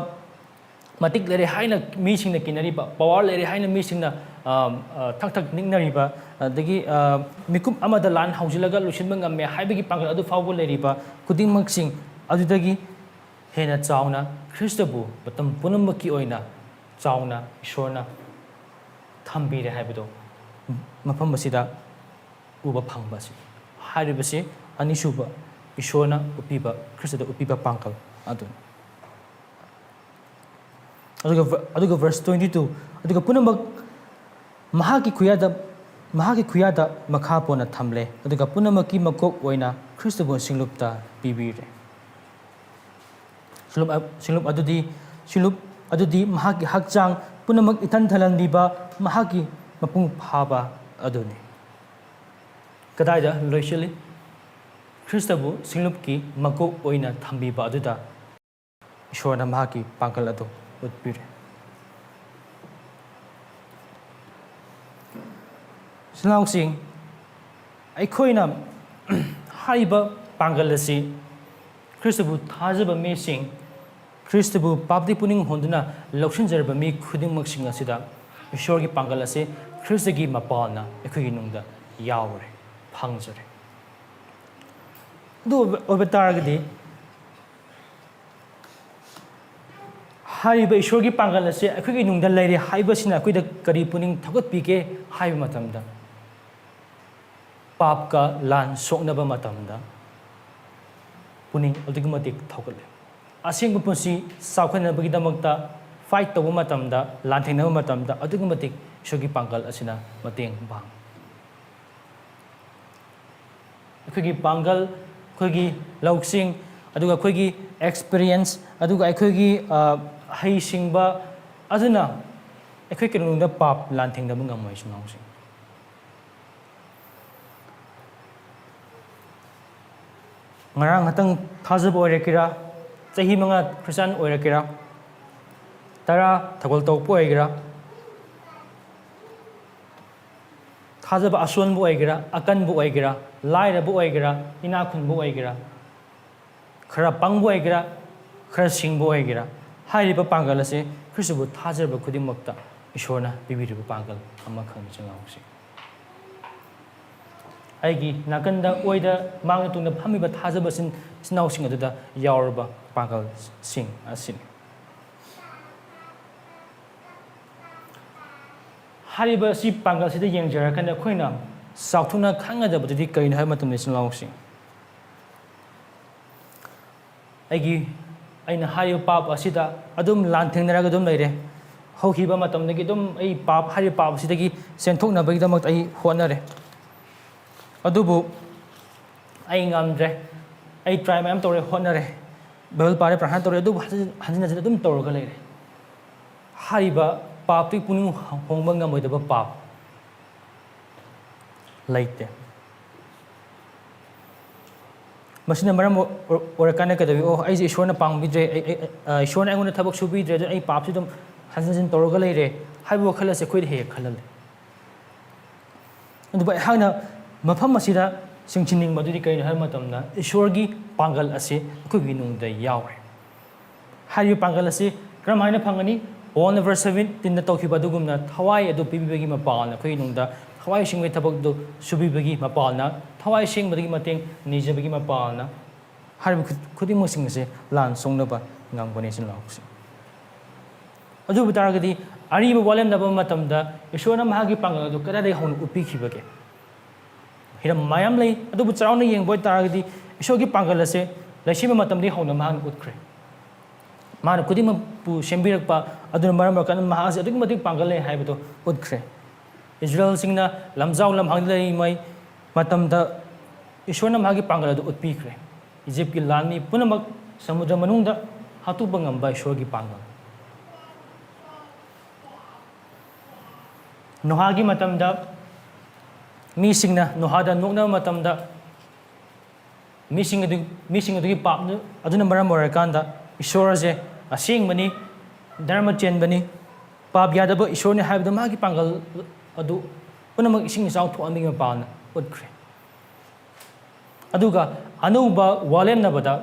ꯃꯇꯤꯛ ꯂꯩꯔꯦ ꯍꯥꯏꯅ ꯃꯤꯁꯤꯡꯅ ꯀꯤꯅꯔꯤꯕ, power ꯂꯩꯔꯦ ꯍꯥꯏꯅ ꯃꯤꯁꯤꯡꯅ, ꯑ, ꯑ, ꯊꯛ ꯊꯛ ꯅꯤꯛꯅꯔꯤꯕ, ꯑꯗꯒꯤ, ꯑ, ꯃꯤꯀꯨꯞ ꯑꯃꯗ ꯂꯥꯟ ꯍꯧꯖꯤꯜꯂꯒ ꯂꯣꯏꯁꯤꯟꯕ ꯉꯝꯃꯦ ꯍꯥꯏꯕꯒꯤ ꯄꯥꯡꯒꯜ ꯑꯗꯨ ꯐꯥꯎꯕ ꯂꯩꯔꯤꯕ ꯈꯨꯗꯤꯡꯃꯛꯁꯤꯡ ꯑꯗꯨꯗꯒꯤ ꯍꯦꯟꯅ ꯆꯥꯎꯅ ꯈ꯭ꯔꯤꯁꯇꯕꯨ ꯃꯇꯝ ꯄꯨꯝꯅꯃꯛꯀꯤ ꯑꯣꯏꯅ ꯆꯥꯎꯅ ꯏꯁꯣꯔꯅ ꯊꯝꯕꯤꯔꯦ ꯍꯥꯏꯕꯗꯣ ꯃꯐꯝ ꯑꯁꯤꯗ ꯎꯕ ꯐꯪꯕ ꯑꯁꯤ, ꯍꯥꯏꯔꯤꯕꯁꯤ ꯑꯅꯤꯁꯨꯕ ꯏꯁꯣꯔꯅ ꯎꯠꯄꯤꯕ, ꯈ꯭ꯔꯤꯁꯇꯗ ꯎꯠꯄꯤꯕ ꯄꯥꯡꯒꯜ ꯑꯗꯨꯅꯤ꯫ ꯑꯗꯨꯒ ꯚ-, ꯑꯗꯨꯒ verse twenty two, ꯑꯗꯨꯒ ꯄꯨꯝꯅꯃꯛ ꯃꯍꯥꯛꯀꯤ ꯈꯨꯌꯥꯗ, ꯃꯍꯥꯛꯀꯤ ꯈꯨꯌꯥꯗ ꯃꯈꯥ ꯄꯣꯟꯅ ꯊꯝꯂꯦ, ꯑꯗꯨꯒ ꯄꯨꯝꯅꯃꯛꯀꯤ ꯃꯀꯣꯛ ꯑꯣꯏꯅ ꯈ꯭ꯔꯤꯁꯇꯕꯨ ꯁꯤꯡꯂꯨꯞꯇ ꯄꯤꯕꯤꯔꯦ꯫ ꯁꯤꯡꯂꯨꯞ ꯑ-, ꯁꯤꯡꯂꯨꯞ ꯑꯗꯨꯗꯤ, ꯁꯤꯡꯂꯨꯞ ꯑꯗꯨꯗꯤ ꯃꯍꯥꯛꯀꯤ ꯍꯛꯆꯥꯡ ꯄꯨꯝꯅꯃꯛ ꯏꯊꯟ ꯊꯜꯍꯟꯕꯤꯕ ꯃꯍꯥꯛꯀꯤ ꯃꯄꯨꯡ ꯐꯥꯕ ꯑꯗꯨꯅꯤ꯫ ꯀꯗꯥꯏꯗ ꯂꯣꯏꯁꯤꯜꯂꯤ? ꯈ꯭ꯔꯤꯁꯇꯕꯨ ꯁꯤꯡꯂꯨꯞꯀꯤ ꯃꯀꯣꯛ ꯑꯣꯏꯅ ꯊꯝꯕꯤꯕ ꯑꯗꯨꯗ ꯏꯁꯣꯔꯅ ꯃꯍꯥꯛꯀꯤ ꯄꯥꯡꯒꯜ ꯑꯗꯨ ꯎꯠꯄꯤꯔꯦ꯫ ꯏꯆꯤꯜ ꯏꯅꯥꯎꯁꯤꯡ, ꯑꯩꯈꯣꯏꯅ ꯍꯥꯏꯔꯤꯕ ꯄꯥꯡꯒꯜ ꯑꯁꯤ ꯈ꯭ꯔꯤꯁꯇꯕꯨ ꯊꯥꯖꯕ ꯃꯤꯁꯤꯡ, ꯈ꯭ꯔꯤꯁꯇꯕꯨ ꯄꯥꯞꯇꯒꯤ ꯄꯨꯛꯅꯤꯡ ꯍꯣꯡꯗꯨꯅ ꯂꯧꯁꯤꯟꯖꯔꯕ ꯃꯤ ꯈꯨꯗꯤꯡꯃꯛꯁꯤꯡ ꯑꯁꯤꯗ ꯏꯁꯣꯔꯒꯤ ꯄꯥꯡꯒꯜ ꯑꯁꯤ ꯈ꯭ꯔꯤꯁꯇꯒꯤ ꯃꯄꯥꯜꯅ ꯑꯩꯈꯣꯏꯒꯤ ꯅꯨꯡꯗ ꯌꯥꯎꯔꯦ, ꯐꯪꯖꯔꯦ꯫ ꯑꯗꯨ ꯑꯣꯏꯕ ꯇꯥꯔꯒꯗꯤ, ꯍꯥꯏꯔꯤꯕ ꯏꯁꯣꯔꯒꯤ ꯄꯥꯡꯒꯜ ꯑꯁꯤ ꯑꯩꯈꯣꯏꯒꯤ ꯅꯨꯡꯗ ꯂꯩꯔꯦ ꯍꯥꯏꯕꯁꯤꯅ ꯑꯩꯈꯣꯏꯗ ꯀꯔꯤ ꯄꯨꯛꯅꯤꯡ ꯊꯧꯒꯠꯄꯤꯒꯦ ꯍꯥꯏꯕ ꯃꯇꯝꯗ, ꯄꯥꯞꯀ ꯂꯥꯟ ꯁꯣꯛꯅꯕ ꯃꯇꯝꯗ ꯄꯨꯛꯅꯤꯡ ꯑꯗꯨꯛꯀꯤ ꯃꯇꯤꯛ ꯊꯧꯒꯠꯂꯦ꯫ ꯑꯁꯦꯡꯕ ꯄꯨꯟꯁꯤ ꯆꯥꯎꯈꯠꯅꯕꯒꯤꯗꯃꯛꯇ fight ꯇꯧꯕ ꯃꯇꯝꯗ, ꯂꯥꯟꯊꯦꯡꯅꯕ ꯃꯇꯝꯗ ꯑꯗꯨꯛꯀꯤ ꯃꯇꯤꯛ ꯏꯁꯣꯔꯒꯤ ꯄꯥꯡꯒꯜ ꯑꯁꯤꯅ ꯃꯇꯦꯡ ꯄꯥꯡꯉꯤ꯫ ꯑꯩꯈꯣꯏꯒꯤ ꯄꯥꯡꯒꯜ, ꯑꯩꯈꯣꯏꯒꯤ ꯂꯧꯁꯤꯡ, ꯑꯗꯨꯒ ꯑꯩꯈꯣꯏꯒꯤ experience, ꯑꯗꯨꯒ ꯑꯩꯈꯣꯏꯒꯤ, ꯑ, ꯍꯩꯁꯤꯡꯕ ꯑꯗꯨꯅ ꯑꯩꯈꯣꯏ ꯀꯩꯗꯧꯅꯨꯡꯗ ꯄꯥꯞ ꯂꯥꯟꯊꯦꯡꯅꯕ ꯉꯝꯃꯣꯏ, ꯏꯆꯤꯜ ꯏꯅꯥꯎꯁꯤꯡ꯫ ꯉꯔꯥꯡ ꯈꯛꯇꯪ ꯊꯥꯖꯕ ꯑꯣꯏꯔꯛꯀꯦꯔꯥ, ꯆꯍꯤ ꯃꯉꯥ ꯈ꯭ꯔꯤꯁꯇꯥꯟ ꯑꯣꯏꯔꯛꯀꯦꯔꯥ, ꯇꯔꯥ ꯊꯧꯒꯜ ꯇꯧꯔꯛꯄ ꯑꯣꯏꯒꯦꯔꯥ, ꯊꯥꯖꯕ ꯑꯁꯣꯟꯕ ꯑꯣꯏꯒꯦꯔꯥ, ꯑꯀꯟꯕ ꯑꯣꯏꯒꯦꯔꯥ, ꯂꯥꯏꯔꯕ ꯑꯣꯏꯒꯦꯔꯥ, ꯏꯅꯥꯛ ꯈꯨꯟꯕ ꯑꯣꯏꯒꯦꯔꯥ, ꯈꯔ ꯄꯪꯕ ꯑꯣꯏꯒꯦꯔꯥ, ꯈꯔ ꯁꯤꯡꯕ ꯑꯣꯏꯒꯦꯔꯥ, ꯍꯥꯏꯔꯤꯕ ꯄꯥꯡꯒꯜ ꯑꯁꯤ ꯈ꯭ꯔꯤꯁꯇꯕꯨ ꯊꯥꯖꯔꯕ ꯈꯨꯗꯤꯡꯃꯛꯇ ꯏꯁꯣꯔꯅ ꯄꯤꯕꯤꯔꯤꯕ ꯄꯥꯡꯒꯜ ꯑꯃꯈꯛꯅꯤ, ꯏꯆꯤꯜ ꯏꯅꯥꯎꯁꯤꯡ꯫ ꯑꯩꯒꯤ ꯅꯥꯀꯟꯗ ꯑꯣꯏꯗ ꯃꯥꯡꯗ ꯇꯨꯡꯗ ꯐꯝꯃꯤꯕ ꯊꯥꯖꯕ ꯏꯆꯤꯟ ꯏꯅꯥꯎꯁꯤꯡ ꯑꯗꯨꯗ ꯌꯥꯎꯔꯕ ꯄꯥꯡꯒꯜꯁꯤꯡ ꯑꯁꯤꯅꯤ꯫ ꯍꯥꯏꯔꯤꯕ ꯑꯁꯤ ꯄꯥꯡꯒꯜꯁꯤꯗ ꯌꯦꯡꯖꯔꯀꯥꯟꯗ ꯑꯩꯈꯣꯏꯅ ꯆꯥꯎꯊꯣꯛꯅ ꯈꯪꯒꯗꯕꯗꯨꯗꯤ ꯀꯔꯤꯅꯣ ꯍꯥꯏꯕ ꯃꯇꯝꯗ, ꯏꯆꯤꯜ ꯏꯅꯥꯎꯁꯤꯡ, ꯑꯩꯒꯤ, ꯑꯩꯅ ꯍꯥꯏꯔꯤꯕ ꯄꯥꯞ ꯑꯁꯤꯗ ꯑꯗꯨꯝ ꯂꯥꯟꯊꯦꯡꯅꯔꯒ ꯑꯗꯨꯝ ꯂꯩꯔꯦ꯫ ꯍꯧꯈꯤꯕ ꯃꯇꯝꯗꯒꯤ ꯑꯗꯨꯝ ꯑꯩ ꯄꯥꯞ, ꯍꯥꯏꯔꯤꯕ ꯄꯥꯞ ꯑꯁꯤꯗꯒꯤ ꯆꯦꯟꯊꯣꯛꯅꯕꯒꯤꯗꯃꯛꯇ ꯑꯩ ꯍꯣꯠꯅꯔꯦ꯫ ꯑꯗꯨꯕꯨ ꯑꯩ ꯉꯝꯗ꯭ꯔꯦ꯫ ꯑꯩ try ꯃꯌꯥꯝ ꯇꯧꯔꯦ, ꯍꯣꯠꯅꯔꯦ, ꯕꯥꯏꯕꯜ ꯄꯥꯔꯦ, ꯄ꯭ꯔꯥꯔꯊꯅꯥ ꯇꯧꯔꯦ, ꯑꯗꯨꯕꯨ ꯍꯟꯖꯤꯟ, ꯍꯟꯖꯤꯟ ꯍꯟꯖꯤꯟ ꯑꯗꯨꯝ ꯇꯧꯔꯒ ꯂꯩꯔꯦ꯫ ꯍꯥꯏꯔꯤꯕ ꯄꯥꯞꯇꯨꯒꯤ ꯄꯨꯛꯅꯤꯡ ꯍꯣꯡꯕ ꯉꯝꯃꯣꯏꯗꯕ ꯄꯥꯞ ꯂꯩꯇꯦ꯫ ꯃꯁꯤꯅ ꯃꯔꯝ ꯑꯣꯏꯔꯀꯥꯟꯗ ꯀꯩꯗꯧꯏ? ꯑꯣ, ꯑꯩꯁꯦ ꯏꯁꯣꯔꯅ ꯄꯥꯝꯕꯤꯗ꯭ꯔꯦ, ꯑꯩ, ꯑꯩ, ꯏꯁꯣꯔꯅ ꯑꯩꯉꯣꯟꯗ ꯊꯕꯛ ꯁꯨꯕꯤꯗ꯭ꯔꯦ, ꯑꯗꯨꯅ ꯑꯩ ꯄꯥꯞꯁꯤ ꯑꯗꯨꯝ ꯍꯟꯖꯤꯟ ꯍꯟꯖꯤꯟ ꯇꯧꯔꯒ ꯂꯩꯔꯦ ꯍꯥꯏꯕ ꯋꯥꯈꯜ ꯑꯁꯦ ꯑꯩꯈꯣꯏꯗ ꯍꯦꯛ ꯍꯦꯛ ꯈꯜꯍꯜꯂꯤ꯫ ꯑꯗꯨꯕꯨ ꯑꯩꯍꯥꯛꯅ ꯃꯐꯝ ꯑꯁꯤꯗ ꯆꯤꯡꯁꯤꯟꯅꯤꯡꯕꯗꯨꯗꯤ ꯀꯔꯤꯅꯣ ꯍꯥꯏꯕ ꯃꯇꯝꯗ, ꯏꯁꯣꯔꯒꯤ ꯄꯥꯡꯒꯜ ꯑꯁꯤ ꯑꯩꯈꯣꯏꯒꯤ ꯅꯨꯡꯗ ꯌꯥꯎꯔꯦ꯫ ꯍꯥꯏꯔꯤꯕ ꯄꯥꯡꯒꯜ ꯑꯁꯤ ꯀꯔꯝ ꯍꯥꯏꯅ ꯐꯪꯒꯅꯤ? ꯄꯣꯜꯅ verse seventeenꯗ ꯇꯧꯈꯤꯕ ꯑꯗꯨꯒꯨꯝꯅ ꯊꯋꯥꯏ ꯑꯗꯨ ꯄꯤꯕꯤꯕꯒꯤ ꯃꯄꯥꯜꯅ, ꯑꯩꯈꯣꯏꯒꯤ ꯅꯨꯡꯗ ꯊꯋꯥꯏ ꯁꯦꯡꯕꯒꯤ ꯊꯕꯛꯇꯨ ꯁꯨꯕꯤꯕꯒꯤ ꯃꯄꯥꯜꯅ, ꯊꯋꯥꯏ ꯁꯦꯡꯕꯗꯒꯤ ꯃꯇꯦꯡ ꯅꯤꯖꯕꯒꯤ ꯃꯄꯥꯜꯅ ꯍꯥꯏꯔꯤꯕ ꯈꯨ-, ꯈꯨꯗꯤꯡꯃꯛꯁꯤꯡ ꯑꯁꯤ ꯂꯥꯟ ꯁꯣꯛꯅꯕ ꯉꯝꯒꯅꯤ, ꯏꯆꯤꯟ ꯏꯅꯥꯎꯁꯤꯡ꯫ ꯑꯗꯨ ꯑꯣꯏꯕ ꯇꯥꯔꯒꯗꯤ, ꯑꯔꯤꯕ ꯋꯥꯠꯂꯦꯞꯅꯕ ꯃꯇꯝꯗ ꯏꯁꯣꯔꯅ ꯃꯍꯥꯛꯀꯤ ꯄꯥꯡꯒꯜ ꯑꯗꯨ ꯀꯗꯥꯏꯗꯒꯤ ꯍꯧꯅ ꯎꯠꯄꯤꯈꯤꯕꯒꯦ? ꯍꯤꯔꯝ ꯃꯌꯥꯝ ꯂꯩ, ꯑꯗꯨꯕꯨ ꯆꯥꯎꯔꯥꯛꯅ ꯌꯦꯡꯕ ꯑꯣꯏꯇꯥꯔꯒꯗꯤ, ꯏꯁꯣꯔꯒꯤ ꯄꯥꯡꯒꯜ ꯑꯁꯦ ꯂꯩꯁꯦꯝꯕ ꯃꯇꯝꯗꯒꯤ ꯍꯧꯅ ꯃꯍꯥꯛꯅ ꯎꯠꯈ꯭ꯔꯦ꯫ ꯃꯥꯅ ꯈꯨꯗꯤꯡꯃꯛꯄꯨ ꯁꯦꯝꯕꯤꯔꯛꯄ ꯑꯗꯨꯅ ꯃꯔꯝ ꯑꯣꯏꯔꯀꯥꯟꯗ ꯃꯍꯥꯛ ꯑꯁꯤ ꯑꯗꯨꯛꯀꯤ ꯃꯇꯤꯛ ꯄꯥꯡꯒꯜ ꯂꯩ ꯍꯥꯏꯕꯗꯨ ꯎꯠꯈ꯭ꯔꯦ꯫ ꯏꯁꯔꯥꯌꯦꯜꯁꯤꯡꯅ ꯂꯝꯖꯥꯎ ꯂꯝꯍꯥꯡꯗ ꯂꯩꯔꯤꯉꯩ ꯃꯇꯝꯗ ꯏꯁꯣꯔꯅ ꯃꯍꯥꯛꯀꯤ ꯄꯥꯡꯒꯜ ꯑꯗꯨ ꯎꯠꯄꯤꯈ꯭ꯔꯦ꯫ ꯏꯖꯤꯞꯀꯤ ꯂꯥꯟꯃꯤ ꯄꯨꯝꯅꯃꯛ ꯁꯃꯨꯗ꯭ꯔ ꯃꯅꯨꯡꯗ ꯍꯥꯠꯇꯣꯛꯄ ꯉꯝꯕ ꯏꯁꯣꯔꯒꯤ ꯄꯥꯡꯒꯜ꯫ ꯅꯣꯍꯥꯒꯤ ꯃꯇꯝꯗ ꯃꯤꯁꯤꯡꯅ ꯅꯣꯍꯥꯗ ꯅꯣꯛꯅꯕ ꯃꯇꯝꯗ, ꯃꯤꯁꯤꯡ ꯑꯗꯨ, ꯃꯤꯁꯤꯡ ꯑꯗꯨꯒꯤ ꯄꯥꯞ ꯑꯗꯨꯅ ꯃꯔꯝ ꯑꯣꯏꯔꯀꯥꯟꯗ ꯏꯁꯣꯔ ꯑꯁꯦ ꯑꯁꯦꯡꯕꯅꯤ, ꯙꯔꯃ ꯆꯦꯟꯕꯅꯤ, ꯄꯥꯞ ꯌꯥꯗꯕ ꯏꯁꯣꯔꯅꯤ ꯍꯥꯏꯕꯗꯨ ꯃꯥꯒꯤ ꯄꯥꯡꯒꯜ ꯑꯗꯨ ꯄꯨꯝꯅꯃꯛ ꯏꯁꯤꯡ ꯏꯆꯥꯎ ꯊꯣꯛꯍꯟꯕꯒꯤ ꯃꯄꯥꯟꯅ ꯎꯠꯈ꯭ꯔꯦ꯫ ꯑꯗꯨꯒ ꯑꯅꯧꯕ ꯋꯥꯂꯦꯝꯅꯕꯗ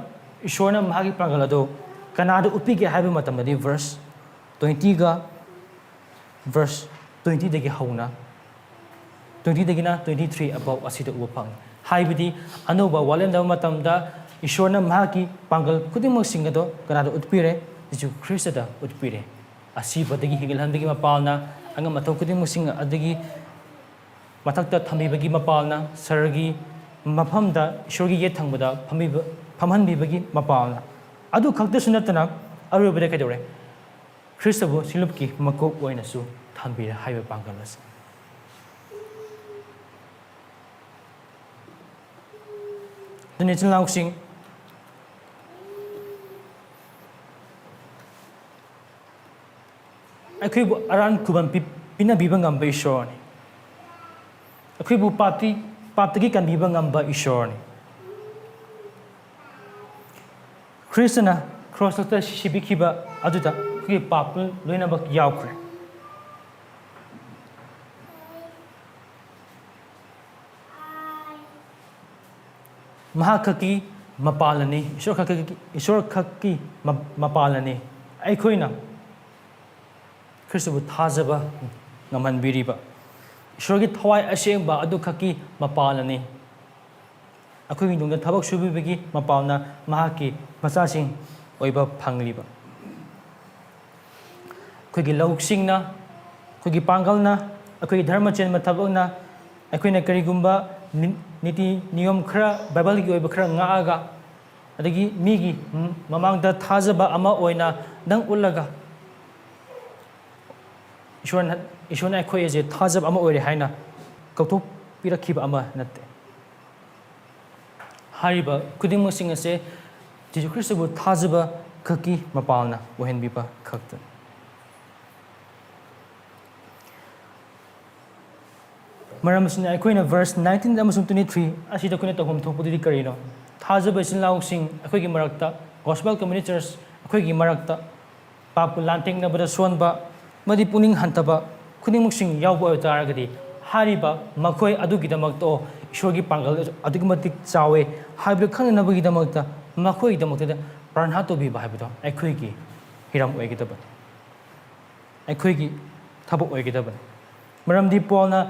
ꯏꯁꯣꯔꯅ ꯃꯍꯥꯛꯀꯤ ꯄꯥꯡꯒꯜ ꯑꯗꯨ ꯀꯅꯥꯗ ꯎꯠꯄꯤꯒꯦ ꯍꯥꯏꯕ ꯃꯇꯝꯗꯗꯤ, verse twentyꯒ verse twentyꯗꯒꯤ ꯍꯧꯅ, twentyꯗꯒꯤꯅ twenty three ꯑꯕꯥꯎ ꯑꯁꯤꯗ ꯎꯕ ꯐꯪꯏ꯫ ꯍꯥꯏꯕꯗꯤ, ꯑꯅꯧꯕ ꯋꯥꯂꯦꯝꯅꯕ ꯃꯇꯝꯗ ꯏꯁꯣꯔꯅ ꯃꯍꯥꯛꯀꯤ ꯄꯥꯡꯒꯜ ꯈꯨꯗꯤꯡꯃꯛꯁꯤꯡ ꯑꯗꯣ ꯀꯅꯥꯗ ꯎꯠꯄꯤꯔꯦ? ꯖꯤꯁꯨ ꯈ꯭ꯔꯤꯁꯇꯗ ꯎꯠꯄꯤꯔꯦ꯫ ꯑꯁꯤꯕꯗꯒꯤ ꯍꯤꯡꯒꯠꯍꯟꯕꯒꯤ ꯃꯄꯥꯜꯅ, ꯑꯉꯝ ꯑꯊꯧ ꯈꯨꯗꯤꯡꯃꯛꯁꯤꯡ ꯑꯗꯒꯤ ꯃꯊꯛꯇ ꯊꯝꯕꯤꯕꯒꯤ ꯃꯄꯥꯜꯅ, ꯁꯔꯒꯤ ꯃꯐꯝꯗ ꯏꯁꯣꯔꯒꯤ ꯌꯦꯠ ꯊꯪꯕꯗ ꯐꯝꯕꯤꯕ-, ꯐꯝꯍꯟꯕꯤꯕꯒꯤ ꯃꯄꯥꯜꯅ꯫ ꯑꯗꯨ ꯈꯛꯇꯁꯨ ꯅꯠꯇꯅ, ꯑꯔꯣꯏꯕꯗ ꯀꯩꯗꯧꯔꯦ? ꯈ꯭ꯔꯤꯁꯇꯕꯨ ꯁꯤꯡꯂꯨꯞꯀꯤ ꯃꯀꯣꯛ ꯑꯣꯏꯅꯁꯨ ꯊꯝꯕꯤꯔꯦ ꯍꯥꯏꯕ ꯄꯥꯡꯒꯜ ꯑꯁꯤ꯫ ꯑꯗꯨꯅ ꯏꯆꯤꯜ ꯏꯅꯥꯎꯁꯤꯡ, ꯑꯩꯈꯣꯏꯕꯨ ꯑꯔꯥꯟ ꯈꯨꯕꯝ ꯄꯤ-, ꯄꯤꯅꯕꯤꯕ ꯉꯝꯕ ꯏꯁꯣꯔꯅꯤ꯫ ꯑꯩꯈꯣꯏꯕꯨ ꯄꯥꯞꯇꯤ-, ꯄꯥꯞꯇꯒꯤ ꯀꯟꯕꯤꯕ ꯉꯝꯕ ꯏꯁꯣꯔꯅꯤ꯫ ꯈ꯭ꯔꯤꯁꯇꯅ ꯈ꯭ꯔꯣꯁꯇ ꯁꯤꯕꯤꯈꯤꯕ ꯑꯗꯨꯗ ꯑꯩꯈꯣꯏꯒꯤ ꯄꯥꯞ ꯂꯣꯏꯅꯃꯛ ꯌꯥꯎꯈ꯭ꯔꯦ꯫ ꯃꯍꯥꯛ ꯈꯛꯀꯤ ꯃꯄꯥꯜꯅꯤ, ꯏꯁꯣꯔ ꯈꯛꯀꯤ, ꯏꯁꯣꯔ ꯈꯛꯀꯤ ꯃ-, ꯃꯄꯥꯜꯅꯤ꯫ ꯑꯩꯈꯣꯏꯅ ꯈ꯭ꯔꯤꯁꯇꯕꯨ ꯊꯥꯖꯕ ꯉꯝꯍꯟꯕꯤꯔꯤꯕ ꯏꯁꯣꯔꯒꯤ ꯊꯋꯥꯏ ꯑꯁꯦꯡꯕ ꯑꯗꯨꯈꯛꯀꯤ ꯃꯄꯥꯜꯅꯤ꯫ ꯑꯩꯈꯣꯏꯒꯤ ꯅꯨꯡꯗ ꯊꯕꯛ ꯁꯨꯕꯤꯕꯒꯤ ꯃꯄꯥꯜꯅ ꯃꯍꯥꯛꯀꯤ ꯃꯆꯥꯁꯤꯡ ꯑꯣꯏꯕ ꯐꯪꯂꯤꯕ꯫ ꯑꯩꯈꯣꯏꯒꯤ ꯂꯧꯁꯤꯡꯅ, ꯑꯩꯈꯣꯏꯒꯤ ꯄꯥꯡꯒꯜꯅ, ꯑꯩꯈꯣꯏꯒꯤ ꯙꯔꯃ ꯆꯦꯟꯕ ꯊꯕꯛꯅ, ꯑꯩꯈꯣꯏꯅ ꯀꯔꯤꯒꯨꯝꯕ ꯅꯤ-, ꯅꯤꯇꯤ ꯅꯤꯌꯣꯝ ꯈꯔ, ꯕꯥꯏꯕꯜꯒꯤ ꯑꯣꯏꯕ ꯈꯔ ꯉꯥꯛꯑꯒ, ꯑꯗꯒꯤ ꯃꯤꯒꯤ ꯃꯃꯥꯡꯗ ꯊꯥꯖꯕ ꯑꯃ ꯑꯣꯏꯅ ꯅꯪ ꯎꯠꯂꯒ, ꯏꯁꯣꯔꯅ, ꯏꯁꯣꯔꯅ ꯑꯩꯈꯣꯏ ꯑꯁꯦ ꯊꯥꯖꯕ ꯑꯃ ꯑꯣꯏꯔꯦ ꯍꯥꯏꯅ ꯀꯧꯊꯣꯛꯄꯤꯔꯛꯈꯤꯕ ꯑꯃ ꯅꯠꯇꯦ꯫ ꯍꯥꯏꯔꯤꯕ ꯈꯨꯗꯤꯡꯃꯛꯁꯤꯡ ꯑꯁꯦ ꯖꯤꯁꯨ ꯈ꯭ꯔꯤꯁꯇꯕꯨ ꯊꯥꯖꯕ ꯈꯛꯀꯤ ꯃꯄꯥꯜꯅ ꯑꯣꯏꯍꯟꯕꯤꯕ ꯈꯛꯇꯅꯤ꯫ ꯃꯔꯝ ꯑꯁꯤꯅ ꯑꯩꯈꯣꯏꯅ verse nineteen ꯑꯃꯁꯨꯡ twenty three ꯑꯁꯤꯗ ꯑꯩꯈꯣꯏꯅ ꯇꯧꯐꯝ ꯊꯣꯛꯄꯗꯨꯗꯤ ꯀꯔꯤꯅꯣ? ꯊꯥꯖꯕ ꯏꯆꯤꯜ ꯏꯅꯥꯎꯁꯤꯡ ꯑꯩꯈꯣꯏꯒꯤ ꯃꯔꯛꯇ, Gospel Community Church ꯑꯩꯈꯣꯏꯒꯤ ꯃꯔꯛꯇ, ꯄꯥꯞꯄꯨ ꯂꯥꯟꯊꯦꯡꯅꯕꯗ ꯁꯣꯟꯕ ꯑꯃꯗꯤ ꯄꯨꯛꯅꯤꯡ ꯍꯟꯊꯕ ꯈꯨꯗꯤꯡꯃꯛꯁꯤꯡ ꯌꯥꯎꯕ ꯑꯣꯏꯕ ꯇꯥꯔꯒꯗꯤ, ꯍꯥꯏꯔꯤꯕ ꯃꯈꯣꯏ ꯑꯗꯨꯒꯤꯗꯃꯛꯇ, ꯑꯣ, ꯏꯁꯣꯔꯒꯤ ꯄꯥꯡꯒꯜ ꯑꯗꯨꯛꯀꯤ ꯃꯇꯤꯛ ꯆꯥꯎꯋꯦ ꯍꯥꯏꯕꯗꯨ ꯈꯪꯅꯅꯕꯒꯤꯗꯃꯛꯇ, ꯃꯈꯣꯏꯒꯤꯗꯃꯛꯇꯗ ꯄ꯭ꯔꯥꯔꯊꯅꯥ ꯇꯧꯕꯤꯕ ꯍꯥꯏꯕꯗꯣ ꯑꯩꯈꯣꯏꯒꯤ ꯍꯤꯔꯝ ꯑꯣꯏꯒꯗꯕꯅꯤ, ꯑꯩꯈꯣꯏꯒꯤ ꯊꯕꯛ ꯑꯣꯏꯒꯗꯕꯅꯤ꯫ ꯃꯔꯝꯗꯤ ꯄꯣꯜꯅ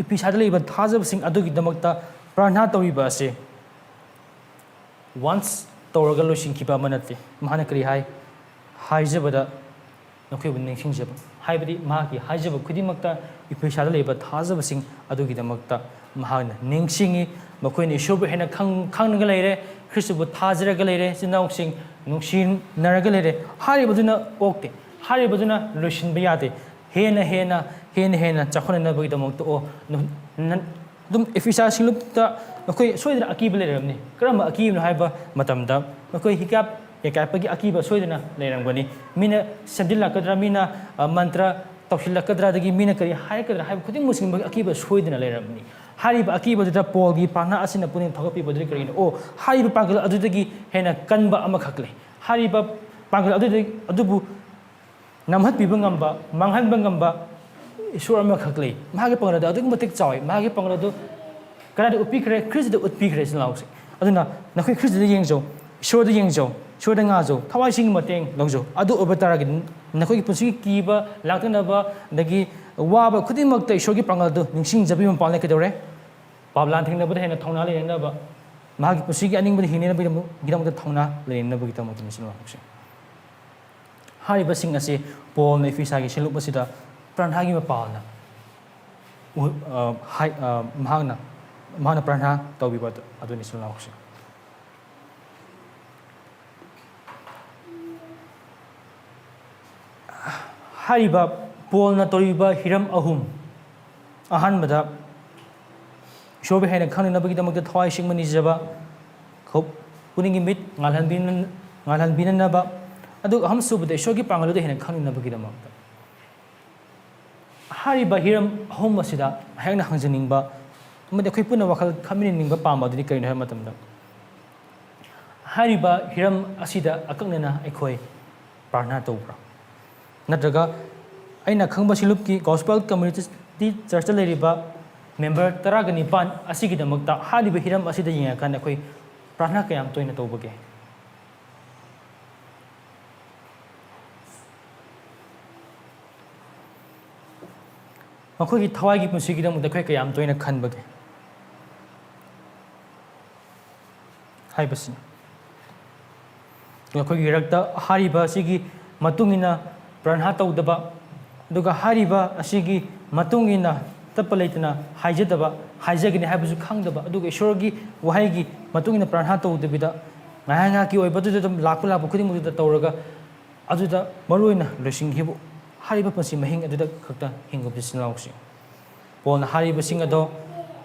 ꯏꯐꯤꯁꯥꯗ ꯂꯩꯕ ꯊꯥꯖꯕꯁꯤꯡ ꯑꯗꯨꯒꯤꯗꯃꯛꯇ ꯄ꯭ꯔꯥꯔꯊꯅꯥ ꯇꯧꯔꯤꯕ ꯑꯁꯤ once ꯇꯧꯔꯒ ꯂꯣꯏꯁꯤꯟꯈꯤꯕ ꯑꯃ ꯅꯠꯇꯦ꯫ ꯃꯍꯥꯛꯅ ꯀꯔꯤ ꯍꯥꯏ? ꯍꯥꯏꯖꯕꯗ ꯅꯈꯣꯏꯕꯨ ꯅꯤꯡꯁꯤꯡꯖꯕ, ꯍꯥꯏꯕꯗꯤ ꯃꯍꯥꯛꯀꯤ ꯍꯥꯏꯖꯕ ꯈꯨꯗꯤꯡꯃꯛꯇ ꯏꯐꯤꯁꯥꯗ ꯂꯩꯕ ꯊꯥꯖꯕꯁꯤꯡ ꯑꯗꯨꯒꯤꯗꯃꯛꯇ ꯃꯍꯥꯛꯅ ꯅꯤꯡꯁꯤꯡꯉꯤ꯫ ꯃꯈꯣꯏꯅ ꯏꯁꯣꯔꯕꯨ ꯍꯦꯟꯅ ꯈꯪ-, ꯈꯪꯅꯒ ꯂꯩꯔꯦ, ꯈ꯭ꯔꯤꯁꯇꯕꯨ ꯊꯥꯖꯔꯒ ꯂꯩꯔꯦ, ꯏꯆꯤꯟ ꯏꯅꯥꯎꯁꯤꯡ ꯅꯨꯡꯁꯤꯅꯔꯒ ꯂꯩꯔꯦ꯫ ꯍꯥꯏꯔꯤꯕꯗꯨꯅ ꯑꯣꯛꯇꯦ, ꯍꯥꯏꯔꯤꯕꯗꯨꯅ ꯂꯣꯏꯁꯤꯟꯕ ꯌꯥꯗꯦ꯫ ꯍꯦꯟꯅ ꯍꯦꯟꯅ, ꯍꯦꯟꯅ ꯍꯦꯟꯅ ꯆꯥꯎꯈꯠꯅꯅꯕꯒꯤꯗꯃꯛꯇ, ꯑꯣ, ꯅ-, ꯅ-, ꯑꯗꯨꯝ ꯏꯐꯤꯁꯥꯁꯤꯡꯂꯨꯞꯇ ꯃꯈꯣꯏ ꯁꯣꯏꯗꯅ ꯑꯀꯤꯕ ꯂꯩꯔꯝꯅꯤ꯫ ꯀꯔꯝꯕ ꯑꯀꯤꯕꯅꯣ ꯍꯥꯏꯕ ꯃꯇꯝꯗ, ꯃꯈꯣꯏ ꯍꯤꯀꯥꯞ ꯌꯩꯀꯥꯏꯄꯒꯤ ꯑꯀꯤꯕ ꯁꯣꯏꯗꯅ ꯂꯩꯔꯝꯒꯅꯤ꯫ ꯃꯤꯅ ꯁꯦꯝꯖꯤꯜꯂꯛꯀꯗ꯭ꯔꯥ, ꯃꯤꯅ, ꯑ, ꯃꯟꯇ꯭ꯔ ꯇꯧꯁꯤꯜꯂꯛꯀꯗ꯭ꯔꯥ, ꯑꯗꯒꯤ ꯃꯤꯅ ꯀꯔꯤ ꯍꯥꯏꯔꯛꯀꯗ꯭ꯔꯥ ꯍꯥꯏꯕ ꯈꯨꯗꯤꯡꯃꯛꯁꯤꯡ ꯃꯈꯣꯏ ꯑꯀꯤꯕ ꯁꯣꯏꯗꯅ ꯂꯩꯔꯝꯅꯤ꯫ ꯍꯥꯏꯔꯤꯕ ꯑꯀꯤꯕꯗꯨꯗ ꯄꯣꯜꯒꯤ ꯄ꯭ꯔꯥꯔꯊꯅꯥ ꯑꯁꯤꯅ ꯄꯨꯛꯅꯤꯡ ꯊꯧꯒꯠꯄꯤꯕꯗꯨꯗꯤ ꯀꯔꯤꯅꯣ? ꯑꯣ, ꯍꯥꯏꯔꯤꯕ ꯄꯥꯡꯒꯜ ꯑꯗꯨꯗꯒꯤ ꯍꯦꯟꯅ ꯀꯟꯕ ꯑꯃꯈꯛ ꯂꯩ꯫ ꯍꯥꯏꯔꯤꯕ ꯄꯥꯡꯒꯜ ꯑꯗꯨꯗꯒꯤ, ꯑꯗꯨꯕꯨ ꯅꯝꯍꯠꯄꯤꯕ ꯉꯝꯕ, ꯃꯥꯡꯍꯟꯕ ꯉꯝꯕ ꯏꯁꯣꯔ ꯑꯃꯈꯛ ꯂꯩ꯫ ꯃꯍꯥꯛꯀꯤ ꯄꯥꯡꯒꯜ ꯑꯗꯨ ꯑꯗꯨꯛꯀꯤ ꯃꯇꯤꯛ ꯆꯥꯎꯏ꯫ ꯃꯍꯥꯛꯀꯤ ꯄꯥꯡꯒꯜ ꯑꯗꯨ ꯀꯗꯥꯏꯗ ꯎꯠꯄꯤꯈ꯭ꯔꯦ? ꯈ꯭ꯔꯤꯁꯇꯗ ꯎꯠꯄꯤꯈ꯭ꯔꯦ, ꯏꯆꯤꯟ ꯏꯅꯥꯎꯁꯤꯡ꯫ ꯑꯗꯨꯅ ꯅꯈꯣꯏ ꯈ꯭ꯔꯤꯁꯇꯗ ꯌꯦꯡꯖꯧ, ꯏꯁꯣꯔꯗ ꯌꯦꯡꯖꯧ, ꯏꯁꯣꯔꯗ ꯉꯥꯖꯧ, ꯊꯋꯥꯏꯁꯤꯡꯒꯤ ꯃꯇꯦꯡ ꯂꯧꯖꯧ꯫ ꯑꯗꯨ ꯑꯣꯏꯕ ꯇꯥꯔꯒꯗꯤ ꯅꯈꯣꯏꯒꯤ ꯄꯨꯟꯁꯤꯒꯤ ꯀꯤꯕ, ꯂꯥꯡꯇꯛꯅꯕ, ꯑꯗꯒꯤ ꯋꯥꯕ ꯈꯨꯗꯤꯡꯃꯛꯇ ꯏꯁꯣꯔꯒꯤ ꯄꯥꯡꯒꯜ ꯑꯗꯨ ꯅꯤꯡꯁꯤꯡꯖꯕꯒꯤ ꯃꯄꯥꯟ ꯂꯩꯀꯩꯗꯧꯔꯦ? ꯄꯥꯞ ꯂꯥꯟ ꯊꯦꯡꯅꯕꯗ ꯍꯦꯟꯅ ꯊꯧꯅꯥ ꯂꯩꯅꯅꯕ, ꯃꯍꯥꯛꯀꯤ ꯄꯨꯟꯁꯤꯒꯤ ꯑꯅꯤꯡꯕꯗ ꯍꯤꯡꯅꯅꯕꯒꯤꯗꯃꯛꯇ ꯊꯧꯅꯥ ꯂꯩꯅꯅꯕꯒꯤꯗꯃꯛꯇꯅꯤ, ꯏꯆꯤꯟ ꯏꯅꯥꯎꯁꯤꯡ꯫ ꯍꯥꯏꯔꯤꯕꯁꯤꯡ ꯑꯁꯤ ꯄꯣꯜꯅ ꯏꯐꯤꯁꯥꯒꯤ ꯁꯤꯂꯨꯛ ꯑꯁꯤꯗ ꯄ꯭ꯔꯥꯔꯊꯅꯥꯒꯤ ꯃꯄꯥꯜꯅ ꯎ-, ꯑ, ꯍꯥꯏ-, ꯑ, ꯃꯍꯥꯛꯅ, ꯃꯍꯥꯛꯅ ꯄ꯭ꯔꯥꯔꯊꯅꯥ ꯇꯧꯕꯤꯕ ꯑꯗꯨ, ꯑꯗꯨꯅꯤ, ꯏꯆꯤꯟ ꯏꯅꯥꯎꯁꯤꯡ꯫ ꯍꯥꯏꯔꯤꯕ ꯄꯣꯜꯅ ꯇꯧꯔꯤꯕ ꯍꯤꯔꯝ ꯑꯍꯨꯝ, ꯑꯍꯥꯟꯕꯗ, ꯏꯁꯣꯔꯕꯨ ꯍꯦꯟꯅ ꯈꯪꯅꯅꯕꯒꯤꯗꯃꯛꯇ ꯊꯋꯥꯏ ꯁꯦꯡꯕ ꯅꯤꯖꯕ, ꯈꯧ-, ꯄꯨꯛꯅꯤꯡꯒꯤ ꯃꯤꯠ ꯉꯥꯜꯍꯟꯕꯤꯅ-, ꯉꯥꯜꯍꯟꯕꯤꯅꯅꯕ, ꯑꯗꯨꯒ ꯑꯍꯨꯝꯁꯨꯕꯗ, ꯏꯁꯣꯔꯒꯤ ꯄꯥꯡꯒꯜ ꯑꯗꯨ ꯍꯦꯟꯅ ꯈꯪꯅꯅꯕꯒꯤꯗꯃꯛꯇ꯫ ꯍꯥꯏꯔꯤꯕ ꯍꯤꯔꯝ ꯑꯍꯨꯝ ꯑꯁꯤꯗ ꯑꯩꯍꯥꯛꯅ ꯍꯪꯖꯅꯤꯡꯕ ꯑꯃꯗꯤ ꯑꯩꯈꯣꯏ ꯄꯨꯟꯅ ꯋꯥꯈꯜ ꯈꯟꯃꯤꯟꯅꯅꯤꯡꯕ ꯄꯥꯝꯕ ꯑꯗꯨꯗꯤ ꯀꯔꯤꯅꯣ ꯍꯥꯏꯕ ꯃꯇꯝꯗ, ꯍꯥꯏꯔꯤꯕ ꯍꯤꯔꯝ ꯑꯁꯤꯗ ꯑꯀꯛꯅꯅ ꯑꯩꯈꯣꯏ ꯄ꯭ꯔꯥꯔꯊꯅꯥ ꯇꯧꯕ꯭ꯔꯥ? ꯅꯠꯇ꯭ꯔꯒ ꯑꯩꯅ ꯈꯪꯕ ꯁꯤꯂꯨꯛꯀꯤ Gospel Community Churchꯇ ꯂꯩꯔꯤꯕ member ꯇꯔꯥꯒ ꯅꯤꯄꯥꯟ ꯑꯁꯤꯒꯤꯗꯃꯛꯇ ꯍꯥꯏꯔꯤꯕ ꯍꯤꯔꯝ ꯑꯁꯤꯗ ꯌꯦꯡꯉꯀꯥꯟꯗ ꯑꯩꯈꯣꯏ ꯄ꯭ꯔꯥꯔꯊꯅꯥ ꯀꯌꯥꯝ ꯇꯣꯏꯅ ꯇꯧꯕꯒꯦ? ꯃꯈꯣꯏꯒꯤ ꯊꯋꯥꯏꯒꯤ ꯄꯨꯟꯁꯤꯒꯤꯗꯃꯛꯇ ꯑꯩꯈꯣꯏ ꯀꯌꯥꯝ ꯇꯣꯏꯅ ꯈꯟꯕꯒꯦ ꯍꯥꯏꯕꯁꯤꯅꯤ꯫ ꯑꯩꯈꯣꯏꯒꯤ ꯏꯔꯛꯇ ꯍꯥꯏꯔꯤꯕ ꯑꯁꯤꯒꯤ ꯃꯇꯨꯡ ꯏꯟꯅ ꯄ꯭ꯔꯥꯔꯊꯅꯥ ꯇꯧꯗꯕ, ꯑꯗꯨꯒ ꯍꯥꯏꯔꯤꯕ ꯑꯁꯤꯒꯤ ꯃꯇꯨꯡ ꯏꯟꯅ ꯇꯠꯄ ꯂꯩꯇꯅ ꯍꯥꯏꯖꯗꯕ, ꯍꯥꯏꯖꯒꯅꯤ ꯍꯥꯏꯕꯁꯨ ꯈꯪꯗꯕ, ꯑꯗꯨꯒ ꯏꯁꯣꯔꯒꯤ ꯋꯥꯍꯩꯒꯤ ꯃꯇꯨꯡ ꯏꯟꯅ ꯄ꯭ꯔꯥꯔꯊꯅꯥ ꯇꯧꯗꯕꯤꯗ ꯉꯥꯏꯍꯥꯛ ꯉꯥꯏꯍꯥꯛꯀꯤ ꯑꯣꯏꯕ ꯑꯗꯨꯗ ꯑꯗꯨꯝ ꯂꯥꯛꯄ ꯂꯥꯛꯄ ꯈꯨꯗꯤꯡꯃꯛꯇꯨꯗ ꯇꯧꯔꯒ ꯑꯗꯨꯗ ꯃꯔꯨꯑꯣꯏꯅ ꯂꯣꯏꯁꯤꯟꯈꯤꯕ ꯍꯥꯏꯔꯤꯕ ꯄꯨꯟꯁꯤ ꯃꯍꯤꯡ ꯑꯗꯨꯗ ꯈꯛꯇ ꯍꯤꯡꯒꯨꯝꯁꯤ, ꯏꯆꯤꯟ ꯏꯅꯥꯎꯁꯤꯡ꯫ ꯄꯣꯜꯅ ꯍꯥꯏꯔꯤꯕꯁꯤꯡ ꯑꯗꯣ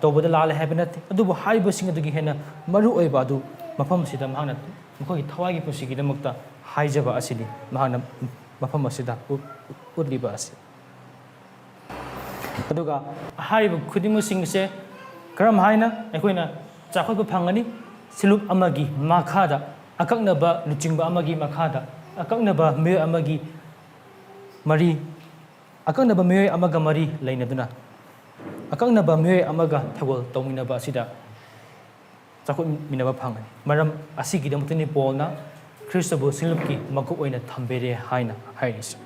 ꯇꯧꯕꯗ ꯂꯥꯜꯂꯦ ꯍꯥꯏꯕ ꯅꯠꯇꯦ, ꯑꯗꯨꯕꯨ ꯍꯥꯏꯔꯤꯕꯁꯤꯡ ꯑꯗꯨꯒꯤ ꯍꯦꯟꯅ ꯃꯔꯨ ꯑꯣꯏꯕ ꯑꯗꯨ ꯃꯐꯝ ꯑꯁꯤꯗ ꯃꯍꯥꯛꯅ ꯃꯈꯣꯏꯒꯤ ꯊꯋꯥꯏꯒꯤ ꯄꯨꯟꯁꯤꯒꯤꯗꯃꯛꯇ ꯍꯥꯏꯖꯕ ꯑꯁꯤꯅꯤ, ꯃꯍꯥꯛꯅ ꯃꯐꯝ ꯑꯁꯤꯗ ꯎꯠ-, ꯎꯠꯂꯤꯕ ꯑꯁꯤ꯫ ꯑꯗꯨꯒ ꯍꯥꯏꯔꯤꯕ ꯈꯨꯗꯤꯡꯃꯛꯁꯤꯡꯁꯦ ꯀꯔꯝ ꯍꯥꯏꯅ ꯑꯩꯈꯣꯏꯅ ꯆꯥꯎꯈꯠꯄ ꯐꯪꯒꯅꯤ? ꯁꯤꯂꯨꯞ ꯑꯃꯒꯤ ꯃꯈꯥꯗ, ꯑꯀꯛꯅꯕ ꯂꯨꯆꯤꯡꯕ ꯑꯃꯒꯤ ꯃꯈꯥꯗ, ꯑꯀꯛꯅꯕ ꯃꯤꯑꯣꯏ ꯑꯃꯒꯤ ꯃꯔꯤ, ꯑꯀꯛꯅꯕ ꯃꯤꯑꯣꯏ ꯑꯃꯒ ꯃꯔꯤ ꯂꯩꯅꯗꯨꯅ, ꯑꯀꯛꯅꯕ ꯃꯤꯑꯣꯏ ꯑꯃꯒ ꯊꯧꯒꯜ ꯇꯧꯃꯤꯟꯅꯕ ꯑꯁꯤꯗ ꯆꯥꯎꯈꯠꯃꯤꯟꯅꯕ ꯐꯪꯒꯅꯤ꯫ ꯃꯔꯝ ꯑꯁꯤꯒꯤꯗꯃꯛꯇꯅꯤ ꯄꯣꯜꯅ ꯈ꯭ꯔꯤꯁꯇꯕꯨ ꯁꯤꯡꯂꯨꯞꯀꯤ ꯃꯀꯣꯛ ꯑꯣꯏꯅ ꯊꯝꯕꯤꯔꯦ ꯍꯥꯏꯅ ꯍꯥꯏꯔꯤꯁꯤ꯫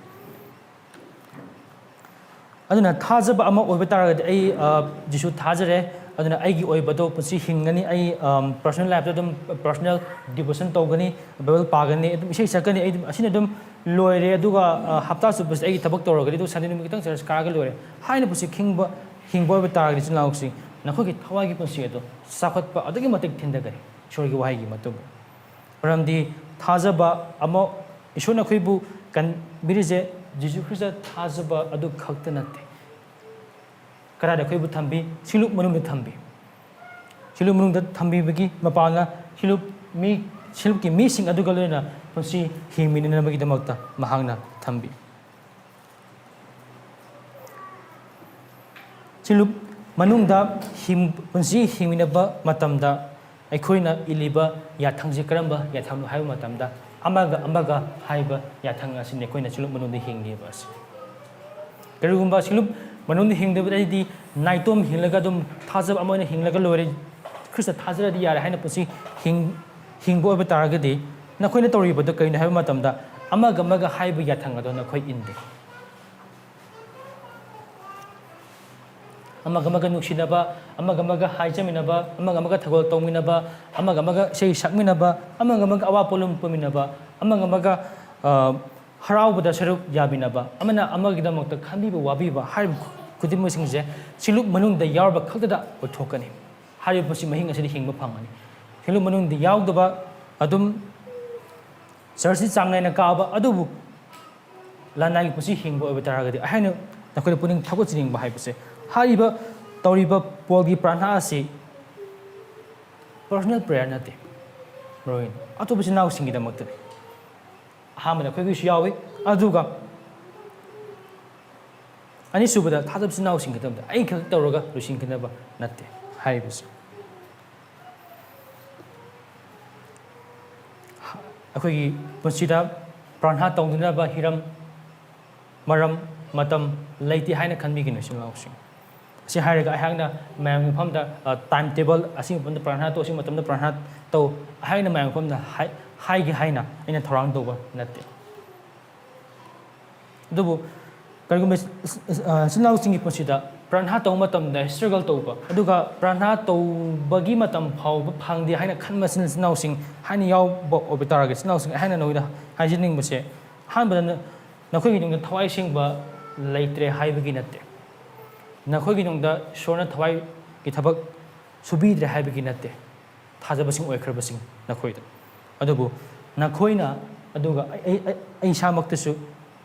ꯑꯗꯨꯅ ꯊꯥꯖꯕ ꯑꯃ ꯑꯣꯏꯕ ꯇꯥꯔꯒꯗꯤ, ꯑꯩ, ꯑ, ꯖꯤꯁꯨ ꯊꯥꯖꯔꯦ, ꯑꯗꯨꯅ ꯑꯩꯒꯤ ꯑꯣꯏꯕꯗꯣ ꯄꯨꯟꯁꯤ ꯍꯤꯡꯒꯅꯤ, ꯑꯩ, ꯑꯝ, personal lifeꯇ ꯑꯗꯨꯝ personal devotion ꯇꯧꯒꯅꯤ, ꯕꯥꯏꯕꯜ ꯄꯥꯒꯅꯤ, ꯑꯗꯨꯝ ꯏꯁꯩ ꯁꯛꯀꯅꯤ, ꯑꯩ ꯑꯗꯨꯝ ꯑꯁꯤꯅ ꯑꯗꯨꯝ ꯂꯣꯏꯔꯦ, ꯑꯗꯨꯒ, ꯑ, ꯍꯞꯇꯥ ꯆꯨꯞꯄꯁꯤꯗ ꯑꯩꯒꯤ ꯊꯕꯛ ꯇꯧꯔꯒꯅꯤ, ꯑꯗꯨꯒ Sunday ꯅꯨꯃꯤꯠ ꯈꯤꯇꯪ church ꯀꯥꯔꯒ ꯂꯣꯏꯔꯦ ꯍꯥꯏꯅ ꯄꯨꯟꯁꯤ ꯍꯤꯡꯕ, ꯍꯤꯡꯕ ꯑꯣꯏꯕ ꯇꯥꯔꯒꯗꯤ, ꯏꯆꯤꯜ ꯏꯅꯥꯎꯁꯤꯡ, ꯅꯈꯣꯏꯒꯤ ꯊꯋꯥꯏꯒꯤ ꯄꯨꯟꯁꯤ ꯑꯗꯨ ꯆꯥꯎꯈꯠꯄ ꯑꯗꯨꯛꯀꯤ ꯃꯇꯤꯛ ꯊꯤꯟꯊꯒꯅꯤ, ꯏꯁꯣꯔꯒꯤ ꯋꯥꯍꯩꯒꯤ ꯃꯇꯨꯡ ꯏꯟꯅ꯫ ꯃꯔꯝꯗꯤ ꯊꯥꯖꯕ ꯑꯃ, ꯏꯁꯣꯔꯅ ꯑꯩꯈꯣꯏꯕꯨ ꯀꯟꯕꯤꯔꯤꯁꯦ ꯖꯤꯁꯨ ꯈ꯭ꯔꯤꯁꯇ ꯊꯥꯖꯕ ꯑꯗꯨ ꯈꯛꯇ ꯅꯠꯇꯦ꯫ ꯀꯗꯥꯏꯗ ꯑꯩꯈꯣꯏꯕꯨ ꯊꯝꯕꯤ? ꯁꯤꯡꯂꯨꯞ ꯃꯅꯨꯡꯗ ꯊꯝꯕꯤ꯫ ꯁꯤꯡꯂꯨꯞ ꯃꯅꯨꯡꯗ ꯊꯝꯕꯤꯕꯒꯤ ꯃꯄꯥꯟꯅ ꯁꯤꯡꯂꯨꯞ ꯃꯤ, ꯁꯤꯡꯂꯨꯞꯀꯤ ꯃꯤꯁꯤꯡ ꯑꯗꯨꯒ ꯂꯣꯏꯅꯅ ꯄꯨꯟꯁꯤ ꯍꯤꯡꯃꯤꯟꯅꯅꯕꯒꯤꯗꯃꯛꯇ ꯃꯍꯥꯛꯅ ꯊꯝꯕꯤ꯫ ꯁꯤꯡꯂꯨꯞ ꯃꯅꯨꯡꯗ ꯍꯤꯡ-, ꯄꯨꯟꯁꯤ ꯍꯤꯡꯃꯤꯟꯅꯕ ꯃꯇꯝꯗ ꯑꯩꯈꯣꯏꯅ ꯏꯜꯂꯤꯕ ꯌꯥꯊꯪꯁꯤ ꯀꯔꯝꯕ ꯌꯥꯊꯪꯅꯣ ꯍꯥꯏꯕ ꯃꯇꯝꯗ, ꯑꯃꯒ ꯑꯃꯒ ꯍꯥꯏꯕ ꯌꯥꯊꯪ ꯑꯁꯤꯅꯤ ꯑꯩꯈꯣꯏꯅ ꯁꯤꯡꯂꯨꯞ ꯃꯅꯨꯡꯗ ꯍꯤꯡꯂꯤꯕ ꯑꯁꯤ꯫ ꯀꯔꯤꯒꯨꯝꯕ ꯁꯤꯡꯂꯨꯞ ꯃꯅꯨꯡꯗ ꯍꯤꯡꯗꯕꯗꯗꯤ ꯅꯥꯏꯇꯣꯝ ꯍꯤꯡꯂꯒ ꯑꯗꯨꯝ ꯊꯥꯖꯕ ꯑꯃ ꯑꯣꯏꯅ ꯍꯤꯡꯂꯒ ꯂꯣꯏꯔꯦ, ꯈ꯭ꯔꯤꯁꯇ ꯊꯥꯖꯔꯗꯤ ꯌꯥꯔꯦ ꯍꯥꯏꯅ ꯄꯨꯟꯁꯤ ꯍꯤꯡ-, ꯍꯤꯡꯕ ꯑꯣꯏꯕ ꯇꯥꯔꯒꯗꯤ, ꯅꯈꯣꯏꯅ ꯇꯧꯔꯤꯕꯗꯨ ꯀꯔꯤꯅꯣ ꯍꯥꯏꯕ ꯃꯇꯝꯗ, ꯑꯃꯒ ꯑꯃꯒ ꯍꯥꯏꯕ ꯌꯥꯊꯪ ꯑꯗꯣ ꯅꯈꯣꯏ ꯏꯟꯗꯦ꯫ ꯑꯃꯒ ꯑꯃꯒ ꯅꯨꯡꯁꯤꯅꯕ, ꯑꯃꯒ ꯑꯃꯒ ꯍꯥꯏꯖꯃꯤꯟꯅꯕ, ꯑꯃꯒ ꯑꯃꯒ ꯊꯧꯒꯜ ꯇꯧꯃꯤꯟꯅꯕ, ꯑꯃꯒ ꯑꯃꯒ ꯏꯁꯩ ꯁꯛꯃꯤꯟꯅꯕ, ꯑꯃꯒ ꯑꯃꯒ ꯑꯋꯥ ꯄꯣꯠꯂꯨꯝ ꯄꯨꯃꯤꯟꯅꯕ, ꯑꯃꯒ ꯑꯃꯒ, ꯑ, ꯍꯔꯥꯎꯕꯗ ꯁꯔꯨꯛ ꯌꯥꯃꯤꯟꯅꯕ, ꯑꯃꯅ ꯑꯃꯒꯤꯗꯃꯛꯇ ꯈꯟꯕꯤꯕ ꯋꯥꯕꯤꯕ ꯍꯥꯏꯔꯤꯕ ꯈꯨꯗꯤꯡꯃꯛꯁꯤꯡꯁꯦ ꯁꯤꯡꯂꯨꯞ ꯃꯅꯨꯡꯗ ꯌꯥꯎꯔꯕ ꯈꯛꯇꯗ ꯑꯣꯏꯊꯣꯛꯀꯅꯤ꯫ ꯍꯥꯏꯔꯤꯕ ꯄꯨꯟꯁꯤ ꯃꯍꯤꯡ ꯑꯁꯤꯗ ꯍꯤꯡꯕ ꯐꯪꯒꯅꯤ꯫ ꯁꯤꯡꯂꯨꯞ ꯃꯅꯨꯡꯗ ꯌꯥꯎꯗꯕ, ꯑꯗꯨꯝ ꯆꯔꯆꯁꯤ ꯆꯥꯡ ꯅꯥꯏꯅ ꯀꯥꯕ ꯑꯗꯨꯕꯨ ꯂꯅꯥꯏꯒꯤ ꯄꯨꯟꯁꯤ ꯍꯤꯡꯕ ꯑꯣꯏꯕ ꯇꯥꯔꯒꯗꯤ, ꯑꯩꯍꯥꯛꯅ ꯅꯈꯣꯏꯗ ꯄꯨꯛꯅꯤꯡ ꯊꯧꯒꯠꯆꯅꯤꯡꯕ ꯍꯥꯏꯕꯁꯦ, ꯍꯥꯏꯔꯤꯕ ꯇꯧꯔꯤꯕ ꯄꯣꯜꯒꯤ ꯄ꯭ꯔꯥꯔꯊꯅꯥ ꯑꯁꯤ personal prayer ꯅꯠꯇꯦ, ꯃꯔꯨ ꯑꯣꯏꯅ ꯑꯇꯣꯞꯄ ꯏꯆꯤꯟ ꯏꯅꯥꯎꯁꯤꯡꯒꯤꯗꯃꯛꯇꯅꯤ꯫ ꯑꯍꯥꯟꯕꯗ ꯑꯩꯈꯣꯏꯒꯤꯁꯨ ꯌꯥꯎꯏ, ꯑꯗꯨꯒ ꯑꯅꯤꯁꯨꯕꯗ ꯊꯥꯖꯕ ꯏꯆꯤꯟ ꯏꯅꯥꯎꯁꯤꯡꯒꯤꯗꯃꯛꯇ ꯑꯩ ꯈꯛ ꯇꯧꯔꯒ ꯂꯣꯏꯁꯤꯟꯒꯗꯕ ꯅꯠꯇꯦ꯫ ꯍꯥꯏꯔꯤꯕꯁꯦ꯫ ꯑꯩꯈꯣꯏꯒꯤ ꯄꯨꯟꯁꯤꯗ ꯄ꯭ꯔꯥꯔꯊꯅꯥ ꯇꯧꯅꯅꯕ ꯍꯤꯔꯝ, ꯃꯔꯝ, ꯃꯇꯝ ꯂꯩꯇꯦ ꯍꯥꯏꯅ ꯈꯟꯕꯤꯒꯅꯨ, ꯏꯆꯤꯜ ꯏꯅꯥꯎꯁꯤꯡ꯫ ꯑꯁꯤ ꯍꯥꯏꯔꯒ ꯑꯩꯍꯥꯛꯅ ꯃꯌꯥꯝꯒꯤ ꯃꯐꯝꯗ, ꯑ, time table, ꯑꯁꯤꯒꯤ ꯃꯐꯝꯗ ꯄ꯭ꯔꯥꯔꯊꯅꯥ ꯇꯧ, ꯑꯁꯤꯒꯤ ꯃꯇꯝꯗ ꯄ꯭ꯔꯥꯔꯊꯅꯥ ꯇꯧ, ꯑꯩꯍꯥꯛꯅ ꯃꯌꯥꯝꯒꯤ ꯃꯐꯝꯗ ꯍꯥꯏ-, ꯍꯥꯏꯒꯦ ꯍꯥꯏꯅ ꯑꯩꯅ ꯊꯧꯔꯥꯡ ꯇꯧꯕ ꯅꯠꯇꯦ꯫ ꯑꯗꯨꯕꯨ ꯀꯔꯤꯒꯨꯝꯕ ꯏꯆꯤꯜ ꯏꯅꯥꯎꯁꯤꯡꯒꯤ ꯄꯨꯟꯁꯤꯗ ꯄ꯭ꯔꯥꯔꯊꯅꯥ ꯇꯧꯕ ꯃꯇꯝꯗ struggle ꯇꯧꯕ, ꯑꯗꯨꯒ ꯄ꯭ꯔꯥꯔꯊꯅꯥ ꯇꯧꯕꯒꯤ ꯃꯇꯝ ꯐꯥꯎꯕ ꯐꯪꯗꯦ ꯍꯥꯏꯅ ꯈꯟꯕ ꯏꯆꯤꯜ ꯏꯅꯥꯎꯁꯤꯡ ꯍꯥꯏꯅ ꯌꯥꯎꯕ ꯑꯣꯏꯕ ꯇꯥꯔꯒꯗꯤ, ꯏꯆꯤꯜ ꯏꯅꯥꯎꯁꯤꯡ, ꯑꯩꯍꯥꯛꯅ ꯅꯈꯣꯏꯗ ꯍꯥꯏꯖꯅꯤꯡꯕꯁꯦ, ꯑꯍꯥꯟꯕꯗ ꯅ-, ꯅꯈꯣꯏꯒꯤ ꯅꯨꯡꯗ ꯊꯋꯥꯏ ꯁꯦꯡꯕ ꯂꯩꯇ꯭ꯔꯦ ꯍꯥꯏꯕꯒꯤ ꯅꯠꯇꯦ꯫ ꯅꯈꯣꯏꯒꯤ ꯅꯨꯡꯗ ꯏꯁꯣꯔꯅ ꯊꯋꯥꯏꯒꯤ ꯊꯕꯛ ꯁꯨꯕꯤꯗ꯭ꯔꯦ ꯍꯥꯏꯕꯒꯤ ꯅꯠꯇꯦ꯫ ꯊꯥꯖꯕꯁꯤꯡ ꯑꯣꯏꯈ꯭ꯔꯕꯁꯤꯡ ꯅꯈꯣꯏꯗ꯫ ꯑꯗꯨꯕꯨ ꯅꯈꯣꯏꯅ, ꯑꯗꯨꯒ ꯑꯩ, ꯑꯩ, ꯑꯩ, ꯑꯩ ꯏꯁꯥꯃꯛꯇꯁꯨ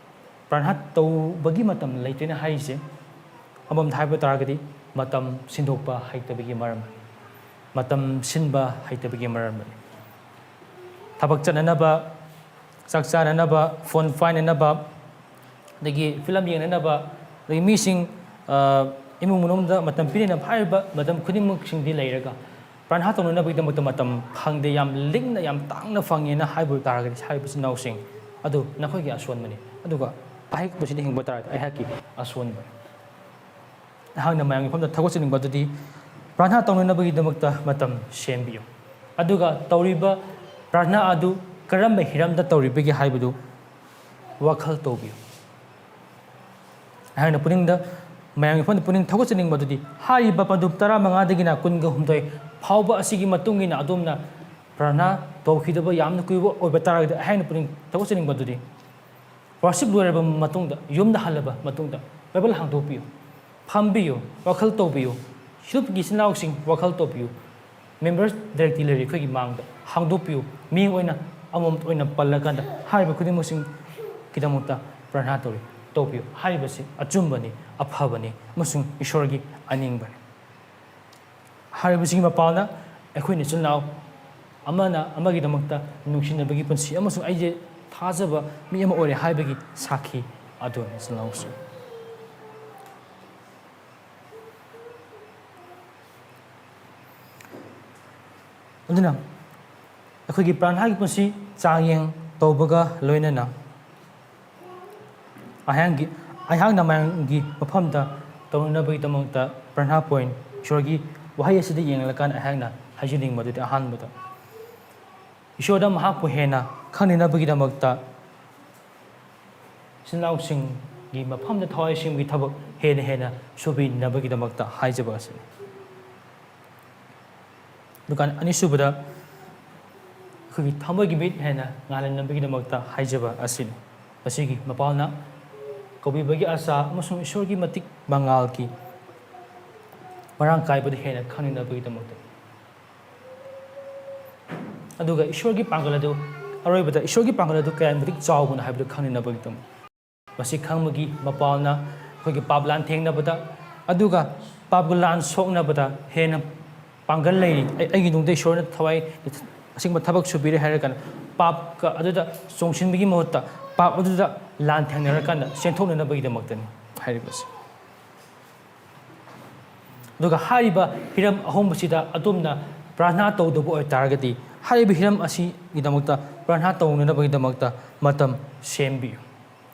ꯄ꯭ꯔꯥꯔꯊꯅꯥ ꯇꯧꯕꯒꯤ ꯃꯇꯝ ꯂꯩꯇ꯭ꯔꯦꯅ ꯍꯥꯏꯔꯤꯁꯦ, ꯑꯃꯔꯣꯝꯗ ꯍꯥꯏꯕ ꯇꯥꯔꯒꯗꯤ ꯃꯇꯝ ꯁꯤꯟꯗꯣꯛꯄ ꯍꯩꯇꯕꯒꯤ ꯃꯔꯝ, ꯃꯇꯝ ꯁꯤꯟꯕ ꯍꯩꯇꯕꯒꯤ ꯃꯔꯝꯅꯤ꯫ ꯊꯕꯛ ꯆꯠꯅꯅꯕ, ꯆꯥꯛ ꯆꯥꯅꯅꯕ, phone ꯄꯥꯏꯅꯅꯕ, ꯑꯗꯒꯤ film ꯌꯦꯡꯅꯅꯕ, ꯑꯗꯒꯤ ꯃꯤꯁꯤꯡ, ꯑ, ꯏꯃꯨꯡ ꯃꯅꯨꯡꯗ ꯃꯇꯝ ꯄꯤꯅꯅꯕ ꯍꯥꯏꯔꯤꯕ ꯃꯇꯝ ꯈꯨꯗꯤꯡꯃꯛꯁꯤꯡꯗꯤ ꯂꯩꯔꯒ, ꯄ꯭ꯔꯥꯔꯊꯅꯥ ꯇꯧꯅꯅꯕꯒꯤꯗꯃꯛꯇ ꯃꯇꯝ ꯐꯪꯗꯦ, ꯌꯥꯝ ꯂꯤꯛꯅ, ꯌꯥꯝ ꯇꯥꯡꯅ ꯐꯪꯉꯦꯅ ꯍꯥꯏꯕ ꯇꯥꯔꯒꯗꯤ, ꯍꯥꯏꯔꯤꯕ ꯏꯆꯤꯜ ꯏꯅꯥꯎꯁꯤꯡ ꯑꯗꯨ ꯅꯈꯣꯏꯒꯤ ꯑꯁꯣꯟꯕꯅꯤ꯫ ꯑꯗꯨꯒ ꯑꯍꯤꯛꯄꯁꯤꯗ ꯍꯤꯡꯕ ꯇꯥꯔꯒꯗꯤ ꯑꯩꯍꯥꯛꯀꯤ ꯑꯁꯣꯟꯕꯅꯤ꯫ ꯑꯩꯍꯥꯛꯅ ꯃꯌꯥꯝꯒꯤ ꯃꯐꯝꯗ ꯊꯧꯒꯠꯆꯅꯤꯡꯕ ꯑꯗꯨꯗꯤ, ꯄ꯭ꯔꯥꯔꯊꯅꯥ ꯇꯧꯅꯅꯕꯒꯤꯗꯃꯛꯇ ꯃꯇꯝ ꯁꯦꯝꯕꯤꯌꯨ꯫ ꯑꯗꯨꯒ ꯇꯧꯔꯤꯕ ꯄ꯭ꯔꯥꯔꯊꯅꯥ ꯑꯗꯨ ꯀꯔꯝꯕ ꯍꯤꯔꯝꯗ ꯇꯧꯔꯤꯕꯒꯦ ꯍꯥꯏꯕꯗꯨ ꯋꯥꯈꯜ ꯇꯧꯕꯤꯌꯨ꯫ ꯑꯩꯍꯥꯛꯅ ꯄꯨꯛꯅꯤꯡꯗ, ꯃꯌꯥꯝꯒꯤ ꯃꯐꯝꯗ ꯄꯨꯛꯅꯤꯡ ꯊꯧꯒꯠꯆꯅꯤꯡꯕ ꯑꯗꯨꯗꯤ, ꯍꯥꯏꯔꯤꯕ ꯄꯟꯗꯨꯞ ꯇꯔꯥꯃꯉꯥꯗꯒꯤꯅ ꯀꯨꯟꯒ ꯍꯨꯝꯗꯣꯏ ꯐꯥꯎꯕ ꯑꯁꯤꯒꯤ ꯃꯇꯨꯡ ꯏꯟꯅ ꯑꯗꯣꯝꯅ ꯄ꯭ꯔꯥꯔꯊꯅꯥ ꯇꯧꯈꯤꯗꯕ ꯌꯥꯝꯅ ꯀꯨꯏꯕ ꯑꯣꯏꯕ ꯇꯥꯔꯒꯗꯤ, ꯑꯩꯍꯥꯛꯅ ꯄꯨꯛꯅꯤꯡ ꯊꯧꯒꯠꯆꯅꯤꯡꯕ ꯑꯗꯨꯗꯤ, worship ꯂꯣꯏꯔꯕ ꯃꯇꯨꯡꯗ, ꯌꯨꯝꯗ ꯍꯜꯂꯕ ꯃꯇꯨꯡꯗ, Bible ꯍꯥꯡꯗꯣꯛꯄꯤꯌꯨ, ꯐꯝꯕꯤꯌꯨ, ꯋꯥꯈꯜ ꯇꯧꯕꯤꯌꯨ꯫ ꯁꯤꯗꯒꯤ ꯏꯆꯤꯜ ꯏꯅꯥꯎꯁꯤꯡ ꯋꯥꯈꯜ ꯇꯧꯕꯤꯌꯨ꯫ Members directly ꯂꯩꯔꯤ ꯑꯩꯈꯣꯏꯒꯤ ꯃꯥꯡꯗ ꯍꯥꯡꯗꯣꯛꯄꯤꯌꯨ꯫ ꯃꯤꯡ ꯑꯣꯏꯅ ꯑꯃꯃꯝꯇ ꯑꯣꯏꯅ ꯄꯜꯂꯀꯥꯟꯗ ꯍꯥꯏꯔꯤꯕ ꯈꯨꯗꯤꯡꯃꯛꯁꯤꯡꯒꯤꯗꯃꯛꯇ ꯄ꯭ꯔꯥꯔꯊꯅꯥ ꯇꯧꯔꯤ, ꯇꯧꯕꯤꯌꯨ꯫ ꯍꯥꯏꯔꯤꯕꯁꯤ ꯑꯆꯨꯝꯕꯅꯤ, ꯑꯐꯕꯅꯤ ꯑꯃꯁꯨꯡ ꯏꯁꯣꯔꯒꯤ ꯑꯅꯤꯡꯕꯅꯤ꯫ ꯍꯥꯏꯔꯤꯕꯁꯤꯒꯤ ꯃꯄꯥꯜꯅ ꯑꯩꯈꯣꯏꯅ ꯏꯆꯤꯜ ꯏꯅꯥꯎ ꯑꯃꯅ ꯑꯃꯒꯤꯗꯃꯛꯇ ꯅꯨꯡꯁꯤꯅꯕꯒꯤ ꯄꯨꯟꯁꯤ ꯑꯃꯁꯨꯡ ꯑꯩꯁꯦ ꯊꯥꯖꯕ ꯃꯤ ꯑꯃ ꯑꯣꯏꯔꯦ ꯍꯥꯏꯕꯒꯤ ꯁꯥꯈꯤ ꯑꯗꯨꯅꯤ, ꯏꯆꯤꯜ ꯏꯅꯥꯎꯁꯤꯡ꯫ ꯑꯗꯨꯅ ꯑꯩꯈꯣꯏꯒꯤ ꯄ꯭ꯔꯥꯔꯊꯅꯥꯒꯤ ꯄꯨꯟꯁꯤ ꯆꯥꯡꯌꯦꯡ ꯇꯧꯕꯒ ꯂꯣꯏꯅꯅ ꯑꯩꯍꯥꯛꯀꯤ ꯑꯩꯍꯥꯛꯅ ꯃꯌꯥꯝꯒꯤ ꯃꯐꯝꯗ ꯇꯧꯅꯅꯕꯒꯤꯗꯃꯛꯇ ꯄ꯭ꯔꯥꯔꯊꯅꯥ ꯄꯣꯏꯟ ꯏꯁꯣꯔꯒꯤ ꯋꯥꯍꯩ ꯑꯁꯤꯗ ꯌꯦꯡꯂꯀꯥꯟꯗ ꯑꯩꯍꯥꯛꯅ ꯍꯥꯏꯖꯅꯤꯡꯕꯗꯨꯗꯤ ꯑꯍꯥꯟꯕꯗ ꯏꯁꯣꯔꯗ ꯃꯍꯥꯛꯄꯨ ꯍꯦꯟꯅ ꯈꯪꯅꯅꯕꯒꯤꯗꯃꯛꯇ ꯏꯆꯤꯜ ꯏꯅꯥꯎꯁꯤꯡꯒꯤ ꯃꯐꯝꯗ ꯊꯋꯥꯏ ꯁꯦꯡꯕꯒꯤ ꯊꯕꯛ ꯍꯦꯟꯅ ꯍꯦꯟꯅ ꯁꯨꯕꯤꯅꯕꯒꯤꯗꯃꯛꯇ ꯍꯥꯏꯖꯕ ꯑꯁꯤꯅꯤ꯫ ꯑꯗꯨꯒ ꯑꯅꯤꯁꯨꯕꯗ ꯑꯩꯈꯣꯏꯒꯤ ꯊꯃꯣꯏꯒꯤ ꯃꯤꯠ ꯍꯦꯟꯅ ꯉꯥꯜꯍꯟꯅꯕꯒꯤꯗꯃꯛꯇ ꯍꯥꯏꯖꯕ ꯑꯁꯤꯅꯤ꯫ ꯃꯁꯤꯒꯤ ꯃꯄꯥꯜꯅ ꯀꯧꯕꯤꯕꯒꯤ ꯑꯁꯥ ꯑꯃꯁꯨꯡ ꯏꯁꯣꯔꯒꯤ ꯃꯇꯤꯛ ꯃꯉꯥꯜꯒꯤ ꯃꯔꯥꯡ ꯀꯥꯏꯕꯗ ꯍꯦꯟꯅ ꯈꯪꯅꯅꯕꯒꯤꯗꯃꯛꯇ꯫ ꯑꯗꯨꯒ ꯏꯁꯣꯔꯒꯤ ꯄꯥꯡꯒꯜ ꯑꯗꯨ, ꯑꯔꯣꯏꯕꯗ ꯏꯁꯣꯔꯒꯤ ꯄꯥꯡꯒꯜ ꯑꯗꯨ ꯀꯌꯥꯒꯤ ꯃꯇꯤꯛ ꯆꯥꯎꯕꯅꯣ ꯍꯥꯏꯕꯗꯨ ꯈꯪꯅꯅꯕꯒꯤꯗꯃꯛ꯫ ꯃꯁꯤ ꯈꯪꯕꯒꯤ ꯃꯄꯥꯜꯅ ꯑꯩꯈꯣꯏꯒꯤ ꯄꯥꯞ ꯂꯥꯟ ꯊꯦꯡꯅꯕꯗ, ꯑꯗꯨꯒ ꯄꯥꯞꯀ ꯂꯥꯟ ꯁꯣꯛꯅꯕꯗ ꯍꯦꯟꯅ ꯄꯥꯡꯒꯜ ꯂꯩꯔꯤ꯫ ꯑꯩ-, ꯑꯩꯒꯤ ꯅꯨꯡꯗ ꯏꯁꯣꯔꯅ ꯊꯋꯥꯏ ꯑꯁꯤꯒꯨꯝꯕ ꯊꯕꯛ ꯁꯨꯕꯤꯔꯦ ꯍꯥꯏꯔꯀꯥꯟꯗ ꯄꯥꯞꯀ ꯑꯗꯨꯗ ꯆꯣꯡꯁꯤꯟꯕꯒꯤ ꯃꯍꯨꯠꯇ ꯄꯥꯞ ꯑꯗꯨꯗ ꯂꯥꯟ ꯊꯦꯡꯅꯔꯀꯥꯟꯗ ꯆꯦꯟꯊꯣꯛꯅꯅꯕꯒꯤꯗꯃꯛꯇꯅꯤ ꯍꯥꯏꯔꯤꯕꯁꯤ꯫ ꯑꯗꯨꯒ ꯍꯥꯏꯔꯤꯕ ꯍꯤꯔꯝ ꯑꯍꯨꯝꯁꯤꯗ ꯑꯗꯣꯝꯅ ꯄ꯭ꯔꯥꯔꯊꯅꯥ ꯇꯧꯗꯕ ꯑꯣꯏꯇꯥꯔꯒꯗꯤ, ꯍꯥꯏꯔꯤꯕ ꯍꯤꯔꯝ ꯑꯁꯤꯒꯤꯗꯃꯛꯇ ꯄ꯭ꯔꯥꯔꯊꯅꯥ ꯇꯧꯅꯅꯕꯒꯤꯗꯃꯛꯇ ꯃꯇꯝ ꯁꯦꯝꯕꯤꯌꯨ꯫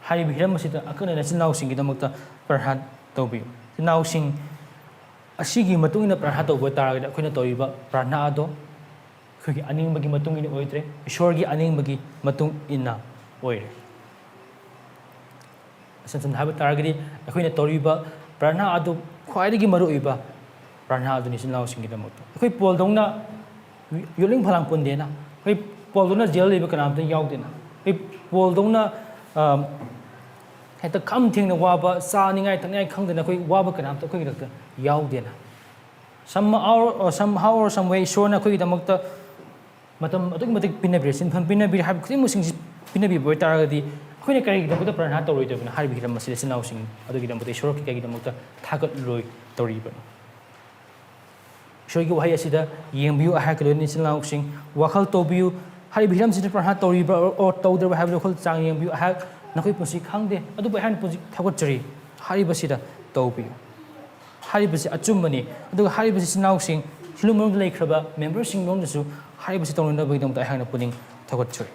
ꯍꯥꯏꯔꯤꯕ ꯍꯤꯔꯝ ꯑꯁꯤꯗ ꯑꯀꯛꯅꯅ ꯏꯆꯤꯜ ꯏꯅꯥꯎꯁꯤꯡꯒꯤꯗꯃꯛꯇ ꯄ꯭ꯔꯥꯔꯊꯅꯥ ꯇꯧꯕꯤꯌꯨ꯫ ꯏꯆꯤꯜ ꯏꯅꯥꯎꯁꯤꯡ ꯑꯁꯤꯒꯤ ꯃꯇꯨꯡ ꯏꯟꯅ ꯄ꯭ꯔꯥꯔꯊꯅꯥ ꯇꯧꯕ ꯇꯥꯔꯒꯗꯤ, ꯑꯩꯈꯣꯏꯅ ꯇꯧꯔꯤꯕ ꯄ꯭ꯔꯥꯔꯊꯅꯥ ꯑꯗꯣ ꯑꯩꯈꯣꯏꯒꯤ ꯑꯅꯤꯡꯕꯒꯤ ꯃꯇꯨꯡ ꯏꯟꯅ ꯑꯣꯏꯗ꯭ꯔꯦ, ꯏꯁꯣꯔꯒꯤ ꯑꯅꯤꯡꯕꯒꯤ ꯃꯇꯨꯡ ꯏꯟꯅ ꯑꯣꯏꯔꯦ꯫ ꯏꯁꯝ ꯁꯝꯅ ꯍꯥꯏꯕ ꯇꯥꯔꯒꯗꯤ, ꯑꯩꯈꯣꯏꯅ ꯇꯧꯔꯤꯕ ꯄ꯭ꯔꯥꯔꯊꯅꯥ ꯑꯗꯨ ꯈ꯭ꯋꯥꯏꯗꯒꯤ ꯃꯔꯨꯑꯣꯏꯕ ꯄ꯭ꯔꯥꯔꯊꯅꯥ ꯑꯗꯨꯅꯤ ꯏꯆꯤꯜ ꯏꯅꯥꯎꯁꯤꯡꯒꯤꯗꯃꯛꯇ꯫ ꯑꯩꯈꯣꯏ ꯄꯣꯜꯗꯧꯅ ꯌꯣꯠꯂꯤꯡ ꯐꯂꯥꯡ ꯄꯨꯟꯗꯦꯅ, ꯑꯩꯈꯣꯏ ꯄꯣꯜꯗꯧꯅ ꯖꯦꯜ ꯂꯩꯕ ꯀꯅꯥꯝꯇ ꯌꯥꯎꯗꯦꯅ, ꯑꯩꯈꯣꯏ ꯄꯣꯜꯗꯧꯅ, ꯑ, ꯍꯦꯛꯇ ꯈꯝ ꯊꯦꯡꯅ ꯋꯥꯕ, ꯆꯥꯅꯤꯡꯉꯥꯏ ꯊꯛꯅꯤꯡꯉꯥꯏ ꯈꯪꯗꯅ ꯑꯩꯈꯣꯏ ꯋꯥꯕ ꯀꯅꯥꯝꯇ ꯑꯩꯈꯣꯏꯒꯤꯗꯛꯇ ꯌꯥꯎꯗꯦꯅ꯫ Some hour, or somehow or some way ꯏꯁꯣꯔꯅ ꯑꯩꯈꯣꯏꯒꯤꯗꯃꯛꯇ ꯃꯇꯝ ꯑꯗꯨꯛꯀꯤ ꯃꯇꯤꯛ ꯄꯤꯅꯕꯤꯔꯦ, ꯁꯤꯟꯐꯝ ꯄꯤꯅꯕꯤꯔꯦ ꯍꯥꯏꯕ ꯈꯨꯗꯤꯡꯃꯛꯁꯤꯡꯁꯤ ꯄꯤꯅꯕꯤꯕ ꯑꯣꯏꯇꯥꯔꯒꯗꯤ, ꯑꯩꯈꯣꯏꯅ ꯀꯔꯤꯒꯤꯗꯃꯛꯇ ꯄ꯭ꯔꯥꯔꯊꯅꯥ ꯇꯧꯔꯣꯏꯗꯕꯅꯣ ꯍꯥꯏꯔꯤꯕ ꯍꯤꯔꯝ ꯑꯁꯤꯗ ꯏꯆꯤꯜ ꯏꯅꯥꯎꯁꯤꯡ ꯑꯗꯨꯒꯤꯗꯃꯛꯇ ꯏꯁꯣꯔ ꯀꯩꯒꯤꯗꯃꯛꯇ ꯊꯥꯒꯠꯂꯣꯏ ꯇꯧꯔꯤꯕꯅꯣ? ꯏꯁꯣꯔꯒꯤ ꯋꯥꯍꯩ ꯑꯁꯤꯗ ꯌꯦꯡꯕꯤꯌꯨ, ꯑꯩꯍꯥꯛꯀ ꯂꯣꯏꯅꯅ ꯏꯆꯤꯜ ꯏꯅꯥꯎꯁꯤꯡ ꯋꯥꯈꯜ ꯇꯧꯕꯤꯌꯨ꯫ ꯍꯥꯏꯔꯤꯕ ꯍꯤꯔꯝꯁꯤꯗ ꯄ꯭ꯔꯥꯔꯊꯅꯥ ꯇꯧꯔꯤꯕ꯭ꯔꯥ ꯑꯣꯔ ꯇꯧꯗ꯭ꯔꯕ꯭ꯔꯥ ꯍꯥꯏꯕꯗꯨ ꯋꯥꯈꯜ ꯆꯥꯡ ꯌꯦꯡꯕꯤꯌꯨ꯫ ꯑꯩꯍꯥꯛ ꯅꯈꯣꯏ ꯄꯨꯟꯁꯤ ꯈꯪꯗꯦ, ꯑꯗꯨꯕꯨ ꯑꯩꯍꯥꯛꯅ ꯄꯨꯟꯁꯤ ꯊꯧꯒꯠꯆꯔꯤ꯫ ꯍꯥꯏꯔꯤꯕꯁꯤꯗ ꯇꯧꯕꯤꯌꯨ꯫ ꯍꯥꯏꯔꯤꯕꯁꯤ ꯑꯆꯨꯝꯕꯅꯤ꯫ ꯑꯗꯨꯒ ꯍꯥꯏꯔꯤꯕꯁꯤ ꯏꯆꯤꯜ ꯏꯅꯥꯎꯁꯤꯡ ꯁꯤꯂꯣꯡ ꯃꯅꯨꯡꯗ ꯂꯩꯈ꯭ꯔꯕ memberꯁꯤꯡ ꯃꯅꯨꯡꯗꯁꯨ ꯍꯥꯏꯔꯤꯕꯁꯤ ꯇꯧꯅꯅꯕꯒꯤꯗꯃꯛꯇ ꯑꯩꯍꯥꯛꯅ ꯄꯨꯛꯅꯤꯡ ꯊꯧꯒꯠꯆꯔꯤ꯫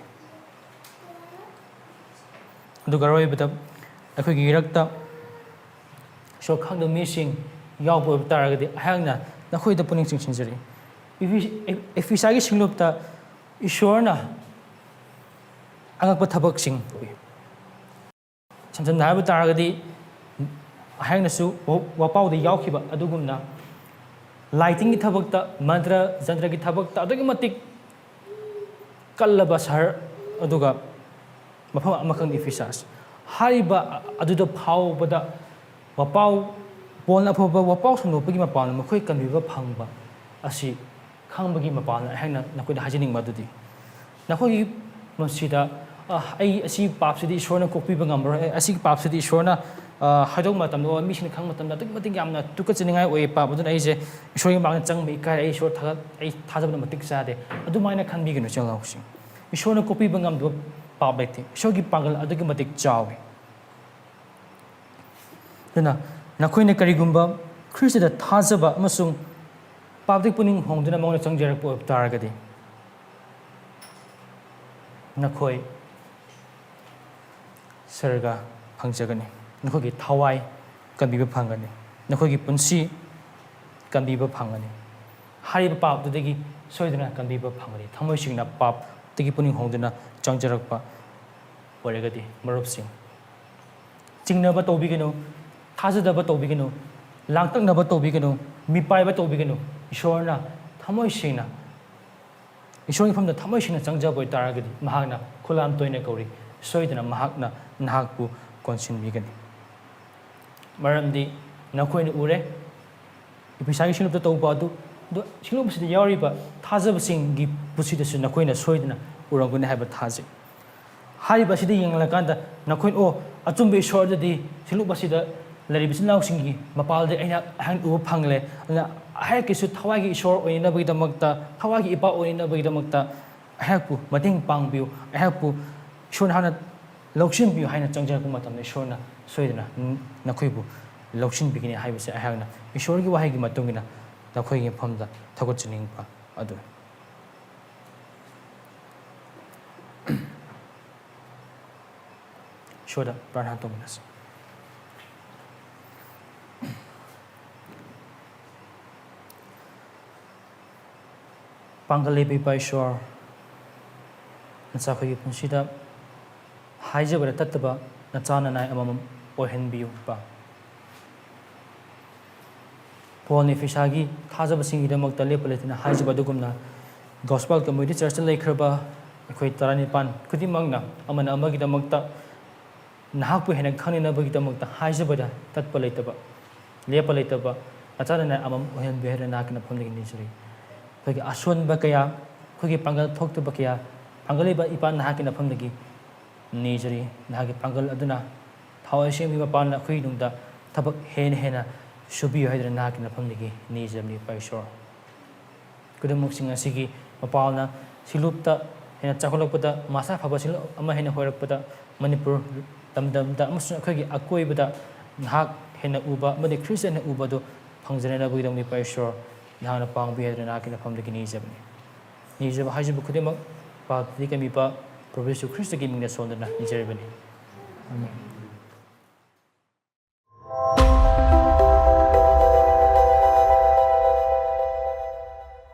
ꯑꯗꯨꯒ ꯑꯔꯣꯏꯕꯗ ꯑꯩꯈꯣꯏꯒꯤ ꯏꯔꯛꯇ ꯏꯁꯣꯔ ꯈꯪꯗꯕ ꯃꯤꯁꯤꯡ ꯌꯥꯎꯕ ꯑꯣꯏꯕ ꯇꯥꯔꯒꯗꯤ ꯑꯩꯍꯥꯛꯅ ꯅꯈꯣꯏꯗ ꯄꯨꯛꯅꯤꯡ ꯆꯤꯡꯁꯤꯟꯖꯔꯤ꯫ ꯏꯐꯤ-, ꯏꯐꯤꯁꯥꯒꯤ ꯁꯤꯡꯂꯨꯞꯇ ꯏꯁꯣꯔꯅ ꯑꯉꯛꯄ ꯊꯕꯛꯁꯤꯡ ꯎꯏ꯫ ꯏꯁꯝ ꯁꯝꯅ ꯍꯥꯏꯕ ꯇꯥꯔꯒꯗꯤ ꯑꯩꯍꯥꯛꯅꯁꯨ ꯋꯥ-, ꯋꯥꯄꯥꯎꯗ ꯌꯥꯎꯈꯤꯕ ꯑꯗꯨꯒꯨꯝꯅ ꯂꯥꯏꯇꯤꯟꯒꯤ ꯊꯕꯛꯇ, ꯃꯟꯇ꯭ꯔ ꯖꯟꯇ꯭ꯔꯒꯤ ꯊꯕꯛꯇ ꯑꯗꯨꯛꯀꯤ ꯃꯇꯤꯛ ꯀꯜꯂꯕ ꯁꯍꯔ, ꯑꯗꯨꯒ ꯃꯐꯝ ꯑꯃꯈꯛꯅꯤ ꯏꯐꯤꯁꯥꯁ꯫ ꯍꯥꯏꯔꯤꯕ ꯑꯗꯨꯗ ꯐꯥꯎꯕꯗ ꯋꯥꯄꯥꯎ, ꯄꯣꯜꯅ ꯑꯐꯕ ꯋꯥꯄꯥꯎ ꯁꯟꯗꯣꯛꯄꯒꯤ ꯃꯄꯥꯟꯗ ꯃꯈꯣꯏ ꯀꯟꯕꯤꯕ ꯐꯪꯕ ꯑꯁꯤ ꯈꯪꯕꯒꯤ ꯃꯄꯥꯟꯗ ꯑꯩꯍꯥꯛꯅ ꯅꯈꯣꯏꯗ ꯍꯥꯏꯖꯅꯤꯡꯕ ꯑꯗꯨꯗꯤ, ꯅꯈꯣꯏꯒꯤ ꯄꯨꯟꯁꯤꯗ, "ꯑ, ꯑꯩ ꯑꯁꯤ ꯄꯥꯞꯁꯤꯗꯤ ꯏꯁꯣꯔꯅ ꯀꯣꯛꯄꯤꯕ ꯉꯝꯃꯔꯣꯏ, ꯑꯩ ꯑꯁꯤꯒꯤ ꯄꯥꯞꯁꯤꯗꯤ ꯏꯁꯣꯔꯅ, ꯑ, ꯍꯥꯏꯗꯣꯛꯄ ꯃꯇꯝꯗ, ꯑꯣ, ꯃꯤꯁꯤꯡꯅ ꯈꯪꯕ ꯃꯇꯝꯗ ꯑꯗꯨꯛꯀꯤ ꯃꯇꯤꯛ ꯌꯥꯝꯅ ꯇꯨꯀꯠꯆꯅꯤꯡꯉꯥꯏ ꯑꯣꯏꯌꯦ, ꯄꯥꯞ ꯑꯗꯨꯅ ꯑꯩꯁꯦ ꯏꯁꯣꯔꯒꯤ ꯃꯃꯥꯡꯗ ꯆꯪꯕ ꯏꯀꯥꯏ, ꯑꯩ ꯏꯁꯣꯔ ꯊꯥꯒꯠ-, ꯑꯩ ꯊꯥꯖꯕꯗ ꯃꯇꯤꯛ ꯆꯥꯗꯦ"꯫ ꯑꯗꯨꯃꯥꯏꯅ ꯈꯟꯕꯤꯒꯅꯨ, ꯏꯆꯤꯜ ꯏꯅꯥꯎꯁꯤꯡ꯫ ꯏꯁꯣꯔꯅ ꯀꯣꯛꯄꯤꯕ ꯉꯝꯗꯕ ꯄꯥꯞ ꯂꯩꯇꯦ꯫ ꯏꯁꯣꯔꯒꯤ ꯄꯥꯡꯒꯜ ꯑꯗꯨꯛꯀꯤ ꯃꯇꯤꯛ ꯆꯥꯎꯏ꯫ ꯑꯗꯨꯅ ꯅꯈꯣꯏꯅ ꯀꯔꯤꯒꯨꯝꯕ ꯈ꯭ꯔꯤꯁꯇꯗ ꯊꯥꯖꯕ ꯑꯃꯁꯨꯡ ꯄꯥꯞꯇꯒꯤ ꯄꯨꯛꯅꯤꯡ ꯍꯣꯡꯗꯨꯅ ꯃꯉꯣꯟꯗ ꯆꯪꯖꯔꯛꯄ ꯑꯣꯏꯕ ꯇꯥꯔꯒꯗꯤ, ꯅꯈꯣꯏ ꯁꯔꯒ ꯐꯪꯖꯒꯅꯤ꯫ ꯅꯈꯣꯏꯒꯤ ꯊꯋꯥꯏ ꯀꯟꯕꯤꯕ ꯐꯪꯒꯅꯤ꯫ ꯅꯈꯣꯏꯒꯤ ꯄꯨꯟꯁꯤ ꯀꯟꯕꯤꯕ ꯐꯪꯒꯅꯤ꯫ ꯍꯥꯏꯔꯤꯕ ꯄꯥꯞꯇꯨꯗꯒꯤ ꯁꯣꯏꯗꯅ ꯀꯟꯕꯤꯕ ꯐꯪꯒꯅꯤ꯫ ꯊꯃꯣꯏ ꯁꯦꯡꯅ ꯄꯥꯞꯇꯒꯤ ꯄꯨꯛꯅꯤꯡ ꯍꯣꯡꯗꯨꯅ ꯆꯪꯖꯔꯛꯄ ꯑꯣꯏꯔꯒꯗꯤ, ꯃꯔꯨꯞꯁꯤꯡ, ꯆꯤꯡꯅꯕ ꯇꯧꯕꯤꯒꯅꯨ, ꯊꯥꯖꯗꯕ ꯇꯧꯕꯤꯒꯅꯨ, ꯂꯥꯡꯇꯛꯅꯕ ꯇꯧꯕꯤꯒꯅꯨ, ꯃꯤꯄꯥꯏꯕ ꯇꯧꯕꯤꯒꯅꯨ꯫ ꯏꯁꯣꯔꯅ ꯊꯃꯣꯏ ꯁꯦꯡꯅ, ꯏꯁꯣꯔꯒꯤ ꯃꯐꯝꯗ ꯊꯃꯣꯏ ꯁꯦꯡꯅ ꯆꯪꯖꯕ ꯑꯣꯏꯇꯥꯔꯒꯗꯤ, ꯃꯍꯥꯛꯅ ꯈꯨꯂꯥꯝ ꯇꯣꯏꯅ ꯀꯧꯔꯤ꯫ ꯁꯣꯏꯗꯅ ꯃꯍꯥꯛꯅ ꯅꯍꯥꯛꯄꯨ ꯀꯣꯟꯁꯤꯟꯕꯤꯒꯅꯤ꯫ ꯃꯔꯝꯗꯤ ꯅꯈꯣꯏꯅ ꯎꯔꯦ, ꯏꯐꯤꯁꯥꯒꯤ ꯁꯤꯡꯂꯨꯞꯇ ꯇꯧꯕ ꯑꯗꯨ, ꯑꯗꯨ ꯁꯤꯡꯂꯨꯞ ꯑꯁꯤꯗ ꯌꯥꯎꯔꯤꯕ ꯊꯥꯖꯕꯁꯤꯡꯒꯤ ꯄꯨꯟꯁꯤꯗꯁꯨ ꯅꯈꯣꯏꯅ ꯁꯣꯏꯗꯅ ꯎꯔꯝꯒꯅꯤ ꯍꯥꯏꯕ ꯊꯥꯖꯩ꯫ ꯍꯥꯏꯔꯤꯕ ꯑꯁꯤꯗ ꯌꯦꯡꯂꯀꯥꯟꯗ ꯅꯈꯣꯏꯅ, "ꯑꯣ, ꯑꯆꯨꯝꯕ ꯏꯁꯣꯔ ꯑꯗꯨꯗꯤ ꯁꯤꯡꯂꯨꯞ ꯑꯁꯤꯗ ꯂꯩꯔꯤꯕ ꯏꯆꯤꯜ ꯏꯅꯥꯎꯁꯤꯡꯒꯤ ꯃꯄꯥꯜꯗ ꯑꯩꯅ ꯑꯩꯍꯥꯛꯅ ꯎꯕ ꯐꯪꯂꯦ꯫ ꯑꯗꯨꯅ ꯑꯩꯍꯥꯛꯀꯤꯁꯨ ꯊꯋꯥꯏꯒꯤ ꯏꯁꯣꯔ ꯑꯣꯏꯅꯅꯕꯒꯤꯗꯃꯛꯇ, ꯊꯋꯥꯏꯒꯤ ꯏꯄꯥ ꯑꯣꯏꯅꯅꯕꯒꯤꯗꯃꯛꯇ ꯑꯩꯍꯥꯛꯄꯨ ꯃꯇꯦꯡ ꯄꯥꯡꯕꯤꯌꯨ, ꯑꯩꯍꯥꯛꯄꯨ ꯏꯁꯣꯔꯅ ꯍꯥꯟꯅ ꯂꯧꯁꯤꯟꯕꯤꯌꯨ" ꯍꯥꯏꯅ ꯆꯪꯖꯔꯛꯄ ꯃꯇꯝꯗ, ꯏꯁꯣꯔꯅ ꯁꯣꯏꯗꯅ ꯅꯈꯣꯏꯕꯨ ꯂꯧꯁꯤꯟꯕꯤꯒꯅꯤ ꯍꯥꯏꯕꯁꯦ ꯑꯩꯍꯥꯛꯅ ꯏꯁꯣꯔꯒꯤ ꯋꯥꯍꯩꯒꯤ ꯃꯇꯨꯡ ꯏꯟꯅ ꯅꯈꯣꯏꯒꯤ ꯃꯐꯝꯗ ꯊꯥꯒꯠꯆꯅꯤꯡꯕ ꯑꯗꯨ꯫ ꯏꯁꯣꯔꯗ ꯄ꯭ꯔꯥꯔꯊꯅꯥ ꯇꯧꯃꯤꯟꯅꯁꯤ꯫ ꯄꯥꯡꯒꯜ ꯂꯩꯕ ꯏꯄꯥ ꯏꯁꯣꯔ, ꯅꯆꯥꯈꯣꯏꯒꯤ ꯄꯨꯟꯁꯤꯗ ꯍꯥꯏꯖꯕꯗ ꯇꯠꯇꯕ ꯅꯆꯥ ꯅꯅꯥꯏ ꯑꯃꯃꯝ ꯑꯣꯏꯍꯟꯕꯤꯌꯨ, ꯏꯄꯥ꯫ ꯄꯣꯜꯅ ꯏꯐꯤꯁꯥꯒꯤ ꯊꯥꯖꯕꯁꯤꯡꯒꯤꯗꯃꯛꯇ ꯂꯦꯞꯄ ꯂꯩꯇꯅ ꯍꯥꯏꯖꯕ ꯑꯗꯨꯒꯨꯝꯅ, Gospel Community Churchꯇ ꯂꯩꯈ꯭ꯔꯕ ꯑꯩꯈꯣꯏ ꯇꯔꯥꯅꯤꯄꯥꯟ ꯈꯨꯗꯤꯡꯃꯛꯅ ꯑꯃꯅ ꯑꯃꯒꯤꯗꯃꯛꯇ ꯅꯍꯥꯛꯄꯨ ꯍꯦꯟꯅ ꯈꯪꯅꯅꯕꯒꯤꯗꯃꯛꯇ ꯍꯥꯏꯖꯕꯗ ꯇꯠꯄ ꯂꯩꯇꯕ, ꯂꯦꯞꯄ ꯂꯩꯇꯕ ꯅꯆꯥ ꯅꯅꯥꯏ ꯑꯃꯃꯝ ꯑꯣꯏꯍꯟꯕꯤꯌꯨ ꯍꯥꯏꯗꯨꯅ ꯅꯍꯥꯛꯀꯤ ꯅꯐꯝꯗꯒꯤ ꯅꯤꯖꯔꯤ꯫ ꯑꯩꯈꯣꯏꯒꯤ ꯑꯁꯣꯟꯕ ꯀꯌꯥ, ꯑꯩꯈꯣꯏꯒꯤ ꯄꯥꯡꯒꯜ ꯊꯣꯛꯇꯕ ꯀꯌꯥ ꯄꯥꯡꯒꯜ ꯂꯩꯕ ꯏꯄꯥ ꯅꯍꯥꯛꯀꯤ ꯅꯐꯝꯗꯒꯤ ꯅꯤꯖꯔꯤ꯫ ꯅꯍꯥꯛꯀꯤ ꯄꯥꯡꯒꯜ ꯑꯗꯨꯅ ꯊꯋꯥꯏ ꯁꯦꯡꯕꯒꯤ ꯃꯄꯥꯟꯅ ꯑꯩꯈꯣꯏꯒꯤ ꯅꯨꯡꯗ ꯊꯕꯛ ꯍꯦꯟꯅ ꯍꯦꯟꯅ ꯁꯨꯕꯤꯌꯨ ꯍꯥꯏꯗꯨꯅ ꯅꯍꯥꯛꯀꯤ ꯅꯐꯝꯗꯒꯤ ꯅꯤꯖꯕꯅꯤ, ꯏꯄꯥ ꯏꯁꯣꯔ꯫ ꯈꯨꯗꯝꯃꯛꯁꯤꯡ ꯑꯁꯤꯒꯤ ꯃꯄꯥꯜꯅ ꯁꯤꯂꯨꯞꯇ ꯍꯦꯟꯅ ꯆꯥꯎꯈꯠꯂꯛꯄꯗ, ꯃꯁꯥ ꯐꯕ ꯁꯤꯂꯨꯞ ꯑꯃ ꯍꯦꯟꯅ ꯍꯣꯏꯔꯛꯄꯗ, ꯃꯅꯤꯄꯨꯔ ꯂꯝꯗꯝꯗ ꯑꯃꯁꯨꯡ ꯑꯩꯈꯣꯏꯒꯤ ꯑꯀꯣꯏꯕꯗ ꯅꯍꯥꯛ ꯍꯦꯟꯅ ꯎꯕ ꯑꯃꯗꯤ ꯈ꯭ꯔꯤꯁꯇ ꯍꯦꯟꯅ ꯎꯕ ꯑꯗꯨ ꯐꯪꯖꯅꯅꯕꯒꯤꯗꯃꯛ, ꯏꯄꯥ ꯏꯁꯣꯔ, ꯅꯍꯥꯛꯅ ꯄꯥꯡꯕꯤꯌꯨ ꯍꯥꯏꯗꯨꯅ ꯅꯍꯥꯛꯀꯤ ꯅꯐꯝꯗꯒꯤ ꯅꯤꯖꯕꯅꯤ꯫ ꯅꯤꯖꯕ ꯍꯥꯏꯖꯕ ꯈꯨꯗꯤꯡꯃꯛ ꯄꯥꯞꯇꯒꯤ ꯀꯟꯕꯤꯕ ꯄ꯭ꯔꯚꯨ ꯌꯤꯁꯨ ꯈ꯭ꯔꯤꯁꯇꯒꯤ ꯃꯤꯡꯗ ꯁꯣꯟꯗꯨꯅ ꯅꯤꯖꯔꯤꯕꯅꯤ꯫ ꯑꯥꯃꯦꯟ꯫